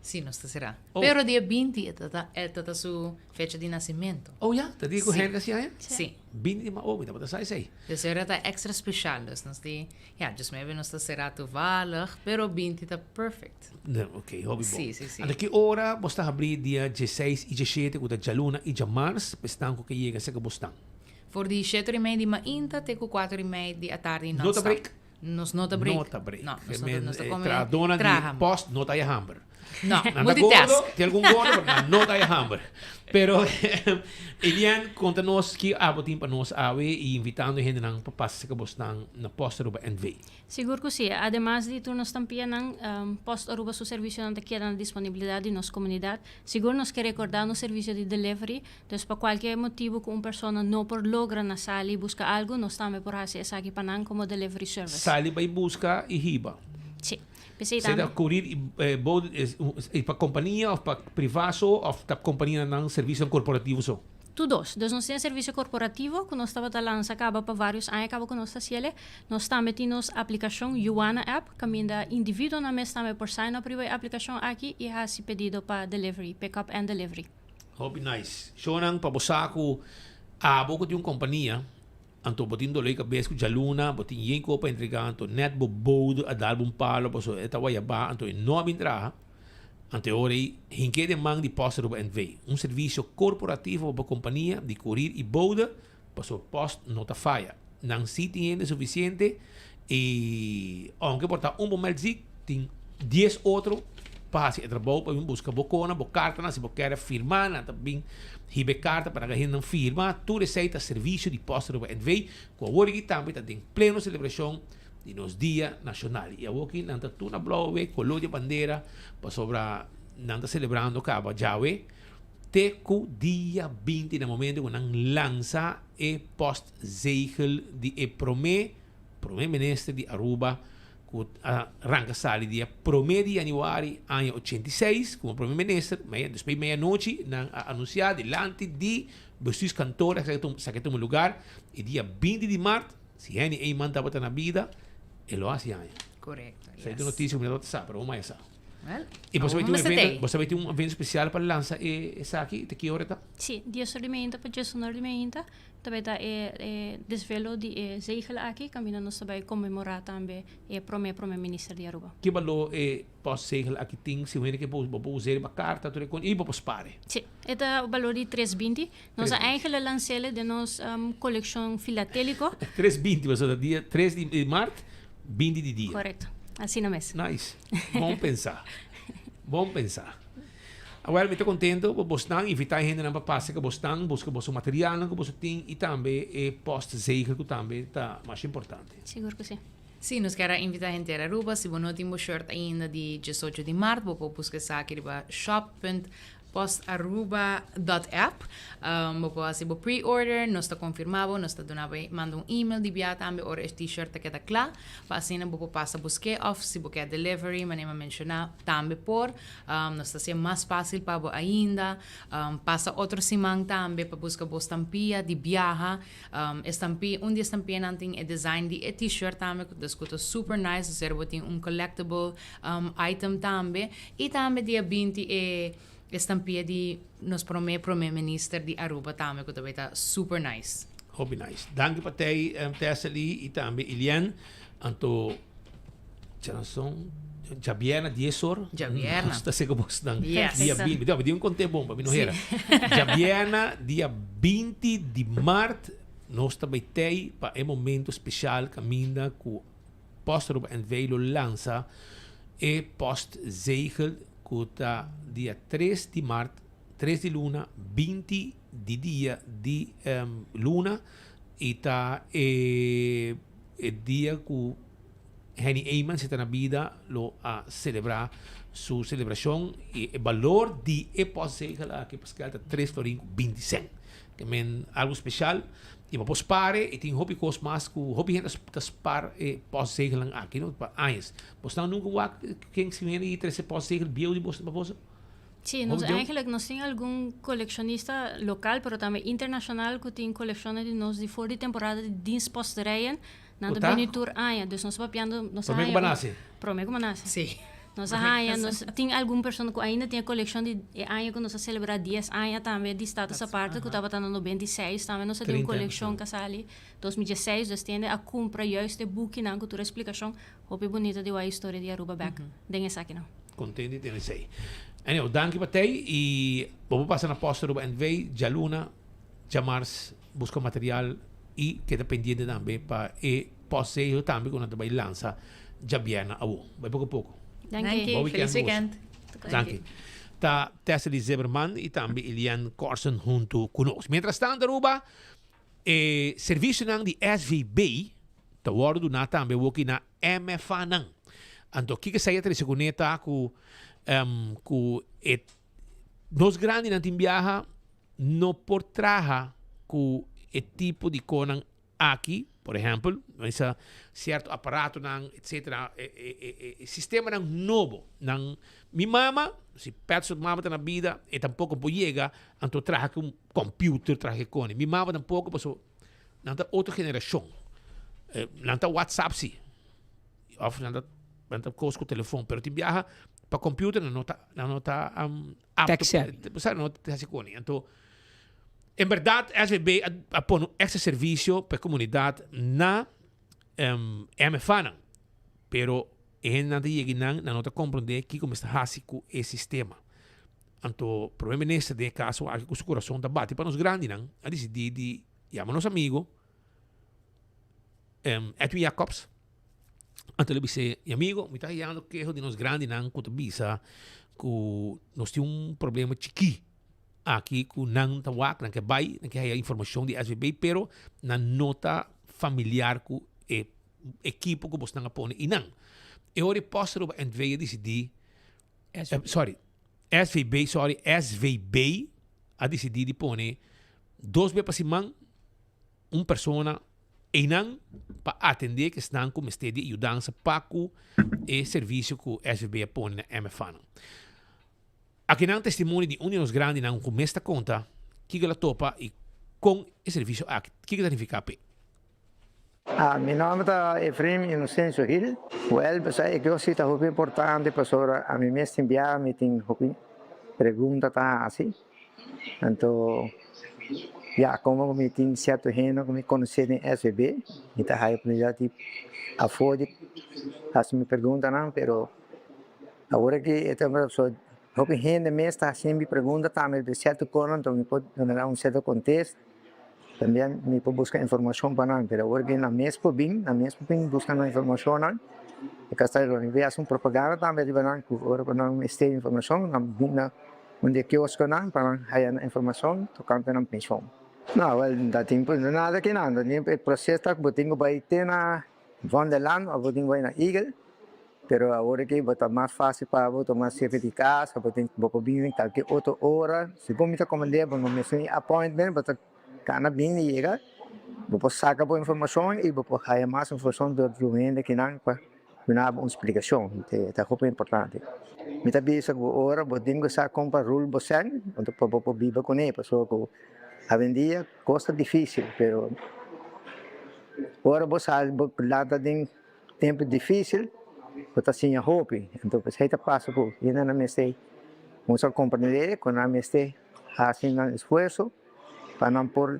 S16: Sí, nos ta será.
S22: Oh.
S16: Pero dia 20 e ta ta, e ta ta su fecha di nacimento.
S22: Oh ya, ta dia cu
S16: Sí.
S22: Henry a haci aña?
S16: Sí.
S22: 20 di maart, oh, mi tabata sa esey.
S16: Dus ora ta extra special, dus nos di, ja, just maybe nos ta será toevallig, pero 20 ta perfect.
S22: No, ok, hopi bon.
S16: Sí, sí, sí.
S22: Anto ki ora bos ta habri dia dieseis y diesshete cu ta djaluna y djamars, pa esnan cu ke yega cerca bosnan?
S16: For di shete ora y mei di mainta te cu cuatro y mei di atardi
S22: No ta
S16: non-stop.
S22: break?
S16: Nos no ta break.
S22: No ta break.
S16: No, nos no ta, nos ta come,
S22: Trahadónan di
S16: traha.
S22: post no ta haya hamber.
S16: No,
S22: Nan ta
S16: multitask.
S22: gordo, tin algun gordo, pero nan no ta haya hamber. Pero, Elian, konta nos ki abo tin pa nos awe i invitando e hendenan pa pasa serka bosnan na Post Aruba NV.
S6: Sigur ku si. Ademas di tur nos tampianan, Post Aruba su servisionan ta keda na disponibilidat di nos komunidat. Sigur nos ke rekordá nos servisio di delivery, dus pa kualke motibu ku un persona no por logra na sali i buska algu, nos tambe por hasi esaki pa nan komo delivery service.
S22: Sali bai buska i hiba.
S6: Si. P'esei
S22: Esei ta
S6: tambe.
S22: kurir i bo i pa kompania òf pa privá so òf ta kompanianan servisionan korporativo so?
S6: Tur dos. Dus nos tin e servisio korporativo ku nos tabata lansa kaba pa vários aña kaba ku nos ta hasiel. Nos tambe tin nos aplikashon Yuana App kaminda individuonan mes tambe por sign up riba e aplikashon aki i hasi pedido pa delivery, pick up and delivery.
S22: Hopi nice. Shownan pa bo sa ku abo ku tin un kompania anto bo tin dolor di kabes ku djaluna bo tin yen koe pa entrega anto net bo bode a dal bo un palo pasobra e ta wayabá anto e no a bin traha. Anto e ora ei hink'é den man di Post Aruba NV, un servisio korporativo pa bo kompania di kurir i bouda, pasobra Post no ta faya. Nan sí tin hende sufisiente i ounke por ta un bo mèlzik, tin dies otro pa hasi e trabou pa bin buska bo kona, bo kartanan, si bo kere firma nan ta bin hiba e karta pa nan hendenan firma. Tur esei ta servisio di Post Aruba NV ku awor aki tambe ta den pleno selebrashon di nos dia nacional y awoki nan ta tur na blauw awe color di bandera pasobra nan ta celebrando caba djawe te cu dia 20 na momento cu nan lansa e postzegel di e prome prome minister di Aruba cu a ranca sali dia prome di januari aña 86 como prome minister despues medianochi nan a anuncia dilanti di bestuurskantoor esaki ta tuma lugar y dia 20 di maart Si Henny Eman tabata na bida, e lo hasi aña.
S16: Correcto,
S22: Sa
S16: yes.
S22: e noticia ku mi no tabata sa, pero bo maya sa.
S16: Well,
S22: I bo
S16: awor
S22: sabi tin un
S16: mester
S22: evento,
S16: tei.
S22: bo sabi tin un evento spesial pa lansa e esaki, te ki ora ta?
S6: Sí, dies or di meinta pa djes un or di meinta ta bai ta e e desvelo di e zegel aki kaminda nos ta bai konmemorá tambe e promé promé minister di Aruba.
S22: Ki balor e postzegel aki tin si un hende ke bo por us'é riba karta tur e kon i bo por spar e?
S6: Sí, e ta balor di tres binti. Nos a eigenlijk lans'é den nos kolekshon filatéliko.
S22: Tres binti, pasobra ta dia tres di mart, binti di dia.
S6: Korekto, asina mes.
S22: Nice. Bon pensá. Bon pensá. Awel, mi ta kontento pa bosnan invitá e hendenan pa pasa ku bosnan, buska boso materialnan ku boso tin i tambe e postzegel ku tambe ta masha importante.
S6: Sigur ku si.
S16: Sí, nos kier a invitá henter Aruba, si bo no tin bo shirt ainda di diesocho di mart, bo por buska esaki riba shop punt Postaruba dot app. Bo por hasi bo pre-order, nos ta konfirmá bo, nos ta duna bo manda un email di bia tambe ora e t-shirt ta keda kla, pa asina bo por pasa busk'é òf si bo ke delivery manera mi a menshoná tambe por. Nos ta hasié mas fásil pa bo ainda. Pasa otro siman tambe pa buska bo stampia di biaha. E stampia, un di e stampianan tin e design di e t-shirt tambe, dus ku ta super nice, asina bo tin un collectible item tambe. I tambe dia 20 e estampia di nos prome prome minister di Aruba tambe ku ta bay ta super nice.
S22: Hopi nice. Danki pa tei Tessely i tambe Ilian. Anto djarason djabierna dies or.
S16: Djabierna.
S22: Nos ta seka bosnan.
S16: Yes.
S22: Dia 20. Mi di un konte bon pa mi no hera. Djabierna dia 20 di mart nos ta bay tei pa e momento special kaminda ku Post Aruba NV lo lansa e postzegel ku ta dia tres di mart, tres di luna, 20 di dia di luna i ta e e dia ku Henny Eman si ta na bida lo a selebrá su selebrashon i e balor di e postzegel aki Pascal ta tres florin ku 20 sènt. Ke men algu speshal i bo por spar e i tin hopi kos mas ku hopi hende ta spar e postzegelnan aki no pa añas. Bosnan nunka wak ken si hende i trese postzegel bieu di bos pa boso?
S6: Sí, nos eigenlijk nos tin algun kolekshonista lokal pero tambe internashonal ku tin kolekshonnan di nos di for di temporada di dienstposterijen. Nan ta bini tur aña. Dus nos ta papiando nos
S22: Prome ku
S6: aña
S22: bo nase?
S6: Prome ku bo nase.
S16: Sí.
S6: Nos a haña, nos tin algun persona ku ainda tin e kolekshon di e aña ku nos a selebrá dies aña tambe di Status Aparte ku tabata na 96 tambe nos a tin un kolekshon ku a sali 2016 dus tende a kumpra juist e bukinan ku tur e splikashon hopi bunita di wak e historia di Aruba bek den esakinan.
S22: Kontent di tende esei. Anyhow, danki pa tei i bo por pasa na Post Aruba NV djaluna, djamars buska material i keda pendiente tambe pa e postzegel tambe ku nan ta bai lansa djabièrnè awo. Bai poko poko.
S16: Danki.
S22: Bon
S16: Feliz
S22: weekend
S16: weekend.
S22: Danki. Ta Tessely Zimmerman i tambe Eliane Corsen huntu ku nos. Mientras tanto Aruba, e servisionan di SVB ta wòrdu duná tambe awoki na MFAnan. Anto kiko esei a trese kuné ta ku ku e nos grandinan tin biaha no por traha ku e tipo di konan Aki, por ehempel, mesa cierto aparatonan, etcetera, e, e, e, e sistemanan nobo. Nan, mi mama, si Pat su mama ta na bida, e tampoco por yega, anto traha cu un computer, traha cu cone. Mi mama tampoco, paso nan ta otro generacion. Eh, nan ta WhatsApp si, of nan ta, nan ta cos cu telefon, pero tin biaha pa computer nan no ta, nan no ta um, apto,
S5: Tech savvy.
S22: sa, nan no ta haci cone. Anto, En berdad SVB a pone un extra servicio pa e comunidad na MFAnan, pero e hendenan ta yega nan, nan no ta comprende kico mester haci cu e sistema. Anto Prome Minister den e caso aki cu su corazon ta bati pa nos grandinan a dicidi di yama nos amigo Edwin Jacobs, anto el a bis'e, Mi amigo, mi ta hayando keho di nos grandinan cu ta bisa cu nos tin un problema chiki. Aki ku nan ta wak, nan ke bai, nan ke haya informashon di SVB, pero nan no ta familiar ku e ekipo ku bosnan a pone i nan. E ora e post riba NV a disidí, sorry, SVB, sorry, SVB a disidí di pone dos be pa siman un persona einan pa atendé ku esnan ku mester di yudansa pa ku e servisio ku SVB a pone na MFA nan. Akinan testimonio di un di nos grandinan ku mes ta konta kiko el a topa i kon e servisio aki kiko ta nifiká p'e.
S17: Mi nòmber ta Efraim Inocencio Gil. Wèl, pasobra e kos si ta hopi importante pasobra ami mes tin biaha mi tin hopi pregunta ta hasi. Anto ya komo ku mi tin sierto hende ku mi konosé den SVB mi ta haya oportunidat di afó di hasi mi preguntanan pero Awor aki e ta so hopi hende mes ta hasi mi pregunta tambe di sierto cosa anto mi por duna nan un sierto contesta tambien mi por busca informacion pa nan pero awor aki nan mes por bin nan mes por bin busca nan informacionnan e kasta lo mi por hasi un propaganda tambe riba nan cu ora cu nan mester informacion nan bin na un di e kioskonan pa nan haya nan informacion tocante nan pension. No wel ta tin nada kinan e proces ta cu bo tin cu bay te na Vondelland of bo tin cu bay na Eagle. Pero awor aki bo ta mas fácil pa bo tuma serka di casa, bo tin bo por bini kalke otro ora. Segun mi ta komand'é bo no mester un appointment, bo ta kana bini yega, bo por saka bo informashon i bo por haya mas informashon dor di un hende kinan pa duna bo un splikashon. Ta hopi importante. Mi ta bisa ku ora bo tin ku sa kon pa rul bo sèn, anto pa bo por biba kuné, pasobra ku awendia kos ta difísil, pero ora bo sali bo lanta den Tempu difísil, bo ta siña hopi. Anto p'esei ta pasa ku hendenan mester kuminsá komprendé ku nan mester hasi nan esfuerso pa nan por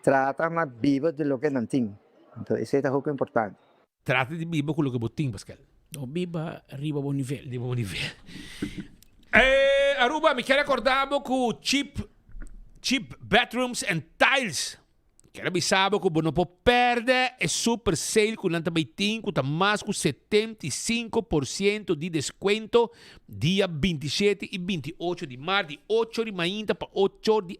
S17: trata na biba di loke nan tin. Anto esei ta hopi importante.
S22: Trata di biba ku loke bo tin, Pascal.
S5: No biba riba bo nivel.
S22: Riba bo nivel. Aruba, mi kier recorda bo ku Cheap Cheap Bathrooms and Tiles Kier a bisa bo ku bo no por pèrdè e super sale ku nan ta bai tin ku ta mas ku 75% di deskuento dia 27 i 28 di mart di ocho di mainta pa ocho di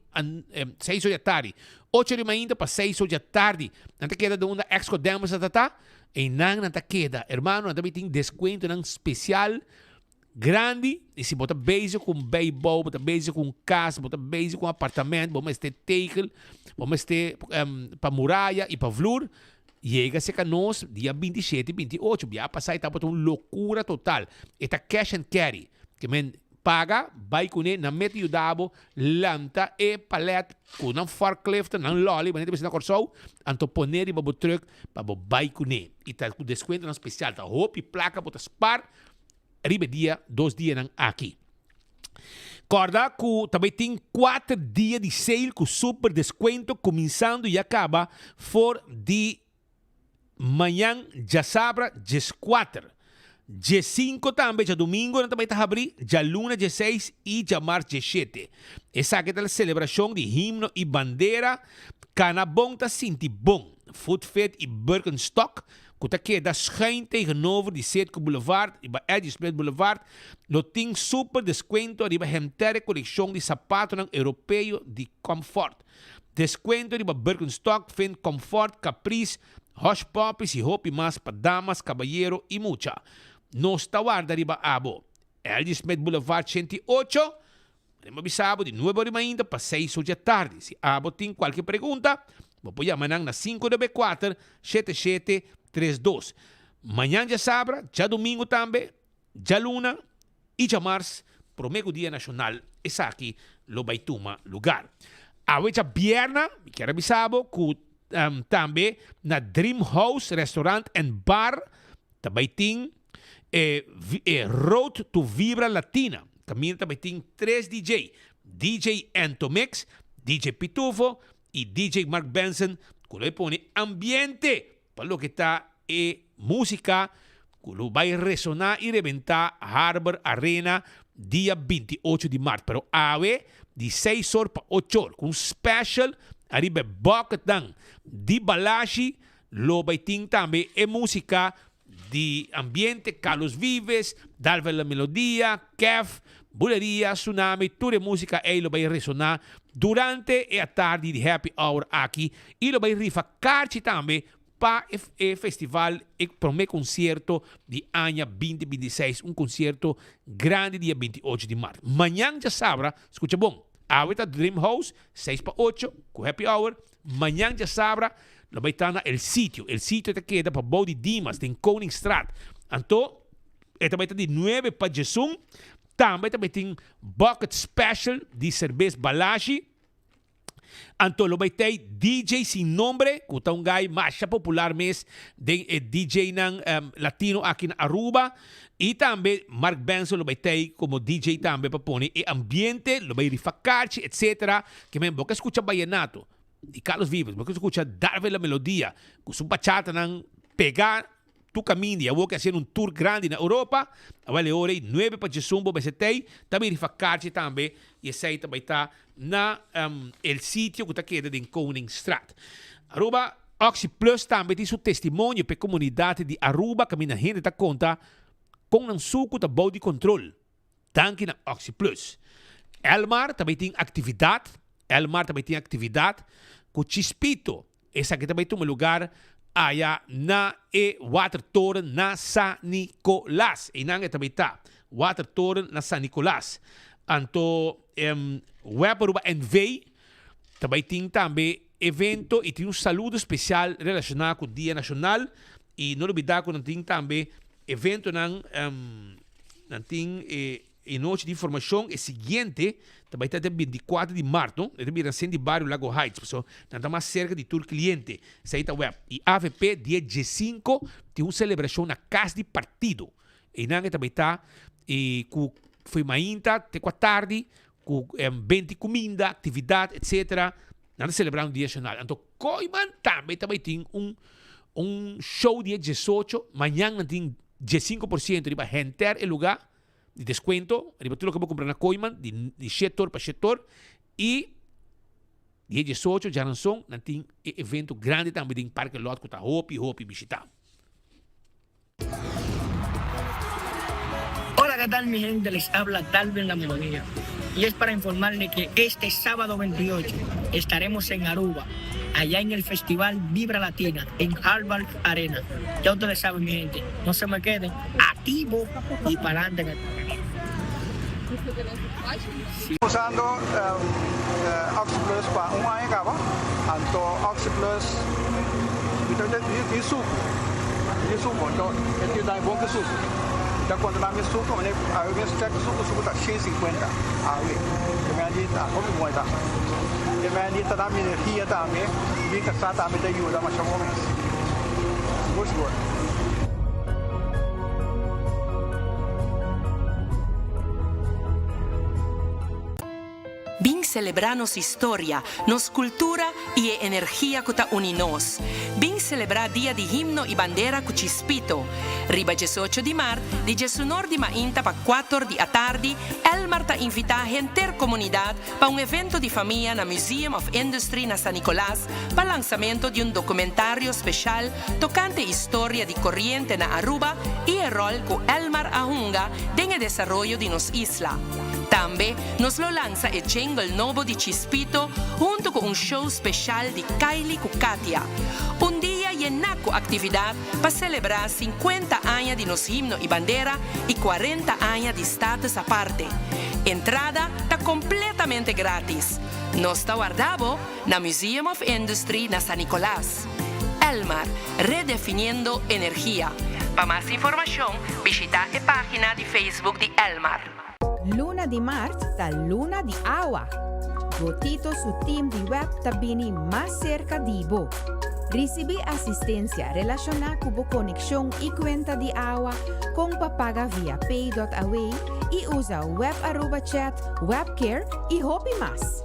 S22: seis or di atardi. Ocho di mainta pa seis or di atardi. Nan ta keda den unda Exco Demos ta ta, einan nan ta keda. Hermano nan ta bai tin deskuentonan spesial. Grandi, y si bo ta bezig cu un bijbouw, bo ta bezig cu un cas, bo ta bezig cu un apartamento, bo mester tegel, bo mester pa muraya y pa vloer, yega cerca nos dia 27 y 28. Bia pasa e tabata un locura total. E ta cash and carry. Ke men paga, bay cune, nan mete yuda bo lanta e palet cu nan forklift, nan lolly, manera ta bisa na Corsou, anto pone riba bo truck pa bo bay cune. Y ta cu descuentonan special. Ta hopi placa bo ta spaar. Riba e dia dos dianan aki. Kòrda ku ta bai tin kuater dia di sale ku super deskuento kuminsando ya kaba for di mañan djasabra djeskuater. Djesinku tambe djadumingu nan ta bai ta habrí, djaluna djeseis i djamars djeshete. Esaki ta selebrashon di himno i bandera. Kana bon ta sinti bon. Food Fit i Birkenstock ku ta keda schuin tegenover di Citgo Boulevard riba Eddie Smith Boulevard, lo tin super deskuento riba henter e kolekshon di sapatonan europeo di Comfort. Deskuento riba Birkenstock, Finn Comfort, Caprice, Hush Puppies i hopi mas pa damas, kabayero i mucha. Nos ta warda riba abo. Eddie Smith Boulevard 108, Bo bisa bo di nuebe ora di mainta pa seis or dje tardi. Si abo tin kualke pregunta, bo por yama nan na 594 7732. Mañan djasabra, djadumingu tambe, djaluna i djamars, prome ku Dia Nashonal esaki lo bai tuma lugar. Awe djabièrna, mi kier a bisa bo ku tambe na Dream House Restaurant and Bar ta bai tin e e Road to Vibra Latina. Kaminda ta bai tin tres DJ, DJ Anto Mix, DJ Pitufo i DJ Mark Benson ku lo e pone ambiente pa loke ta e músika ku lo bai resoná i rebentá Harbor Arena dia 28 di mart. Pero awe di seis or pa ocho or ku un special ariba e bucketnan di Balashi lo bai tin tambe e músika Di ambiente, Carlos Vives, Dalva La Melodia, Kef, Buleria, Tsunami, tur e musica ey lo bay resona durante e atardi di Happy Hour aki y lo bay rifa karchi tambe pa e festival, e prome concierto di aña 2026, un concierto grandi dia 28 di mart. Mañan djasabra, scucha bon, awe ta Dream House, seis pa ocho, cu Happy Hour, Mañan djasabra lo bai ta na El Sitio. El Sitio ta keda pa bou di Dimas den Koningstraat. Anto e ta bai ta di nuebe pa djesun. Tambe ta bai tin bucket special di serbes Balashi. Anto lo bai tei DJ Sin Nombre ku ta un gai masha popular mes den e DJ-nan latino aki na Aruba. I tambe Mark Benson lo bai tei komo DJ tambe pa pone e ambiente, lo bai rifa karchi etc. Ke men bo ke skucha bayenato di Carlos Vives, bo ke skucha Darwin La Melodia ku su bachatanan pega tur kaminda i awor ke hasiendo un tour grandi na Europa. Awel e ora ei nuebe pa djesun bo mester tei, ta bai rifa karchi tambe i esei ta bai ta na El Sitio ku ta keda den Koningstraat. Aruba Oxi Plus tambe tin su testimonio p'e komunidat di Aruba kaminda hende ta konta kon nan suku ta bou di kontrol danki na Oxi Plus. Elmar ta bai tin aktividat Elmar ta bai tin aktividat ku Chispito. Esaki ta bai tuma lugar aya na e Watertoren na San Nicolas. Einan e ta bai ta, Watertoren na San Nicolas. Anto Web Aruba NV ta bai tin tambe evento y tin un saludo especial relaciona cu Dia Nacional. Y no lubida cu nan tin tambe eventonan, nan tin e. E nochi di formacion e siguiente ta bay ta den 24 di maart, no? E ta bira na di bario Lago Heights, pasobra nan ta mas cerca di tur cliente. Esey ta web. Y avp dia 15 tin un celebracion na cas di partido. Eynan e ta bay ta y cu fo'i mainta te cu atardi cu benti cuminda, actividad, etc. Nan ta celebrando Dia Nacional. Anto Kooyman tambe ta bay tin un un show dia 18, mañan nan tin 15% riba henter e lugar. Di descuento riba tur loke bo cumpra na Kooyman di di shete or pa shete or y dia 18 djaranson nan tin e evento grandi tambe den Parke Lot cu ta hopi hopi bishita.
S18: Hola que tal mi gente les habla Dalvin la Melodía y es para informarle que este sábado 28 estaremos en Aruba allá en el festival Vibra Latina en Harvard Arena ya ustedes saben mi gente no se me queden activo y palante en el
S19: Usando OxyPlus pa un aña caba, anto OxyPlus mi ta di sucu, di sucu, anto e tin dai bon ke sucu. Mi ta controla mi sucu, mi awe mi check sucu, sucu ta 150 awe, e mi a di ta hopi bon e ta. E mi a di ta da mi energia tambe, mi casa tambe ta yuda masha bon mes. Sigur sigur.
S3: celebra nos historia, nos cultura y e energia cu ta uni nos. Bin celebra Dia di Himno y Bandera cu Chispito. Riba diesocho di maart, di diesunor di mainta pa cuator di atardi, Elmar ta invita henter comunidad pa un evento di famia na Museum of Industry na San Nicolas pa lansamento di un documentario special tocante historia di coriente na Aruba y e rol cu Elmar a hunga den e desaroyo di nos isla. Tambe nos lo lansa e jingle nobo di Chispito hunto cu un show special di Kylie cu Katia. Un dia yena cu actividad pa celebra 50 aña di nos himno y bandera y 40 aña di Status Aparte. Entrada ta completamente gratis. Nos ta warda bo na Museum of Industry na San Nicolas. Elmar, redefiniendo energia. Pa mas informacion bishita e pagina di Facebook di Elmar.
S11: Luna di mart ta luna di awa. Gotito su team di web ta bini mas serka di bo. Risibí asistensia relashoná ku bo konekshon i kuenta di awa, kon pa paga via pay.aw i usa Web Aruba Chat, Webcare i hopi mas.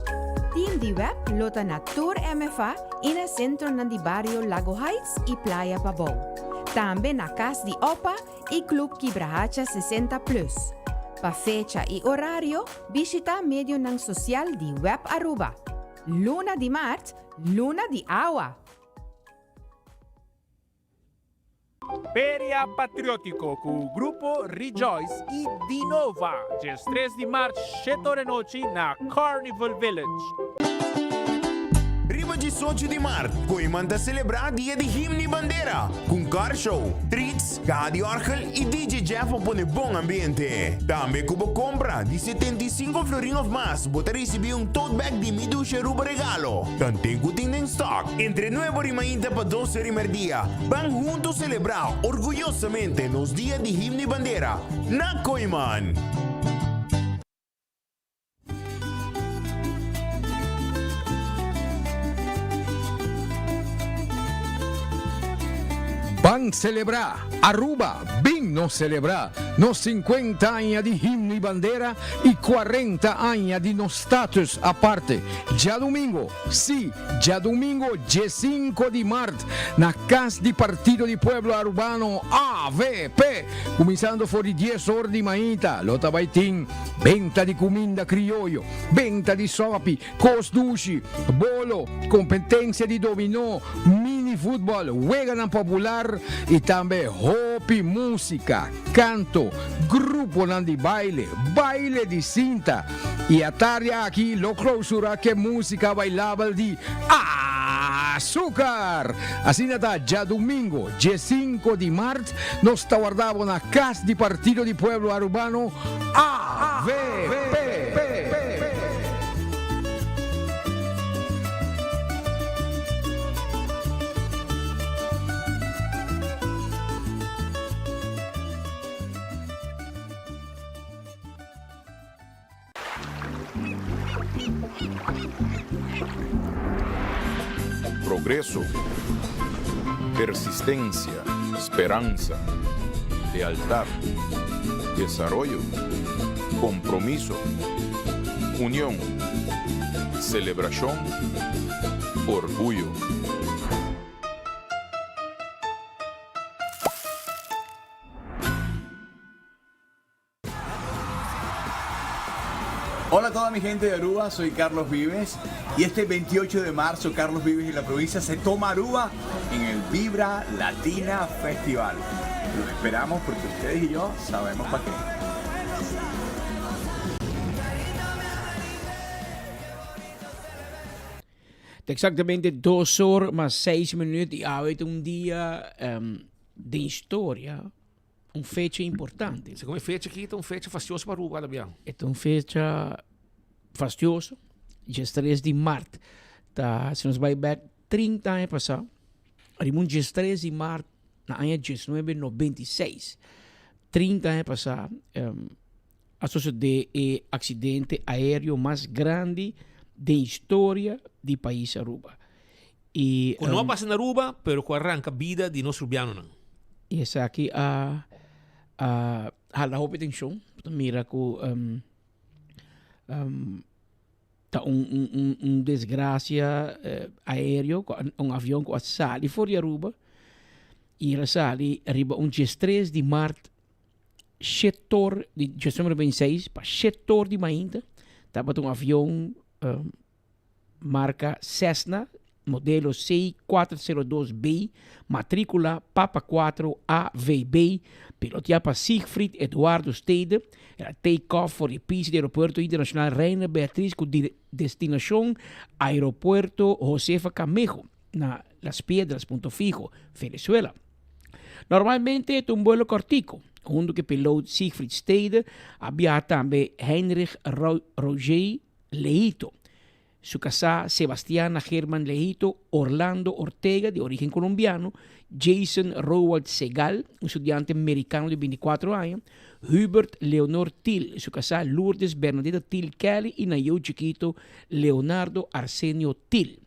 S11: Team di web lo ta na tur MFA i na sentronan di bario Lago Heights i Playa Pabou. Tambe na Kas di Opa i Club Kibrahacha 60 Plus. Pa fecha i orario, bishita medionan sosial di Web Aruba. Luna di maart, luna di awa!
S7: Feria Patriótiko ku Grupo Rejoice i Dinova, djes tres di mart shete ora nochi na Carnival Village.
S13: Riba diesocho di mart, Kooiman ta selebrá Dia di Himno i Bandera ku un car show, treats, kaha di òrgel i DJ Jeff pa pone bon ambiente. Tambe ku bo kompra di 75 florin òf mas bo ta risibí un tote bag di Mi Dushi Aruba regalo. Tanten ku tin den stock. Entre nuebe ora i mainta pa dos ora i merdia, ban hunto selebrá orguyosamente nos Dia di Himno i Bandera na Kooiman!
S20: Ban celebra Aruba, bin nos celebra nos 50 aña di himno y bandera y 40 aña di nos status aparte. Djadomingo, si, djadomingo diesinco di mart na Cas di Partido di Pueblo Arubano, avp, cuminsando for di dies or di mainta, lo ta bay tin Benta di kuminda krioyo, benta di sopi, kos dushi, bolo, kompetensia di dominó, mini futbòl, weganan popular i tambe hopi músika, kanto, gruponan di baile, baile di sinta i atardi aki lo klousurá ke músika bailabel di Azúcar! Asina ta djadumingo diesinko di mart nos ta warda bo na Kas di Partido di Pueblo Arubano, AVP.
S21: Progreso, persistencia, speransa, lealtad, desaroyo, compromiso, union, celebracion, orguyo.
S24: Hola a toda mi gente de Aruba, soy Carlos Vives y este 28 de marzo Carlos Vives y la provincia se toma Aruba en el Vibra Latina Festival. Los esperamos porque ustedes y yo sabemos para qué.
S5: Exactamente dos or mas seis minuut y awe ta un dia um, den historia Un fecha importante.
S22: Segun e fecha aki ta un fecha fastioso pa Aruba también.
S5: E ta un fecha fastioso. Diestres di mart ta, si nos bai bek 30 aña pasá, riba un diestres di mart na aña diesnuebe noventa i seis, 30 aña pasá, um, a sosodé e aksidente aéreo mas grandi den historia di pais Aruba. I,
S22: Ku no a pasa na Aruba, pero ku a ranka bida di nos rubianonan.
S5: I esaki a a hala hopi atenshon. Bo ta mira ku um, um, Ta un un un un desgracia aereo cu un avion cu a sali for di Aruba y el a sali riba un diestres di maart shetor di diesnuebe noventa i seis pa shetor di mainta tabata un avion marca Cessna modelo C 402 B, matricula Papa 4 AVB, pilotea pa Siegfried Eduardo Stede, el a take off for di pista di Aeropuerto Internacional Reina Beatriz cu destinacion Aeropuerto Josefa Camejo na Las Piedras, Punto Fijo, Venezuela. Normalmente e ta un buelo cortico, hunto cu e piloot Siegfried Stede a biaha tambe Heinrich Roger Leito. Su kasá Sebastiana German Leito, Orlando Ortega di origen colombiano, Jason Roald Segal, un studiante mericano di binticuatro aña, Hubert Leonor Thiel, su kasá Lourdes Bernadeta Thiel Kelly y nan yiu chikito Leonardo Arsenio Thiel.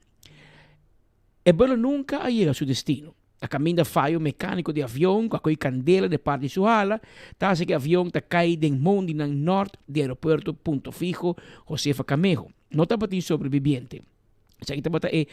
S5: E buelo nunca a yega su destino. A caminda fayo mecanico di avion cu a coy candela de parti su hala ta haci cu e avion ta cay den mondinan nort di aeropuerto Punto Fijo Josefa Camejo. No tabatin sobreviviente. Esaki tabata e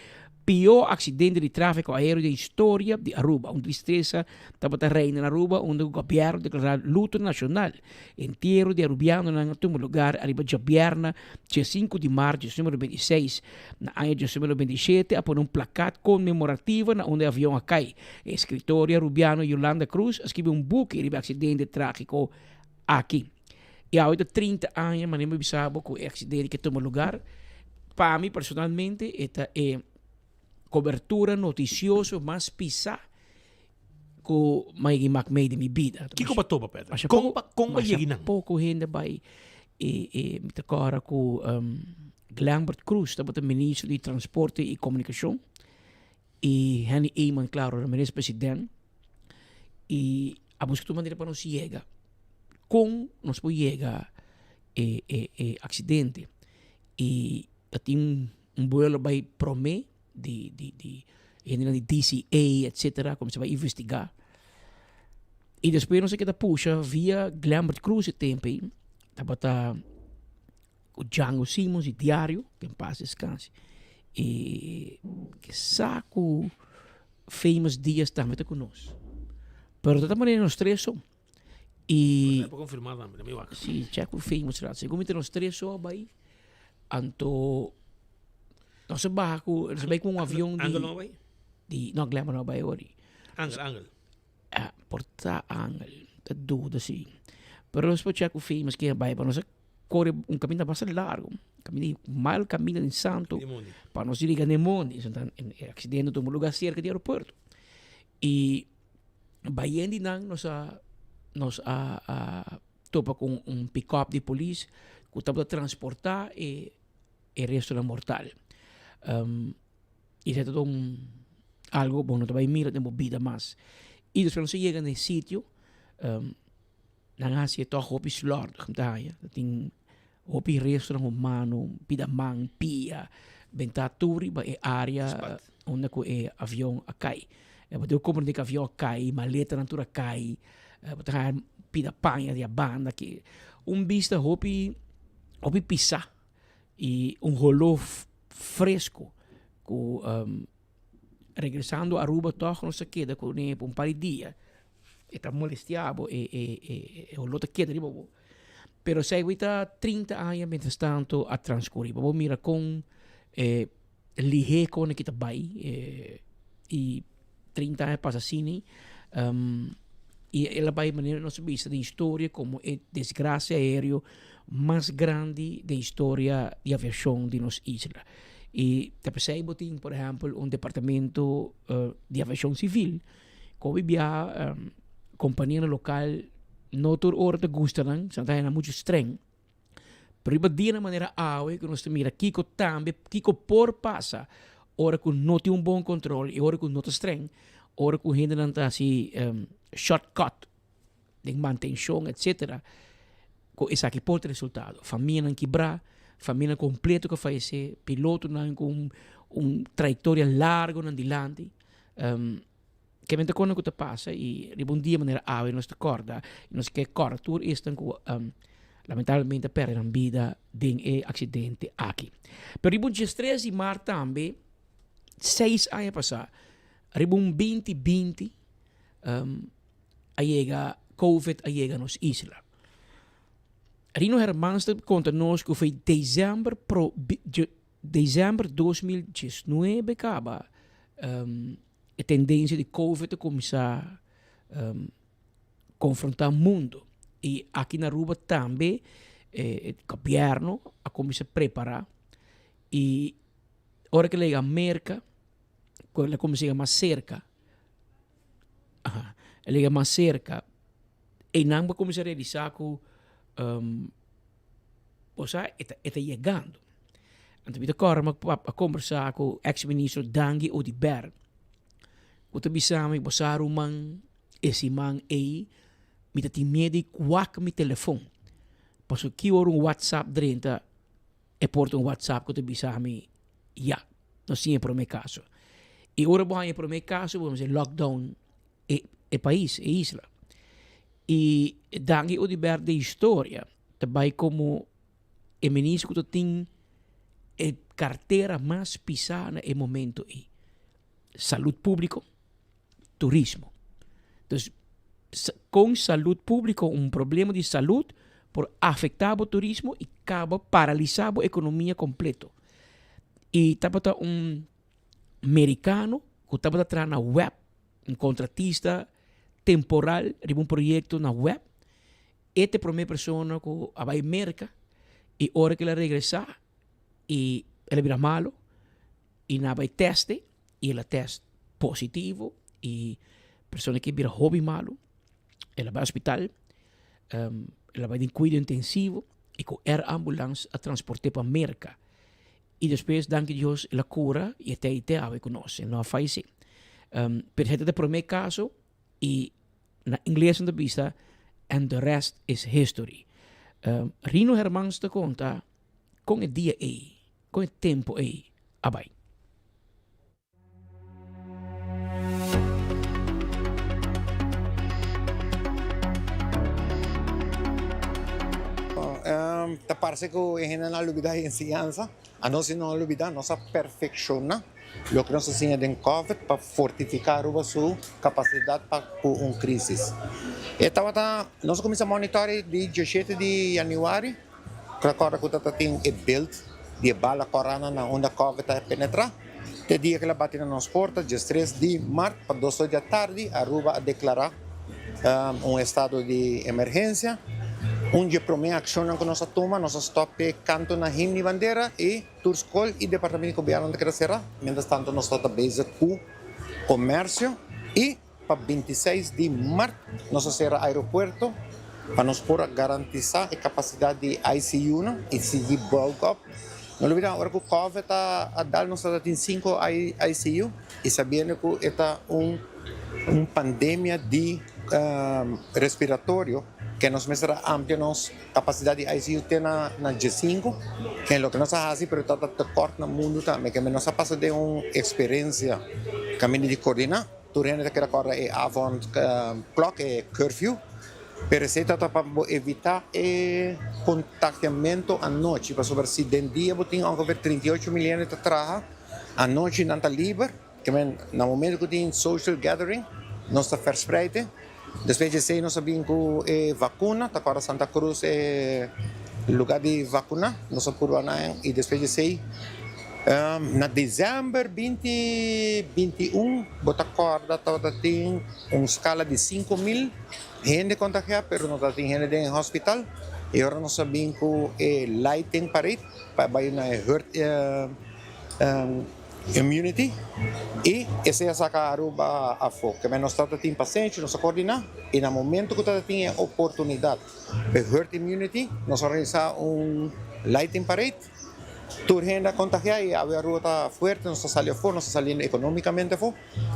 S5: pió accidente di trafico aereo den historia di Aruba. Un tristesa tabata reina na Aruba unda cu gobierno declara luto nacional. Entiero di Arubianonan a tuma lugar ariba djabierna diesinku di mart 1996. Na aña 1997 a pone un plakat konmemorativo na unda e avion a kai. E eskritor arubiano Yolanda Cruz a skibi un buki riba e aksidente trágiko aki. I awe ta 30 aña manera mi bisa bo ku e aksidente ke tuma lugar. Pa mi personalmente e ta e kobertura notisioso mas pisá ku mi a mak mei den mi bida.
S22: Kiko bo a topa, Pedro? Kon bo kon bo a yega einan?
S5: Masha poko hende bai e e mi ta kòrda ku Glenbert Croes tabata ministro di transporte i komunikashon i Henny Eman klaro era minister president i a buska tur manera pa nos yega. Kon nos por yega e e e aksidente i ta tin un buelo bai promé di di di hendenan di DCA etcetera kuminsá bai investigá i despues nos a keda pusha via Glenbert Croes e tempo ei tabata ku Django Simons di Diario ke en pas deskanse i ke sa ku Famous Diaz tambe ta ku nos pero ta manera nos tres so i
S22: Por konfirmá tambe, mi wak.
S5: Si, check ku Famous rato. Segun mi ta nos tres so a bai Anto nos a baha ku nos a bai ku un avion di
S22: Angel no a bai?
S5: Di no Glenmar no a bai ori.
S22: Angel Angel.
S5: Ah por ta Angel ta duda si pero nos por check ku famous ken a bai pero nos a kore un kaminda bastante largo kaminda di mal kaminda den santo pa nos yega den mondi e aksidente a tuma lugar serka di aeropuerto i bayendi nan nos a nos a a topa ku un pick-up di polis ku tabata transportá e e restonan mortal. I esei ta un algu bo no ta bai mira den bo bida mas. I despues nos a yega na e sitio, nan a hasi e tòg hopi slòrdig mi ta haña. Ta tin hopi restonan humano, pida man, pia, bentá tur riba e área unda ku e avion a kai. Bo tin ku komprendé ku avion a kai, maletanan tur a kai. Bo ta haña pida paña di a banda aki. Un bista hopi hopi pisá i un holó fresco ku regresando Aruba tòg nos a keda kuné pa un par di dia. E ta molestiá bo e e e holó ta keda riba bo. Pero esei hui ta trinta aña mientras tanto a transkurí. Bo por mira kon e lihé kon aki ta bai i 30 aña pasa asina i el a bai manera nos a bisa den historia komo e desgrasia aereo mas grandi den historia di aviashon di nos isla. I ta p'esei bo tin por ehèmpel un departamento di aviashon sivil ku hopi biaha kompanianan lokal no tur ora ta gusta nan, sa ta haya nan muchu streng. Pero riba dia na manera awe ku nos ta mira kiko tambe, kiko por pasa ora ku no tin un bon kontrol i ora ku no ta streng, ora ku hendenan ta hasi shortcut den mantenshon etcetera, ku esaki por ta resultado. Famianan kibrá, famianan kompleto ku a fayesé, pilotonan ku un trayektoria largo nan dilanti. Ke men ta kona ku ta pasa i riba un dia manera awe nos ta kòrda i nos ke kòrda tur esnan ku. Lamentablemente a perde nan bida den e accidente aki. Pero riba un diestres di maart tambe, seis aña pasa, riba un binti binti, a yega Covid a yega nos isla. Rino Hermans ta konta nos ku foi december pro december 2019 kaba e tendensia di Covid a kuminsá konfrontá mundu. I aki na Aruba tambe e gobièrnu a kuminsá prepará i ora ku el a yega Merka, ku el a kuminsá yega mas serka, el a yega mas serka, einan bo a kuminsá realisá ku bo sa e ta yegando. Anto mi ta kòrda mi a kombersá ku eks ministro Dangui Oduber ku ta bisa mi, bo sa ruman e siman ei mi ta tin miedu di wak mi telefon pasobra ki ora un whatsapp drenta e por ta un whatsapp ku ta bisa mi ya nos tin e prome kaso. I ora bo haña e prome kaso bo mester lockdown e e pais, e isla. I Dangui Oduber den historia ta bai komo e minister ku ta tin e kartera mas pisá na e momento ei. Salud públiko, turismo. Dus kon salud públiko, un problema di salud por afektá bo turismo i kaba paralisá bo ekonomia kompleto. I tabata un merikano ku tabata traha na web, un kontratista temporal riba un proyekto na web. E ta e promé persona ku a bai Merka i ora ku el a regresá i el a bira malu i nan a bai tèst e i el a tèst positivo i persona ke bira hopi malu el a bai hospital el a bai den kuido intensivo i ku air ambulance a transport'é pa Merka i despues danki Dios el a kura i e ta ei te awe ku nos el no a fayesé pero esei ta e promé kaso i Na ingles nan ta bisa and the rest is history. Rino Hermans ta konta kon e dia ei, kon e tempu ei a bai.
S1: Ta parse ku e hendenan a lubida e enseñansa. Anos si no a lubida, nos a perfekshoná loke nos a siña den Covid pa fortifiká Aruba su kapasidat pa ku un krísis. E tabata, nos a kuminsá monitor di diashete di yanüari, rekòrda ku tabata tin e beld di e bala kòrana na unda Covid a penetrá. Te dia ku el a bati na nos porta, diestres di mart pa dos or di atardi, Aruba a deklará un estado di emergensia. Un dje promé akshonnan ku nos a tuma, nos a stòp e kanto na himno i bandera i tur skol i departamento di gobièrnu ta keda será. Miéntras tantu nos tabata bezig ku komersio i pa 26 di mart nos a sera aeropuerto pa nos por a garantisá e kapasidat di ICU-nan i sigui bulk up. No lubidá ora ku Covid a dal nos tabata tin sinku ICU i sabiendo ku e ta un un pandemia di respiratorio ke nos mester a amplia nos kapasidat di ICU te na na diesinku ke loke nos a hasi pero ta ta tekort na mundu tambe ke nos a pasa den un eksperensia kaminda di koordiná tur hende ta keda kòrda e avond klòk e curfew pero esei ta ta pa bo evitá e kontagiamentu anochi pasobra si den dia bo tin ongeveer 38 mil hende ta traha anochi nan ta liber. Ke men, na momento ku tin social gathering, nos ta verspreid e. Despues di esei nos a bin ku e vakuna, ta kòrda Santa Cruz e lugá di vakuná, nos a purba nan i despues di esei na desèmber binti 21 bo ta kòrda tabata tin un skala di 5000 hende kontagiá pero no tabatin hende den e hospital i ora nos a bin ku e lighting parade pa bai na e herd Immunity y esey a saca Aruba afo. Keme nos tata tin pasenshi, nos a coordina y na momento cu tata tin e oportunidad pa e herd immunity nos a organisa un lighting parade. Tur hende a contagia y awe Aruba ta fuerte, nos ta sali afo, nos ta saliendo economicamente afo.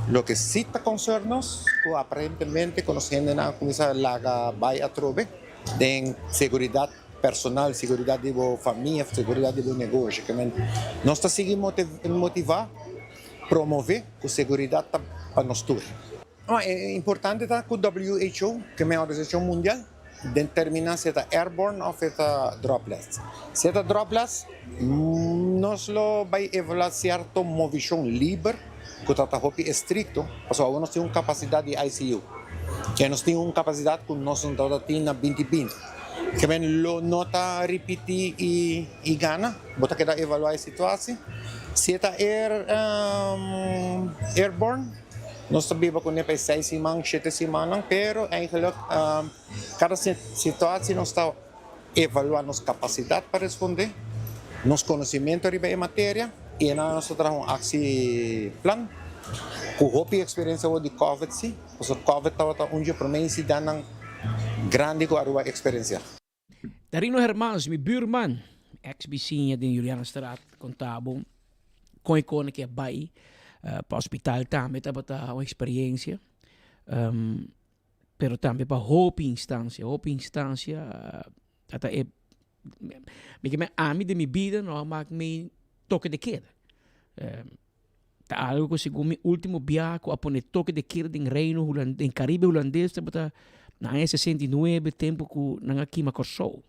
S1: Loke si ta concern nos cu aparentemente cu nos hendenan a cuminsa laga bay atrobe den seguridad. Personal, seguridad di bo famia, seguridad di bo negoshi. Ke men nos ta sigui motiva, promove ku seguridad ta pa nos tur. E importante ta ku WHO, ke men Organisashon Mundial, determiná si e ta airborne òf e ta droplets. Si e ta droplets, nos lo bai evaluá sierto movishon liber ku ta ta hopi estrikto, pasobra awor nos tin un kapasidat di ICU. Ke nos tin un kapasidat ku nos no tabata tin na 2020. Ke men lo no ta ripití i gana, bo ta keda evaluá e situasi. Si e ta air airborne, nos ta biba kuné pa e seis siman, shete simannan, pero eigenlijk kada situasi nos ta evaluá nos kapasidat pa respondé, nos konosementu riba e materia i enan nos ta traha un aksieplan ku hopi eksperensia awor di covid si, pasobra covid tabata un dje promé insidentnan grandi ku Aruba a eksperensiá.
S5: Darino Hermans, mi buurman, ex bisiña den Julianastraat, konta bo kon e kone ke a bai pa hospital tambe tabata un eksperensia. Pero tambe pa hopi instancia, hopi instancia ata e mi ke men ami den mi bida no a mak mi toke de keda. Ta algo ku segun mi ultimo biaha ku a pone toke de keda den Reino Hulan den Caribe Hulandes tabata na aña 69 tempu ku nan a kima Kòrsou.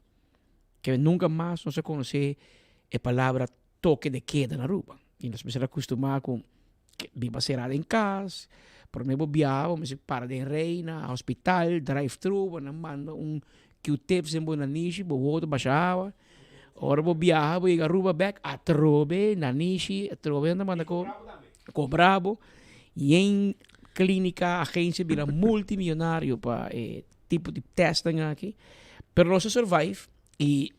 S5: Ke nunka mas nos a konosé e palabra toke de keda na Aruba. I nos mester a kustumá ku biba será den kas, promé bo biaha bo mester para den rei na hospital, drive thru, bo nan manda un Q-tips den bo nanishi, bo wowo ta basha awa. Ora bo biaha bo yega Aruba bek, atrobe nanishi, atrobe nan ta manda ko kobra bo. Yen klínika, agensia bira multimillonario pa e tipo di testnan aki. Pero nos a survive i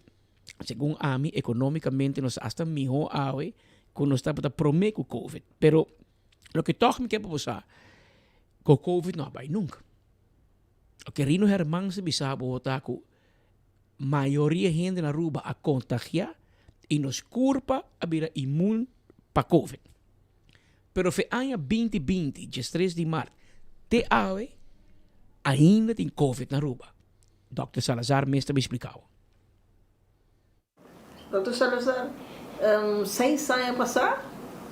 S5: Segun ami, economicamente nos ta hasta miho awe cu nos tabata prome cu covid. Pero loke toch mi ke pa bo sa, cu covid no a bay nunca. Loke Rino Hermans a bisa bo ta cu mayoria hende na Aruba a contagia y nos curpa a bira immuun pa covid. Pero fe aña 2020, 13 di maart, te awe, ainda tin covid na Aruba. Dòkter Salazar mes ta bay splica bo.
S2: Dòkter Salazar, seis aña pasá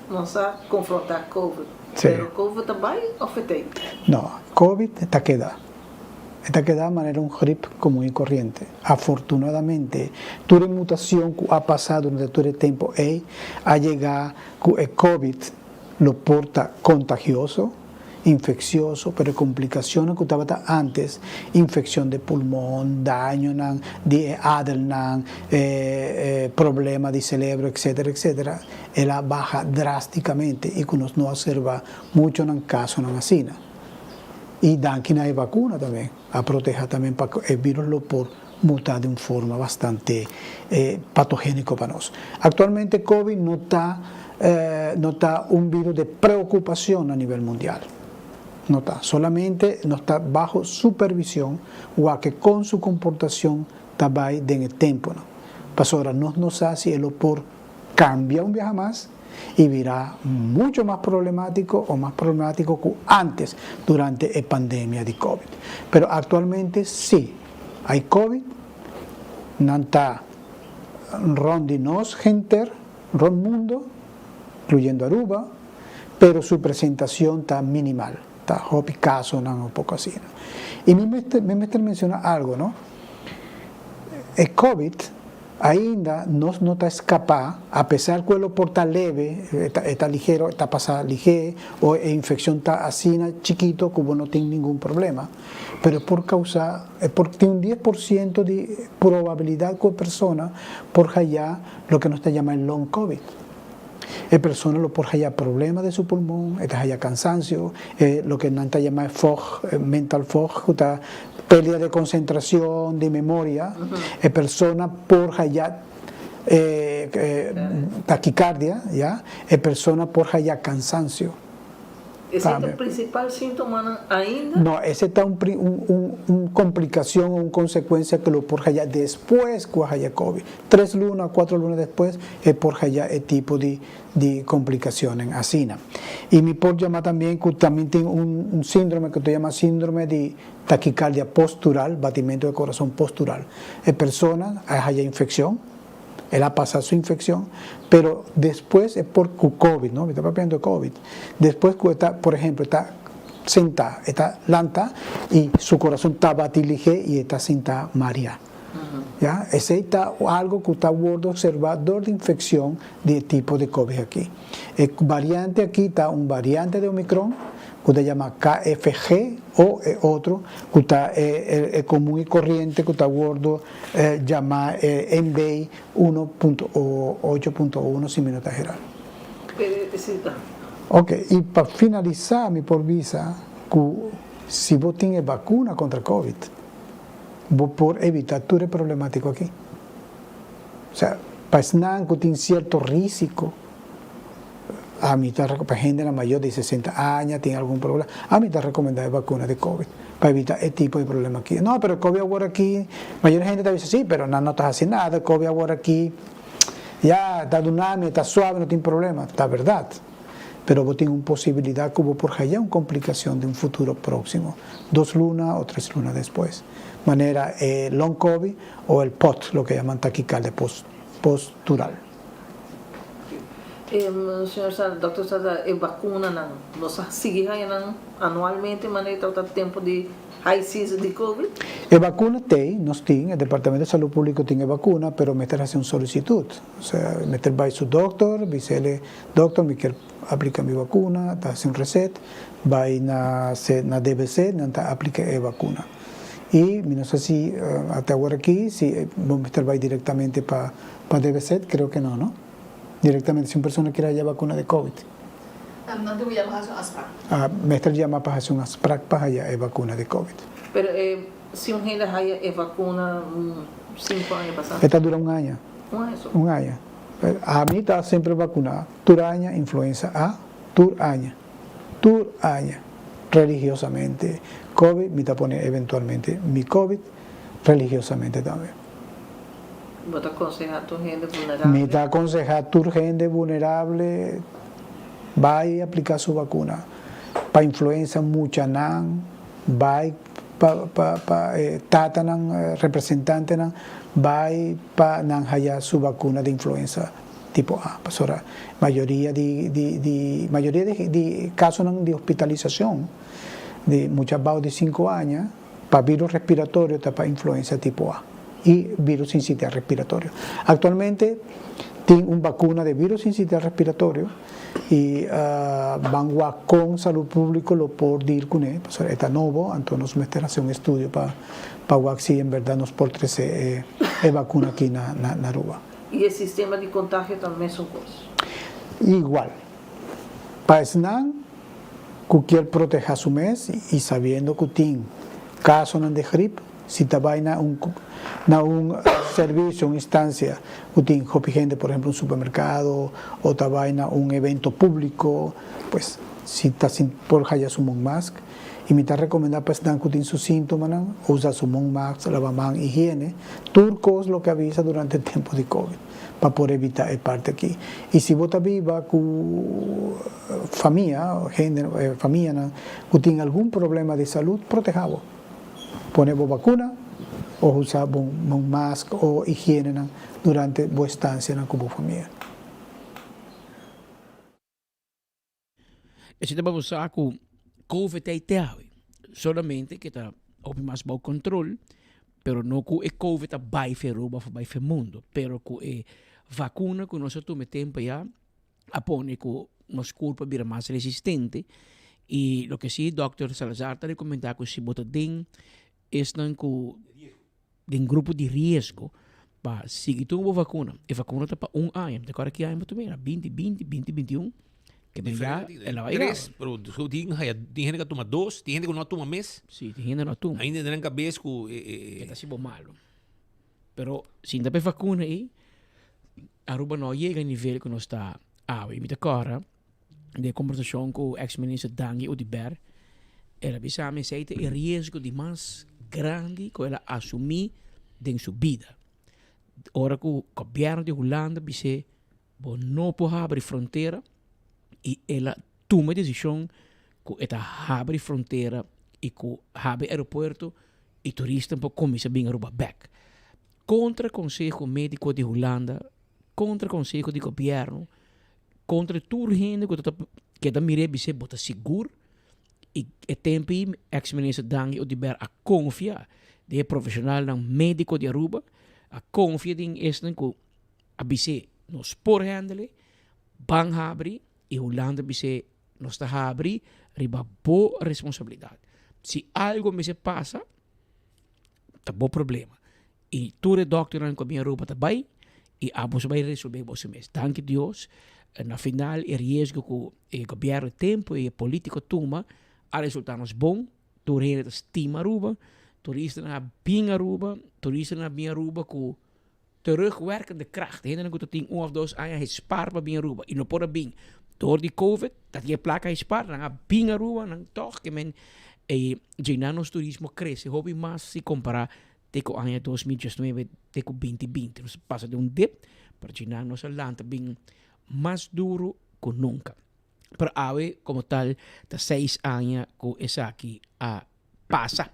S2: nos a konfrontá Covid, pero Covid ta bai òf e t'ei?
S4: No, Covid ta keda. E ta keda manera un grip komun i koriente. Afortunadamente, tur e mutashon ku a pasá durante tur e tempu ei a yega ku e Covid lo por ta kontagioso, infeccioso, pero e complicacionnan cu tabata antes, infeccion de pulmon, dañonan di e adelnan, e problema di celebro, etcetera, etcetera, el a baha drasticamente y cu nos no a observa muchonan casonan asina. Y danki na e vacuna tambe a proteha tambe pa cu e virus lo por muta di un forma bastante patogenico pa nos. Actualmente covid no ta no ta un virus de preocupacion a nivel mundial. No ta. Solamente nos ta baho supervision wak con su comportacion ta bay den e temponan. Pasobra nos no sa si e lo por cambia un biaha mas y bira mucho mas problematico o mas problematico cu antes durante e pandemia di covid. Pero actualmente si hay covid, nan ta rond di nos henter, rond mundo, incluyendo Aruba, pero su presentacion ta minimal, ta hopi casonan o poco asina. Y mi mester mi mester menciona algo no, e covid Ainda nos no ta escapa, a pesar cu e lo por ta leve, e ta ligero, e ta pasa ligé, o e infeccion ta asina chikito cu bo no tin ningun problema, pero e por causa, e por tin un dies por ciento di probabilidad cu e persona por haya loke nos ta yama e long covid. E persona lo por haya problema den su pulmon, e ta haya cansancio, e loke nan ta yama e fog, mental fog, cu ta pérdida de concentracion, di memoria. E persona por haya taquicardia, ya, e persona por haya cansancio.
S2: Esei ta principal sintomanan ainda?
S4: No, ese ta un un complicacion o un consecuencia cu lo por haya despues cu a haya covid. Tres luna, cuatro luna despues e por haya e tipo di di complicacionnan asina. Y mi por yama tambien cu tambien tin un un sindrome cu ta yama sindrome di taquicardia postural, batimento de corazon postural. E persona a haya infeccion. El a pasa su infeccion, pero despues e por cu covid, no? Mi ta papiando di covid. Despues cu e ta, por ehemplo, e ta sentá, e ta lantá i su kurason ta bati lihé i e ta sinta mariá. Ya, esei ta algo ku ta wòrdu opservá dor di infekshon di e tipo di covid aki. E variante aki ta un variante di omikron ku ta yama KFG o e otro ku ta e e komun i koriente ku ta wòrdu yamá e MB 1.8.1 si mi no ta hera. Ok, i pa finalisá mi por bisa ku si bo tin e bakuna kontra covid bo por evitá tur e problemátiko aki. Osea, pa esnan ku tin sierto rísiko, ami ta pa hendenan mayor di sesenta aña tin algun problema, ami ta rekomendá e bakuna di covid pa evitá e tipo di problema aki. No, pero covid awor aki, mayoria hende ta bisa si, pero nan no ta hasi nada, covid awor aki ya ta dunami, ta suave, no tin problema. Ta bèrdat, pero bo tin un posibilidat ku bo por haya un komplikashon den un futuro próksimo, dos luna o tres luna despues, manera e long covid o el pot, loke yaman takikardia postural.
S2: Señor Salazar, Doctor Salazar, e vacunanan, nos a sigui haya nan anualmente manera tabata tempo di high season di covid?
S4: E vacuna tey, nos tin, e Departamento di Salud Publico tin e vacuna, pero mester haci un solicitud. Osea, mester bay su doctor, bisele, doctor mi kier aplica mi vacuna, ta haci un recet, bay na na DBC, nan ta aplica e vacuna. Y mi no sa si ata awor aki si bo mester bay directamente pa Pa DBZ creo que no, no? Directamente si un persona kier haya vacuna de covid.
S8: Nan tin cu yama pa haci un afspraak.
S4: Ah, mester yama pa haci un afspraak pa haya e vacuna de covid.
S2: Pero e si un hende haya e vacuna un cinco aña pasa?
S4: E ta dura un aña.
S2: Un aña so?
S4: Un aña. Ami ta semper vacuna tur aña influenza A, tur aña. Tur aña. Religiosamente. Covid mi ta pone eventualmente mi covid religiosamente tambe.
S2: Bo ta konsehá tur hende vulnerable?
S4: Mi ta konsehá tur hende vulnerable bai apliká su vakuna. Pa influensa muchanan, bai pa pa pa e tatanan, representantenan, bai pa nan haya su vakuna di influensa tipo A. Pasobra mayoria di di di mayoria di di kasonan di hospitalisashon di mucha abou di sinku aña, Pa virus respiratorio ta pa influenza tipo A y virus sincitial respiratorio. Actualmente tin un vacuna de virus sincitial respiratorio y ban wak con Salud Publico lo por deal cune, pasobra e ta nobo, anto nos mester haci un estudio pa pa wak si en berdad nos por trece e vacuna aki na na Aruba.
S2: Y e sistema di contagio ta mesun cos?
S4: Igual. Pa esnan ku kier protehá su mes i sabiendo ku tin kasonan di grip, si ta bai na un na un servisio, un instansia ku tin hopi hende, por ehemplo un supermerkado o ta bai na un evento públiko, pues si ta sin por haya su mon mask. I mi ta rekomendá pa esnan ku tin su síntomanan usa su mon mask, laba man, higiene, tur kos loke a bisa durante e tempu di covid. pa por evita e parti aki. Y si bo ta biba cu famia, hende, famianan cu tin algun problema di salud, proteha bo. Pone bo vacuna o usa bo mask o higienenan durante bo estancianan cu bo famia.
S5: Esei ta pa sa ku Covid ta te awe. Solamente ke ta hopi mas bou control, pero no ku e Covid a bai fe Aruba of a bai fe mundo. Pero ku e vakuna ku nos a tuma e tempo ya a pone ku nos kurpo a bira mas resistente. I loke si Dòkter Salazar ta rekomendá ku si bo ta den esnan ku den grupo di riesgo pa sigui tuma bo vakuna. E vakuna ta pa un aña. Mi ta kòrda ki aña bo tuma? Era binti binti, binti binti un. Ke men ya el a bai
S22: Tres, pero tin haya, tin hende ku a tuma dos, tin hende ku no a tuma mes.
S5: Sí, tin hende no a tuma.
S22: Ainda den nan kabes ku e e.
S5: Ke ta hasi bo malo. Pero sin ta pa e vakuna ei, Aruba no a yega e nivel ku nos ta awe. Mi ta kòrda den e kombersashon ku eks minister Dangui Oduber, el a bisa mi esei ta e riesgo di mas grandi ku el a asumí den su bida. Ora ku gobièrnu di Hulanda bis'é bo no por habri frontera i el a tuma e desishon ku e ta habri frontera i ku habri aeropuerto i turistanan por kuminsá bin Aruba bèk. Kontra konseho médiko di Hulanda, kontra konseho di gobièrnu, Kontra tur hende ku ta keda mir'é bis'é bo ta sigur? Y e tempo ey ex minister Dangui Oduber a confia den e profesionalnan medico di Aruba, a confia den esnan cu a bis'é nos por handle, ban habri y Hulanda a bis'é nos ta habri riba bo responsabilidad. Si algo mester pasa, ta bo problema. Y tur e dokternan cu a bin Aruba ta bay y abo sa bay resolve boso mes. Danki Dios, na final e riesgo cu e gobierno e tempo y e politico tuma a resulta nos bon. Tur hende ta stima Aruba, turistanan a bin Aruba, turistanan a bin Aruba cu terugwerkende kracht. Hendenan cu ta tin un of dos aña gespaar pa bin Aruba y no por a bin door di covid, ta tin e placa gespaar, nan a bin Aruba, nan toch ke men e djina nos turismo crece hopi mas si compara te cu aña 2019 te cu 2020. Nos a pasa den un dip, pero djina nos a lanta bin mas duro cu nunca. Pero awe como tal ta seis aña cu esaki a pasa.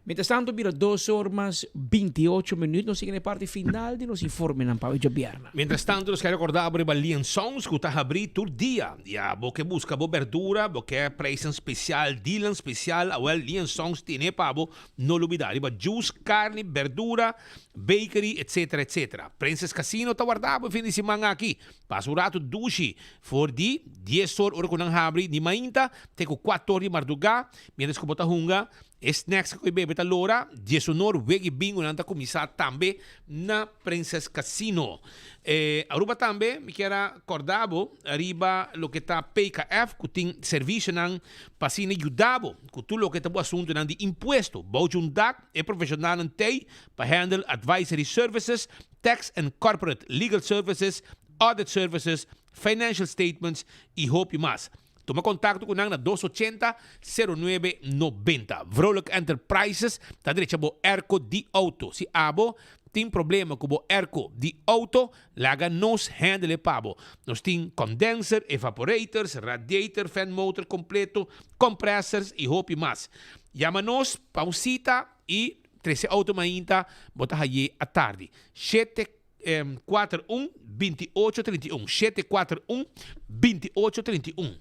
S5: Mientras tanto bira dos or mas 28 minuut nos sigui na e parti final di nos informenan pa awe djabièrnè.
S22: Mientras tanto nos ke recorda bo riba Lien Songs cu ta habri tur dia. Ya bo ke busca bo berdura, bo ke prijsnan special, dealnan special, awel Lien Songs tene pa bo, no lubida riba juice, carni, berdura, bakery, etc. Etc. Princess Casino ta warda bo e fin di siman aki. Pasa un rato dushi for di dies or ora cu nan habri di mainta te cu cuatro or di marduga, mientras cu bo ta hunga. E snacks ku e bebe ta lora, diesonor wegi bingonan ta kuminsá tambe na Princess Casino. E Aruba tambe mi kier a kòrda bo riba loke ta PKF ku tin servisionan pa asina yuda bo ku tur loke ta bo asuntunan di impuesto. Bou dje un dak e profeshonalnan t'ei pa handle advisory services, tax and corporate legal services, audit services, financial statements i hopi mas. Tuma kontakto ku nan na dos ochenta, sero nuebe, nobenta. Vrolijk Enterprises ta drecha bo airco di auto. Si abo tin problema ku bo airco di auto, laga nos handle pa bo. Nos tin condenser, evaporators, radiator, fan motor completo, compressors y hopi mas. Yama nos pa un cita y trece auto mainta, bo ta haye atardi. Shete. 4 1 28 31 7 4 1 28 31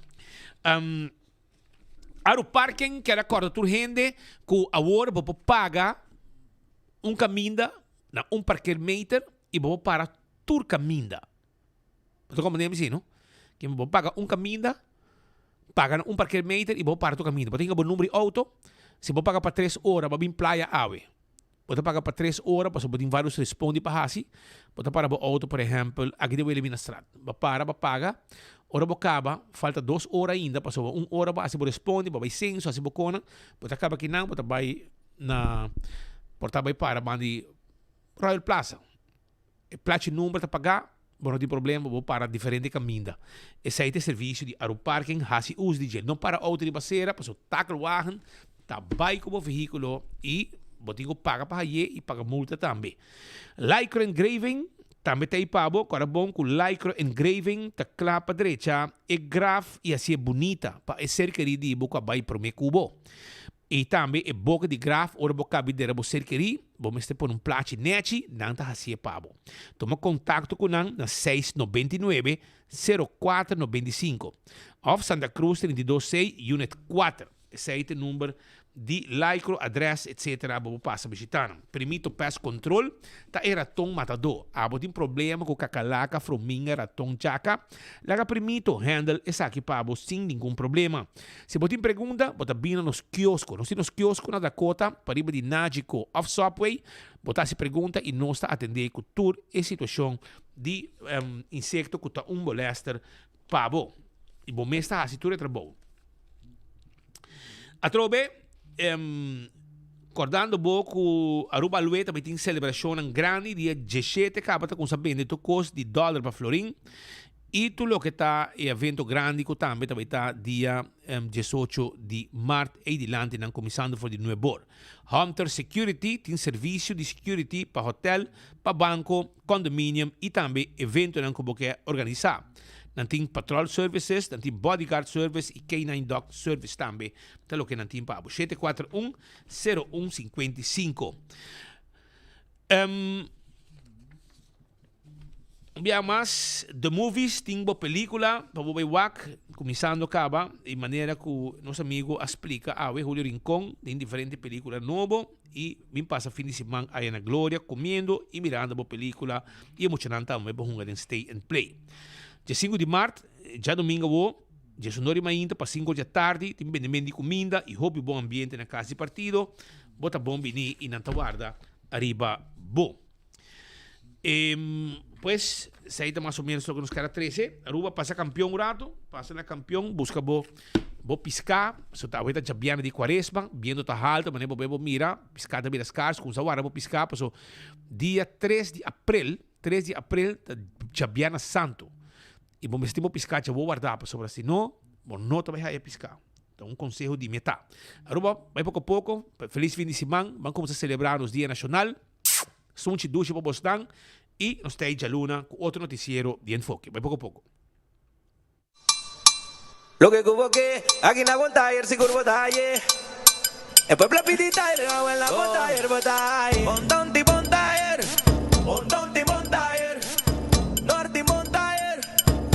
S22: um, Aru Parking quier acorda tur hende cu awor bo por paga un caminda na un parkeermeter y bo por para tur caminda. Bo ta comprende mi si no? Ke bo paga un caminda, paga na un parkeermeter y bo por para tur caminda. Bo ta hinca bo number di auto, si bo paga pa tres ora bo bin playa awe. Bo ta paga pa tres ora pasobra bo tin varios respondi pa hasi. Bo ta para bo auto por ehempel aki den Wilhelminastraat. Bo para bo paga, ora bo kaba falta dos ora ainda pasobra un ora bo hasi bo respondi, bo bai censo hasi bo konan, bo ta kaba kinan bo ta bai na por ta bai para banda di Royal Plaza. E plachi number ta pagá, bo no tin problema, bo para diferente kaminda. Esei ta e servisio di Aruparking, hasi uso di dje. No para outo riba sera, pasobra takelwagen ta bai ku bo vehíkulo i bo tin ku paga pa haye i paga multa tambe. Lycra Engraving tambe ta ei pa bo, kòrda bon ku Lycra Engraving ta kla pa drecha e graf i hasié bunita pa e ser kerí di bo ku a bai promé ku bo. I tambe e boka di graf, ora bo kabi dera bo ser kerí, bo mester pone un plachi nechi, nan ta hasié pa bo. Tuma kontakto ku nan na seis 99, 04 95 òf Santa Cruz 32 C, unit 4. Esei ta e number di Lycro, adrès, etc. Bo por pasa bishitá nan. Primito Pest Control ta e raton matadó. Abo tin problema ku kakalaka, frominga, raton, chaka? Laga Primito handle esaki pa bo sin ningun problema. Si bo tin pregunta, bo ta bini na nos kiosko. Nos tin nos kiosko na Dakota, pariba di Nagico òf Subway. Bo ta hasi pregunta i nos ta atendé ku tur e situashon di insekto ku ta un molèster pa bo. I bo mes ta hasi tur e trabou. Atrobe, kòrdando bo ku Aruba Alwe ta bai tin selebrashonnan grandi dia diesshete kaba ta kumsa bende tur kos di dòler pa florin. I tur loke ta e evento grandi ku tambe ta bai ta dia 18 di mart ei dilanti nan kuminsando for di nuebor. Hunter Security tin servisio di security pa hotel, pa banko, condominium i tambe eventonan ku bo ke organisá. Nan tin patrol services, nan tin bodyguard service i K-nine dog service tambe ta loke nan tin pa bo. 741 01 55. Un biaha mas, The Movies tin bo pelicula pa bo bay wak, cuminsando caba e manera cu nos amigo a splica awe, Julio Rincon, den diferente pelicula nobo y bin pasa fin di siman aya na Gloria comiendo y mirando bo pelicula y e muchanan tambe bo hunga den Stay and Play. Dje sinku di mart, djadomingo awo, djesunor di mainta pa sinku or dja tardi tin bendement di cuminda y hopi bon ambiente na cas di partido. Bo ta bon bini y nan ta warda ariba bo. Pues, esei ta mas o menos loke nos ker a trese. Aruba pasa kampion un rato, pasa na kampion, buska bo bo piská. So ta awe ta djabièrnè di kuaresma, biento ta halto, manera bo bai bo mira, piská ta bira skars, kumsa warda bo piská, paso dia tres di aprel, tres di aprel ta djabièrnè santu. I bo mester tin bo piská dja bo warda, pasobra si no, bo no ta bai haya piská. Ta un konseho di mi ta. Aruba, bai poko poko, felis fin di siman, ban kumsa selebrá nos dia nashonal. Sunchi dushi pa bosnan y nos ta ei djaluna cu otro noticiero di Enfoke. Bai poco poco.
S9: Loke ku bo ke, aki na bon tayer sigur bo ta haye. E pueblo a pidi tayer, awel na bon tayer bo ta haye. Bon tonti bon tayer, bon tonti bon tayer, norti bon tayer,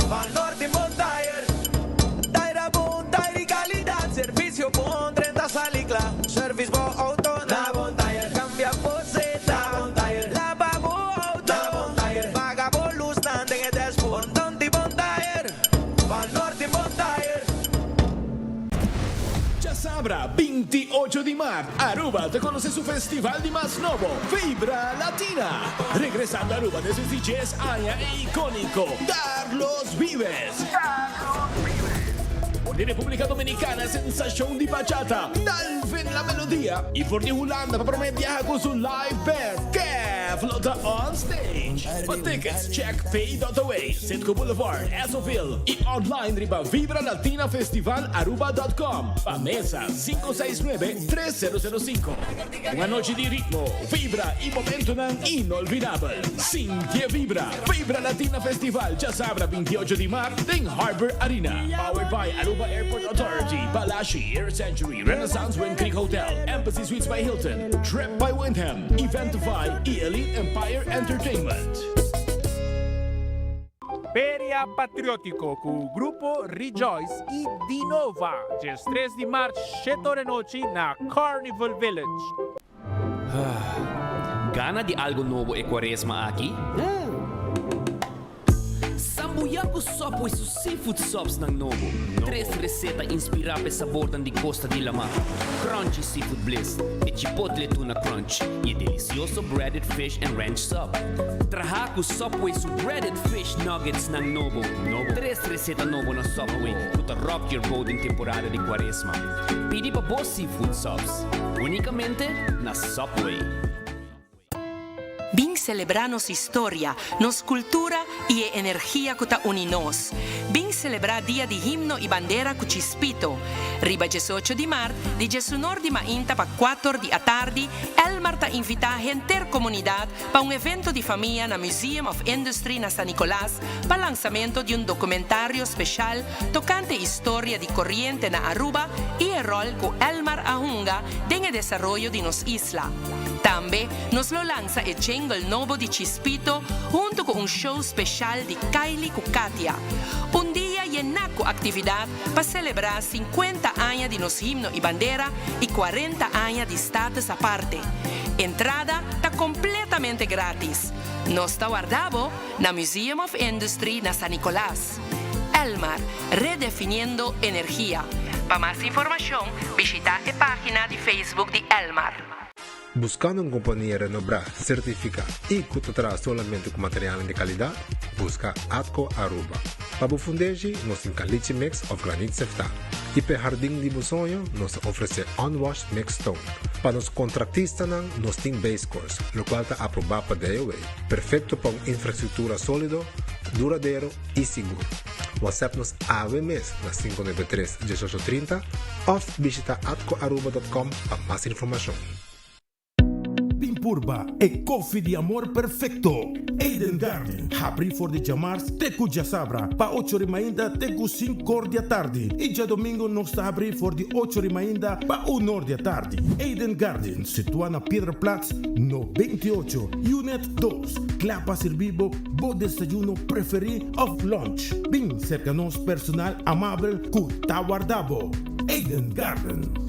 S9: pa norti bon tayer. Tayer a bon, tayer di kalidat, servisio bon, drenta sali kla, service bo outo na bon tayer. Cambia bo zeta, laba bo auto, paga bo luznan den e dashboard. Bon di bon tayer, van Norte bon tayer.
S10: Djasabra 28 di mart, Aruba ta conoce su festival di mas nobo, Vibra Latina. Regresando Aruba despues di dies aña e iconico Carlos Vives. For di Republica Dominicana sensacion di bachata, Dalvin La Melodia y for di Hulanda pa prome biaha cu su live band, Kev lo ta on stage. Pa tickets check pay.away, Citgo Boulevard, Essoville y online riba vibralatinafestivalaruba.com. Pa mesa 569 3005. Un anochi di ritmo, vibra y momentonan inolvidabel. Sinti e vibra! Vibra Latina Festival djasabra 28 di mart den Harbor Arena. Powered by Aruba Airport Authority, Balashi, Air Century, Renaissance Wind Creek Hotel, Embassy Suites by Hilton, Trip by Wyndham, Eventify y Elite Empire Entertainment.
S7: Feria Patriótiko ku Grupo Rejoice i Dinova, djes tres di mart shete ora anochi na Carnival Village.
S12: Gana di algo nobo e cuaresma aki? Sambuya cu Subway su seafood subs nan nobo. Tres receta inspira p'e sabornan di costa di lama, Crunchy Seafood Bliss, e Chipotle Tuna Crunch y e delicioso Breaded Fish and Ranch Sub. Traha cu Subway su Breaded Fish Nuggets nan nobo. Tres receta nobo na Subway cu ta rock your boat den temporada di cuaresma. Pidi pa bo seafood subs unicamente na Subway.
S3: Bin selebrá nos historia, nos kultura i e energia ku ta uni nos. Bin selebrá Dia di Himno i Bandera ku Chispito. Riba diesocho di mart, di diesunor di mainta pa kuator di atardi, Elmar ta invitá henter komunidat pa un evento di famia na Museum of Industry na San Nicolas pa lansamento di un dokumentario speshal tokante historia di koriente na Aruba i e ròl ku Elmar a hunga den e desaroyo di nos isla. Tambe nos lo lansa e jingle nobo di Chispito hunto ku un show speshal di Kylie ku Katia. Un dia yená ku aktividat pa selebrá sinkuenta aña di nos himno i bandera i kuarenta aña di status aparte. Entrada ta kompletamente grátis. Nos ta warda bo na Museum of Industry na San Nicolas. Elmar, redefiniendo energia. Pa mas informashon bishita e página di Facebook di Elmar.
S14: Buscando un compania renobrá, certificá y cu ta traha solamente cu materialnan di calidad? Busca Atco Aruba. Pa bo fundeshi, nos tin caliche mix of granit seftá. Y p'e hardin di bo soño, nos ta ofrece unwashed mixed stone. Pa nos contractistanan, nos tin base course, locual ta aprobá pa DOW. Perfecto pa un infrastructura solido, duradero y sigur. WhatsApp nos awe mes na 593 1830 of bishita atcoaruba.com pa mas informacion.
S6: purba e koffie di amor perfekto. Eden Garden, habrí for di djamars te ku djasabra pa ocho ri mainta te ku sinkor di atardi i djadomingo nos ta habrí for di ocho ri mainta pa unor di atardi. Eden Garden, situá na Piedraplaats no 28, Unit dos, kla pa sirbi bo bo desayuno preferí òf lunch. Bin serka nos personal amabel ku ta warda bo. Eden Garden.